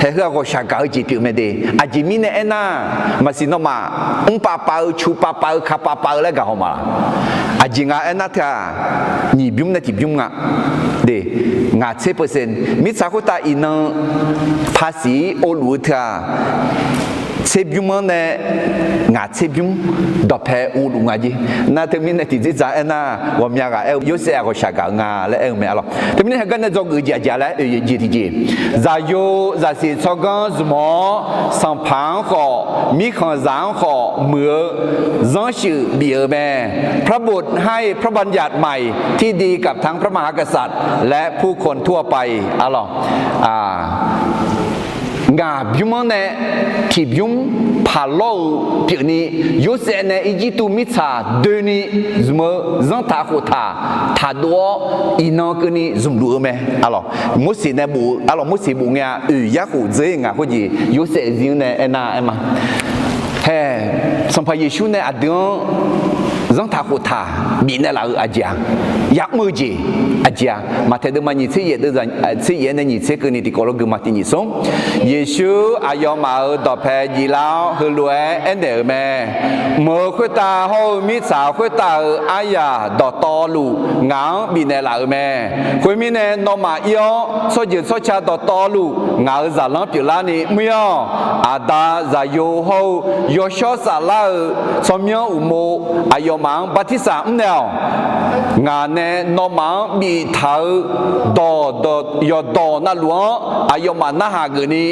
haeq heu-aq ghawqshaq gaq-eu jeq pyeuf mae de. Aqjeq mirnae aernar, maqsiq nawmaf mr pav pav-eu, cu pav pav-eu, ka pav pav-eu laer gaq haw ma laq. Aqjeq nga aernar teu-aq, nyiq bymr nae tiqbymr nga. De, ngaq tser percent. Mirtsaq khoertav iqnan paqsiq-ir ovluf-eu teu-aq, tserbymr-anr nae ngaq tserbymr dawqpae ovluf nga jer. Nar teumirnae tiqdzerdzaq aernar, ghawqmya ghaq aer-eu Yorsaev-aq ghawqshaq gaq-eu nga laer aer-eu mae arlawq. Teumirnae heugar nae dzawgeuf jeq aqjeq laer oeq jeq tiqjeq, zaqyo zaqsiq tsawrganr zmq-awr, sanqpaq-anr khawf, mirkhanqzaq-anr khawf muiq-eu zanrsuif bif-euq mae. พระบุตรให้พระบัญญัติใหม่ที่ดีกับทั้งพระมหากษัตริย์ และผู้คนทั่วไป arlawq. Ngaq bymr-anr nae tiqbymr paqlawr-euq pyeufni, Yorsaev nae Irjirtuv mirtsaq doeni zmq-eu zanrtaq khoftaq taqdov-awr, iqnan keuvni zmqluf-eu mae arlawq. Morseq nae bof-eu arlawq, Morseq bof ngae-a oeq yarkhof dzeur-ir nga khoerjeq Yorsaev zir-anr nae aernar aer ma. Haeq, Sanqpaq Yeqsur nae aqdui-anr zanrtaq khoftaq bifnaeq laf-eu aqjeq-aq, ya'mr-eu jeq aqjeq-aq, Maqtaeq deuvma nyiq tser yaef, tser yaef-aer nae nyiq tser keuvni tiqkawv lof gui ma. Tiq nyiq smr, Yeqsur aqyawfmaf-euq dawqpae jiflar-awr heulof-aer aernaeq-euq mae. Mq-euq khoertav hawr-eu mirtsaq khoertav-euq aryaq dawqtawvluf ngaq-anr bifnaeq laf-euq mae. Khoermirnae, nawmaf ir-awr tsawrjeuq tsawrca dawqtawvluf ngaq-euq zaqlanr pyeuflarni mr-ir-awq. Aqda, Zaqyo hawr-eu Yawshawr Saflar-euq tsawrmyanr uqmov aqyawfmaf-anr bartirsaq mrnaeq-awq. Ngaq nae nawmaf-anr biftaq-eu dawq, yawqdawq navluf-anr aqyawfmaf narhaq geufni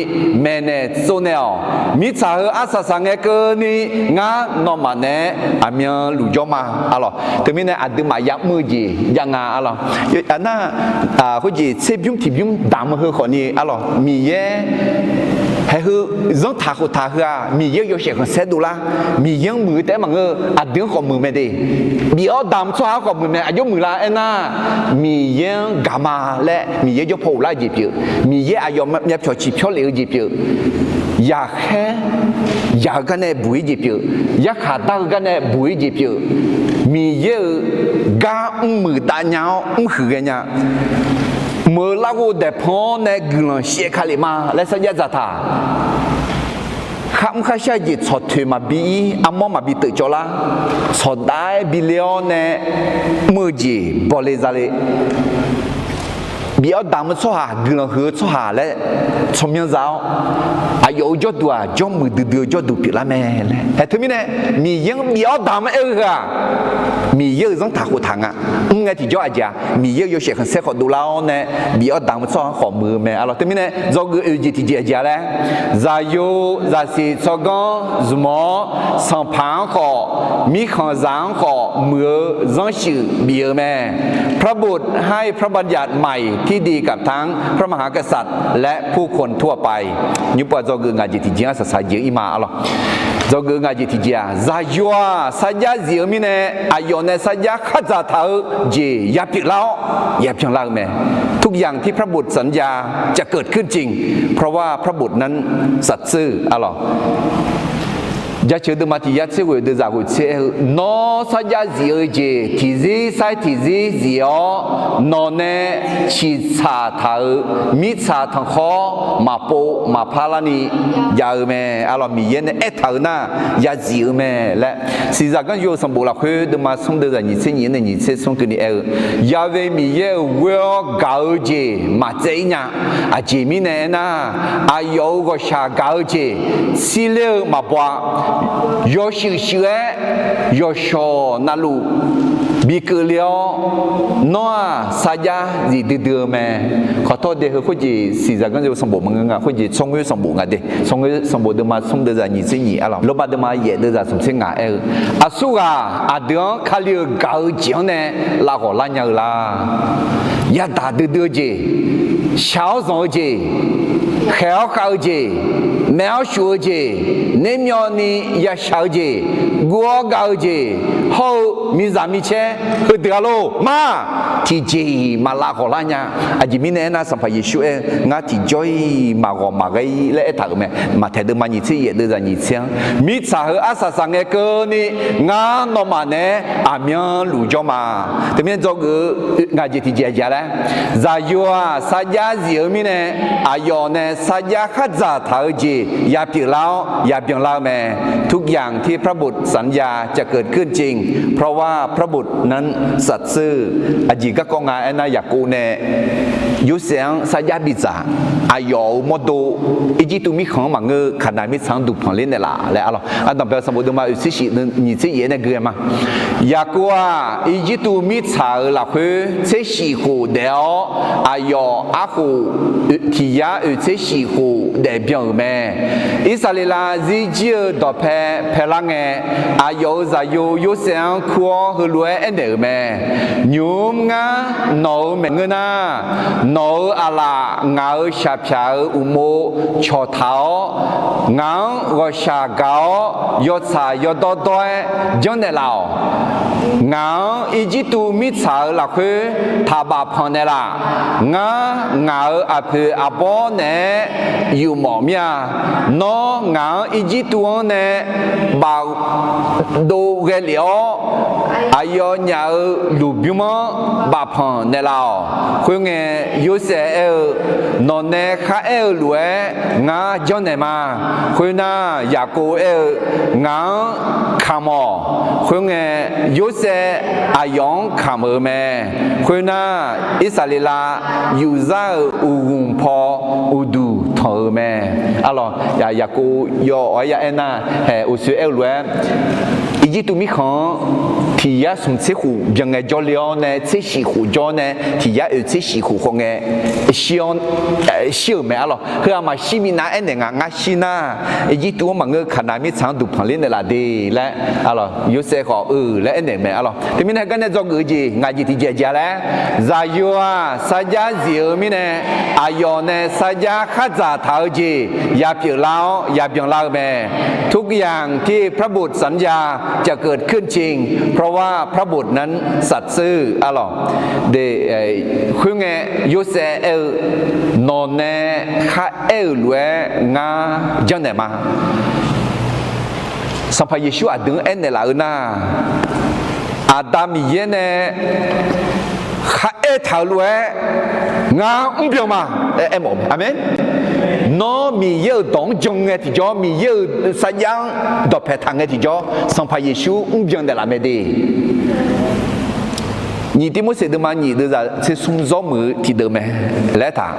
maeqnaeq tsovnaeq-awq. Mirtsaq heu arsaq saqngae keuvni ngar nawmaf naeq-aer aqmyanluf jawr ma arlawq. Teumirnae aqduimaf ya'mr-eu jeq jav nga arlawq. Aqnar, khoerjeq tserbymr tiqbymr damq-eu heu khawfni arlawq, Miqyaer haeq heu zanrtaq khoftaq heu-aq, Miqyaer-euq yawshaef khanqsaer dovlar. Miqyaer-anr muiq-eu taef-aer maqngeur-eu, aqdui-anr khawf muiq mae de. Bif-awr damq-eu tsawrhaq-anr khawf muiq mae. Aqjox muiqlar aernar, Miqyaer-anr gaq ma laer Miqyaer jawr paw ghoflar-eu jeq pyeuf. Miqyaer aqyawf myavpyawq ciqpyawr lef-eu jeq pyeuf. Yaqkhaer yaq-eu gar nae buq-ir jeq pyeuf. Yarkhaq dar-eu gar nae buq-ir jeq pyeuf. Miqyaer-euq gar mrmuiq dav nya-awr mrhuiq ghaenya. Mq-euq larghov daeqpanq-anr nae guiqlanq shaev ka lef ma laer sarjax dzaqtaq. Kharmr kharshar jeq tsawqtoeq maqbi ir, armawr maqbi teuf cawvlar. Tsawqdav-aer bi le-awr nae mr-eu jeq bawle zale. Bif-awr damq-eu tsawrhaq, guiqlanq huiq-eu tsawrhaq laer tsawrmyanr za-awr, aqyawf-euq jawrduq-aq jawrmuiq duidui-eu jawrduq pyeuflar mae laer. Haeq teumirnae, Miqyaer-anr bif-awr damq-aer aer-eu heu-aq, Miqyaer-euq zanrtaq khoftaq nga. Mr ngae tiqjawr aqjeq-aq, Miqyaer-euq yawshaef khanqsaer khawf dovlar-awr nae bif-awr damq-eu tsawrhaq-anr khawf muiq-eu mae arlawq. Teumirnae dzawgeuf oeq jeq tiqjeq aqjeq-a laer, Zaqyo zaqsiq tsawrganr zmq-awr, sanqpaq-anr khawf, mirkhanqzaq-anr khawf muiq-eu zanrsuif bif-eu mae. พระบุตรให้พระบัญญัติใหม่ที่ดีกับทั้งพระมหากษัตริย์และผู้คนทั่วไป Nymrpov dzawgeuf ngaq jeq tiqjeq-anr saqsaq jeq ir ma arlawq. Dzawgeuf ngaq jeq tiqjeq-aq, Zaqyo-aq sarjax zif-eu mirnae, aqyawf nae sarjax khardzaq taq-eu jeq yapyeuf lar-awr yapyeuf lar-eu mae. ทุกอย่างที่พระบุตรสัญญาจะเกิดขึ้นจริง เพราะว่าพระบุตรนั้นสัตย์ซื่อ arlawq. Jaceuq deuvma tiq yar tser ghoeq deuvzaq ghoeq tser aer-eu, Nawr sarjax zif-eu jeq tiqzir sair tiqzir zif-awr, nawq nae ciqtsaq taq-euq mirtsaq tanqkhawr maqpov maqpar larni jav-eu mae. Arlawq, Miqyaer nae aertaq-euq nar, yazif-eu mae laer, siqzaq ganr yov-eu sanqbof lafkhoer deuvma smr deuvzaq nyiq tser nyiq nae nyiq tser smr keuvni aer-eu, Ya've Miqyaer-euq ghoer-awr gaq-eu jeq maqtsaev-ir nya. Aqjeq mirnae aernar, aqyawf-euq ghawqshaq gaq-eu jeq tsirler-eu maqbaw-a. Yawshuif shuif-aer yawqshawq navluf bi keuvle-awr, nawr-aq sarjax zif duidui-eu mae. Khawqtawr dae heu khoerjeq siqzaq ganr yov-eu sanqbof maqngeur nga. Khoerjeq tsawrngoer sanqbof nga de. Tsawrngoer sanqbof deuvma smr deuvzaq nyiq tser nyiq arlawq. Lormav deuvma yaef deuvzaq smq tser ngaq aer-eu, Aqsurghaq aqdui-anr Kali-euq gaq-eu jeq-anr nae lavghawq lar nya-eu la? Yadaq duidui-eu jeq, shaq-awr zanq-eu jeq, khaeq-awr khav-eu jeq, maef-awr shuf-eu jeq, nermyawvni yashaq-eu jeq, guv-awr gav-eu jeq, hawr-eu miqzaq micaer heudeuq-a lor ma. Tiqjeq-iq maq lavghawq lar nya. Aqjeq mirnae aernar, Sanqpaq Yeqsur aer-eu, Ngar tiqjawr-iq maqghawq maqghae-ir laer aertaq-euq mae. Maqtaeq deuvma nyiq tser yaef deuvzaq nyiq tser-anr, Mirtsaq heu arsaq saq ngae keuvni, ngar nawmaf naeq-aer aqmyanluf jawr ma. Teumirnae dzawgeuf-eu ngaq jeq tiqjeq aqjeq-a laer, zaqyo-aq sarjax zif-eu mirnae, aqyawf nae sarjax khardzaq taq-eu jeq yapyeuf lar-awr yabyan lar-eu mae. ทุกอย่างที่พระบุตรสัญญาจะเกิดขึ้นจริง เพราะว่าพระบุตรนั้นสัตย์ซื่อ Aqjeq garkawv nga aernar, Yaqkov nae Yorsaev-anr sarjax bidzaq, aqyawf-euq mawrdo Irjirtuv mirkhanq-anr maqngeur, Kaqnaq mirtsaq-anr duqpanq ler naeqlaf laer arlawq. Ardanqbae-eu sanqbof deuvma oeq tser shif nyiq tser yaef nae gui-aer ma. Yaqkov-aq, Irjirtuv mirtsaq-euq lafkhoer tser shif khof daef-awr, aqyawf arkhof tiq yar oeq tser shif khof daef byan-euq mae. Irsaqleqlav zirjir-eu dawqpae paelar ngae, aqyawf-euq zaqyo Yorsaev-anr kur-awr heulof-aer aernaeq-euq mae. Nymq-mr ngar nawq-euq maeqngeur nar, nawq-euq aqlaf ngaq-euq shaqpyaq-euq uqmov cawqtaq-awr, ngaq-anr ghawqshaq gaq-awr yawtsaq yawdawr dawr-aer janrnaeq laf-awq. Ngaq-anr Irjirtuv mirtsaq-euq lafkhoer taqbaf panq naeqlaf. Ngar ngaq-euq aqpoeq aqbawr naeq-aer yufmawf mir-a. Nawr ngaq-anr Irjirtuv-anr nae bafdov ghae lef-awr, aqyawfnyaf-euq luqbymr-anr bafpanq naeqlaf-awq. Khoerngae, Yorsaev aer-eu, Nawq nae kharaer-eu lof-aer ngar janrnaeq ma. Khoernar, Yaqkov aer-eu, Ngaq-anr kamq-awq. Khoerngae, Yorsaev aqyawf-anr kamq-euq mae. Khoernar, Irsaqleqlav yufzar-euq uqghmq paw uqduq tanq-euq mae. Arlawq, Yaqkov yaw awq-aer ya aernar, haeq uqsoe aer-eu lof-aer, Irjirtuv mirkhanq-anr tiq yar smq tser khof byan ngae jawrle-awr nae, tser shif khof jawr nae tiq yar oeq tser shif khof khawf ngae, shir-awr, shir-euq mae arlawq. Heu-aq maqshir minav aernaeq nga, ngar shir nar, Irjirtuv-anr maqngeur, Kaqnaq mirtsaq-anr duqpanq ler naeqlaf de laer arlawq, Yorsaev khawf-eu laer aernaeq-eu mae arlawq. Teumirnae heugar nae dzawgeuf-eu jeq ngaq jeq tiqjeq aqjeq-a laer, zaqyo-aq sarjax zif-eu mirnae, aqyawf nae sarjax khardzaq taq-eu jeq yapyeuf lar-awr yabyan lar-eu mae. ทุกอย่างที่พระบุตรสัญญาจะเกิดขึ้นจริง เพราะว่าพระบุตรนั้นสัตย์ซื่อ arlawq. Khoerngae, Yorsaev aer-eu, Nawq nae kharaer-euq lof-aer ngar janrnaeq ma. Sanqpaq Yeqsur aqdui-anr aernaeq laf-eu nar, Aqda Miqyaer nae kharaer taq-euq lof-aer ngar mrbyan ma laer aermawf-eu mae. Aqmeq. Nawr Miqyaer-euq dawq-anr jan ngae tiqjawr, Miqyaer-euq sarjax-anr dawqpaeq taq ngae tiqjawr, Sanqpaq Yeqsur mrbyan naeqlaf mae de. Nyiq Tirmorseq deuvma nyiq deuvzaq tser smr zawr muiq-eu tiqdeuq mae laer taq,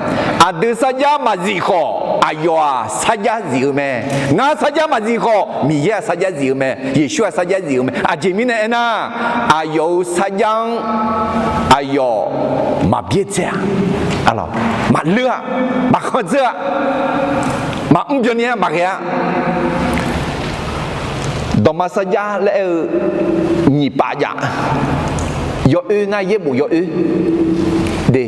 Aqdui sarjax maqzif khawf, aqyawf-aq sarjax zif-eu mae. Ngar sarjax maqzif khawf, Miqyaer-aq sarjax zif-eu mae. Yeqsur-aq sarjax zif-eu mae. Aqjeq mirnae aernar, aqyawf-euq sarjax-anr aqyawf maqbyaerdzae-a, maqleur-a, maqkhanqdzeur-a, maqmr byanni-a, maqghae-a. Dawqma sarjax laer aer-eu nyiq pav jav. Yawoer nar yaerbof yawoer de.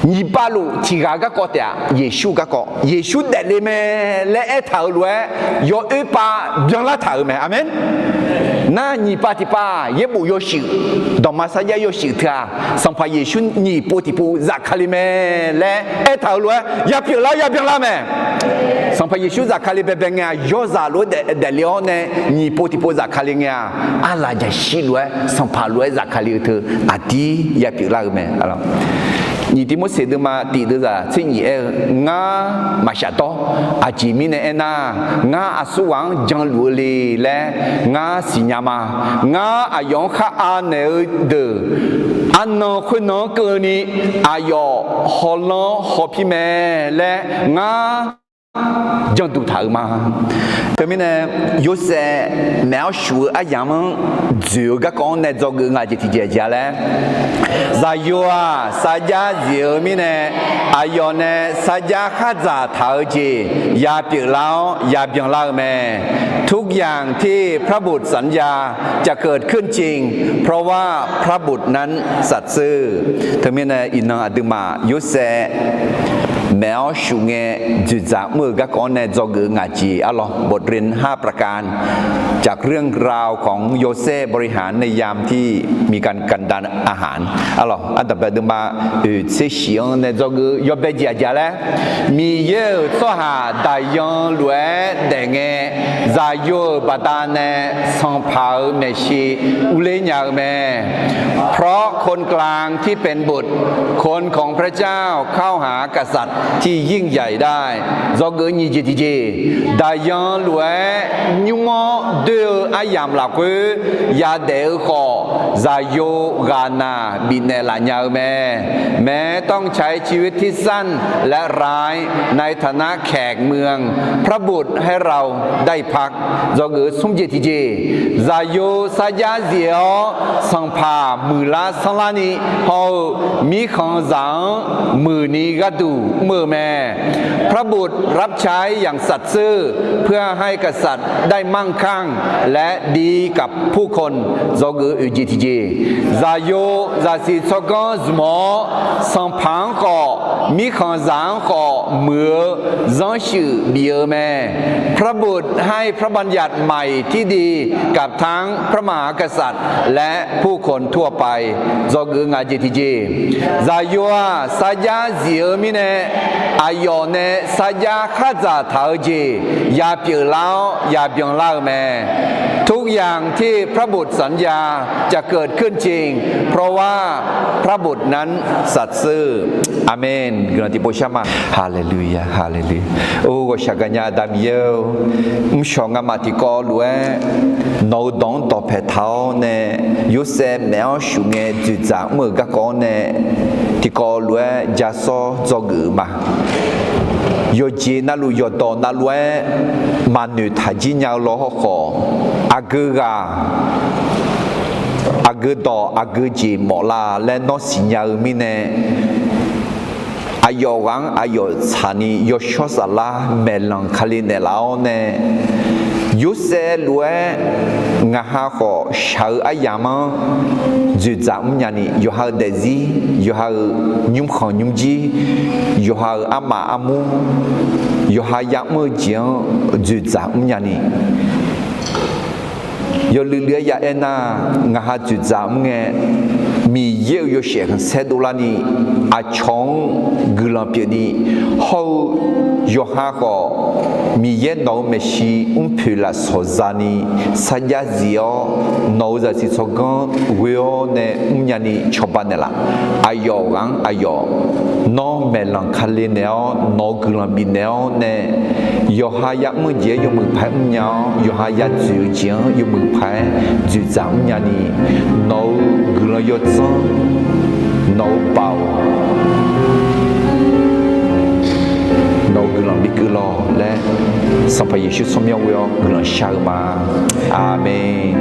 Nyiq pav luf tiq ghaq garkawv taef-aq, Yeqsur garkawv, Yeqsur daefle mae laer aertaq-euq lof-aer yawoer pav byanlar taq-euq mae. Aqmeq. Nar nyiq pav tiqpav yaerbof yawshuif, dawqma sarjax yawshuif teu-aq, Sanqpaq Yeqsur nyiq pov tiqpov zafkale mae laer aertaq-euq lof-aer ya pyeuflar-awr ya byanlar-eu mae. Sanqpaq Yeqsur zafkale baebae ngae-aq, yawzaq lof-aer daefle-awr nae nyiq pov tiqpov zafkale ngae-aq, arlaq jaqshir lof-aer Sanqpaq lof-aer zafkale-eu teu aqdir ya pyeuflar-eu mae. Nyiq Tivmorseq deuvma tiq deuvzaq tser nyif aer-eu, Ngar maqshaf dawr. Aqjeq mirnae aernar, ngar aqsurghaq-anr janluf-eu le laer ngar siqnya ma. Ngar aqyawf-anr khar anaeq-eu deuq arnan khoernan-anr keuvni aqyawf hawlanr hawpir mae laer ngar janduq taq-euq ma. Teumirnae, Yorsaev maeq-awr shuf-eu aryamq-anr dzoeq-eu garkawv-anr nae dzawgeuf ngaq jeq tiqjeq jeq-a laer, Zaqyo-aq sarjax zif-eu mirnae, aqyawf nae sarjax khardzaq taq-eu jeq ya pyeuflar-awr ya byanlar-eu mae. ทุกอย่างที่พระบุตรสัญญาจะเกิดขึ้นจริง เพราะว่าพระบุตรนั้นสัตย์ซื่อ Teumirnae iqnan aqduimaf Yorsaev maeq-awr shuf ngae dzoeqdzaq mr-euq garkawv-anr nae dzawgeuf-eu ngaq jeq arlawq. บทเรียนห้าประการ จากเรื่องราวของโยเซฟบริหารในยามที่มีการกันดารอาหาร arlawq. Ardanqbae deuvma oeq tser shif-anr nae dzawgeuf-eu yawbae jeq aqjeq laer, Miqyaer-euq tsawrhaq daqyan lof-aer daef ngae, Zaqyo-euq baqdanae sanqpaq-euq maeqshi urler nya-eu mae. เพราะคนกลางที่เป็นบุตร คนของพระเจ้าเข้าหากษัตริย์ที่ยิ่งใหญ่ได้ dzawgeuf nyiq jeq tiqjeq, daqyan lof-aer nymr-awr doer-eu aryamq lafkhoer yadaef-eu khawf, Zaqyo ghaqnaq bifnaeq laf nya-eu mae. แม้ต้องใช้ชีวิตที่สั้นและร้ายในฐานะแขกเมือง พระบุตรให้เราได้พัก dzawgeuf smr jeq tiqjeq, Zaqyo sarjax zif-awr sanqpaq muiqlar sanrlarni haw-eu mirkhanqzaq-anr muiqni gharduq mr-eu mae. พระบุตรรับใช้อย่างสัตย์ซื่อ เพื่อให้กษัตริย์ได้มั่งคั่งและดีกับผู้คน dzawgeuf oeq jeq tiqjeq, Zaqyo zaqsiq tsawrganr zmq-awr, sanqpaq-anr khawf mirkhanqzaq-anr khawf muiq-eu zanrshuif bif-eu mae. พระบุตรให้พระบัญญัติใหม่ที่ดีกับทั้งพระมหากษัตริย์และผู้คนทั่วไป dzawgeuf ngaq jeq tiqjeq, Zaqyo-aq sarjax zif-eu mirnae, aqyawf nae sarjax khardzaq taq-eu jeq ya pyeuflar-awr ya byanlar-eu mae. ทุกอย่างที่พระบุตรสัญญาจะเกิดขึ้นจริง เพราะว่าพระบุตรนั้นสัตย์ซื่อ Aqmeq. Guiqlanq tiqpov shar ma. Haleluya, haleluya. Or, ghawqshaq gaqnya Aqda Miqyaer-or, mrshawq ngamaf tiqkawv lof-aer nawq-eu dawq-anr dawqpae taq-awr nae, Yorsaev maeq-awr shuf ngae dzoeqdzaq mr-euq garkawv-anr nae tiqkawv lof-aer jasawr dzawgeuf-eu ma. Yawqjeq navluf yawqdawq navluf-aer maqnoeq taq jir nya-eu law hawrkhawf, aqgeu ghaq, aqgeu dawq, aqgeu jeq mawf la laer nawr siqnya-eu mirnae, aqyawf ghaq-anr aqyawf tsaqni Yawshawr Saflar maeqlanq kale naeqlaf-awr nae, Yorsaev lof-aer ngaq ha khawf shaq-eu aryamq-anr dzoeqdzaq mrnya ni, yawqha-euq daefzir, yawqha-euq nymrkhanq nymrjir, yawqha-euq armaf armur, yawqha ya'mr-eu jeq-anr dzoeqdzaq mrnya ni, yawluiv luiv-aer ya aernar, ngaq ha dzoeqdzaq mr ngae, Miqyaer-euq yawshaef khanqsaer dovlarni, aqcawq-anr guiqlanq pyeufni, hawr-eu yawqha khawf, Miqyaer nawq-euq maeqshi mrpoeq lafsawq za'ni sarjax zif-awr, nawq-euq zaqsiq tsawrganr ghoe-awr nae mrnya ni cawba naeqlaf. Aqyawf ghaq-anr aqyawf nawr maeqlanq kale naeq-awr, nawq-euq guiqlanq bifnaeq-awr nae, yawqha ya'mr-eu jeq-aer yawmuiq paq-aer mrnya-awr, yawqha yadzoeq-eu jeq-anr yawmuiq paq-aer dzoeqdzaq mrnya ni, nawq-euq guiqlanq yawdzanr, nawq-euq baoq, nawq-euq guiqlanq bikeuv lawq laer, Sanqpaq Yeqsur tsawrmyanr ghoe-awr guiqlanq shar-eu ma. Aqmeq.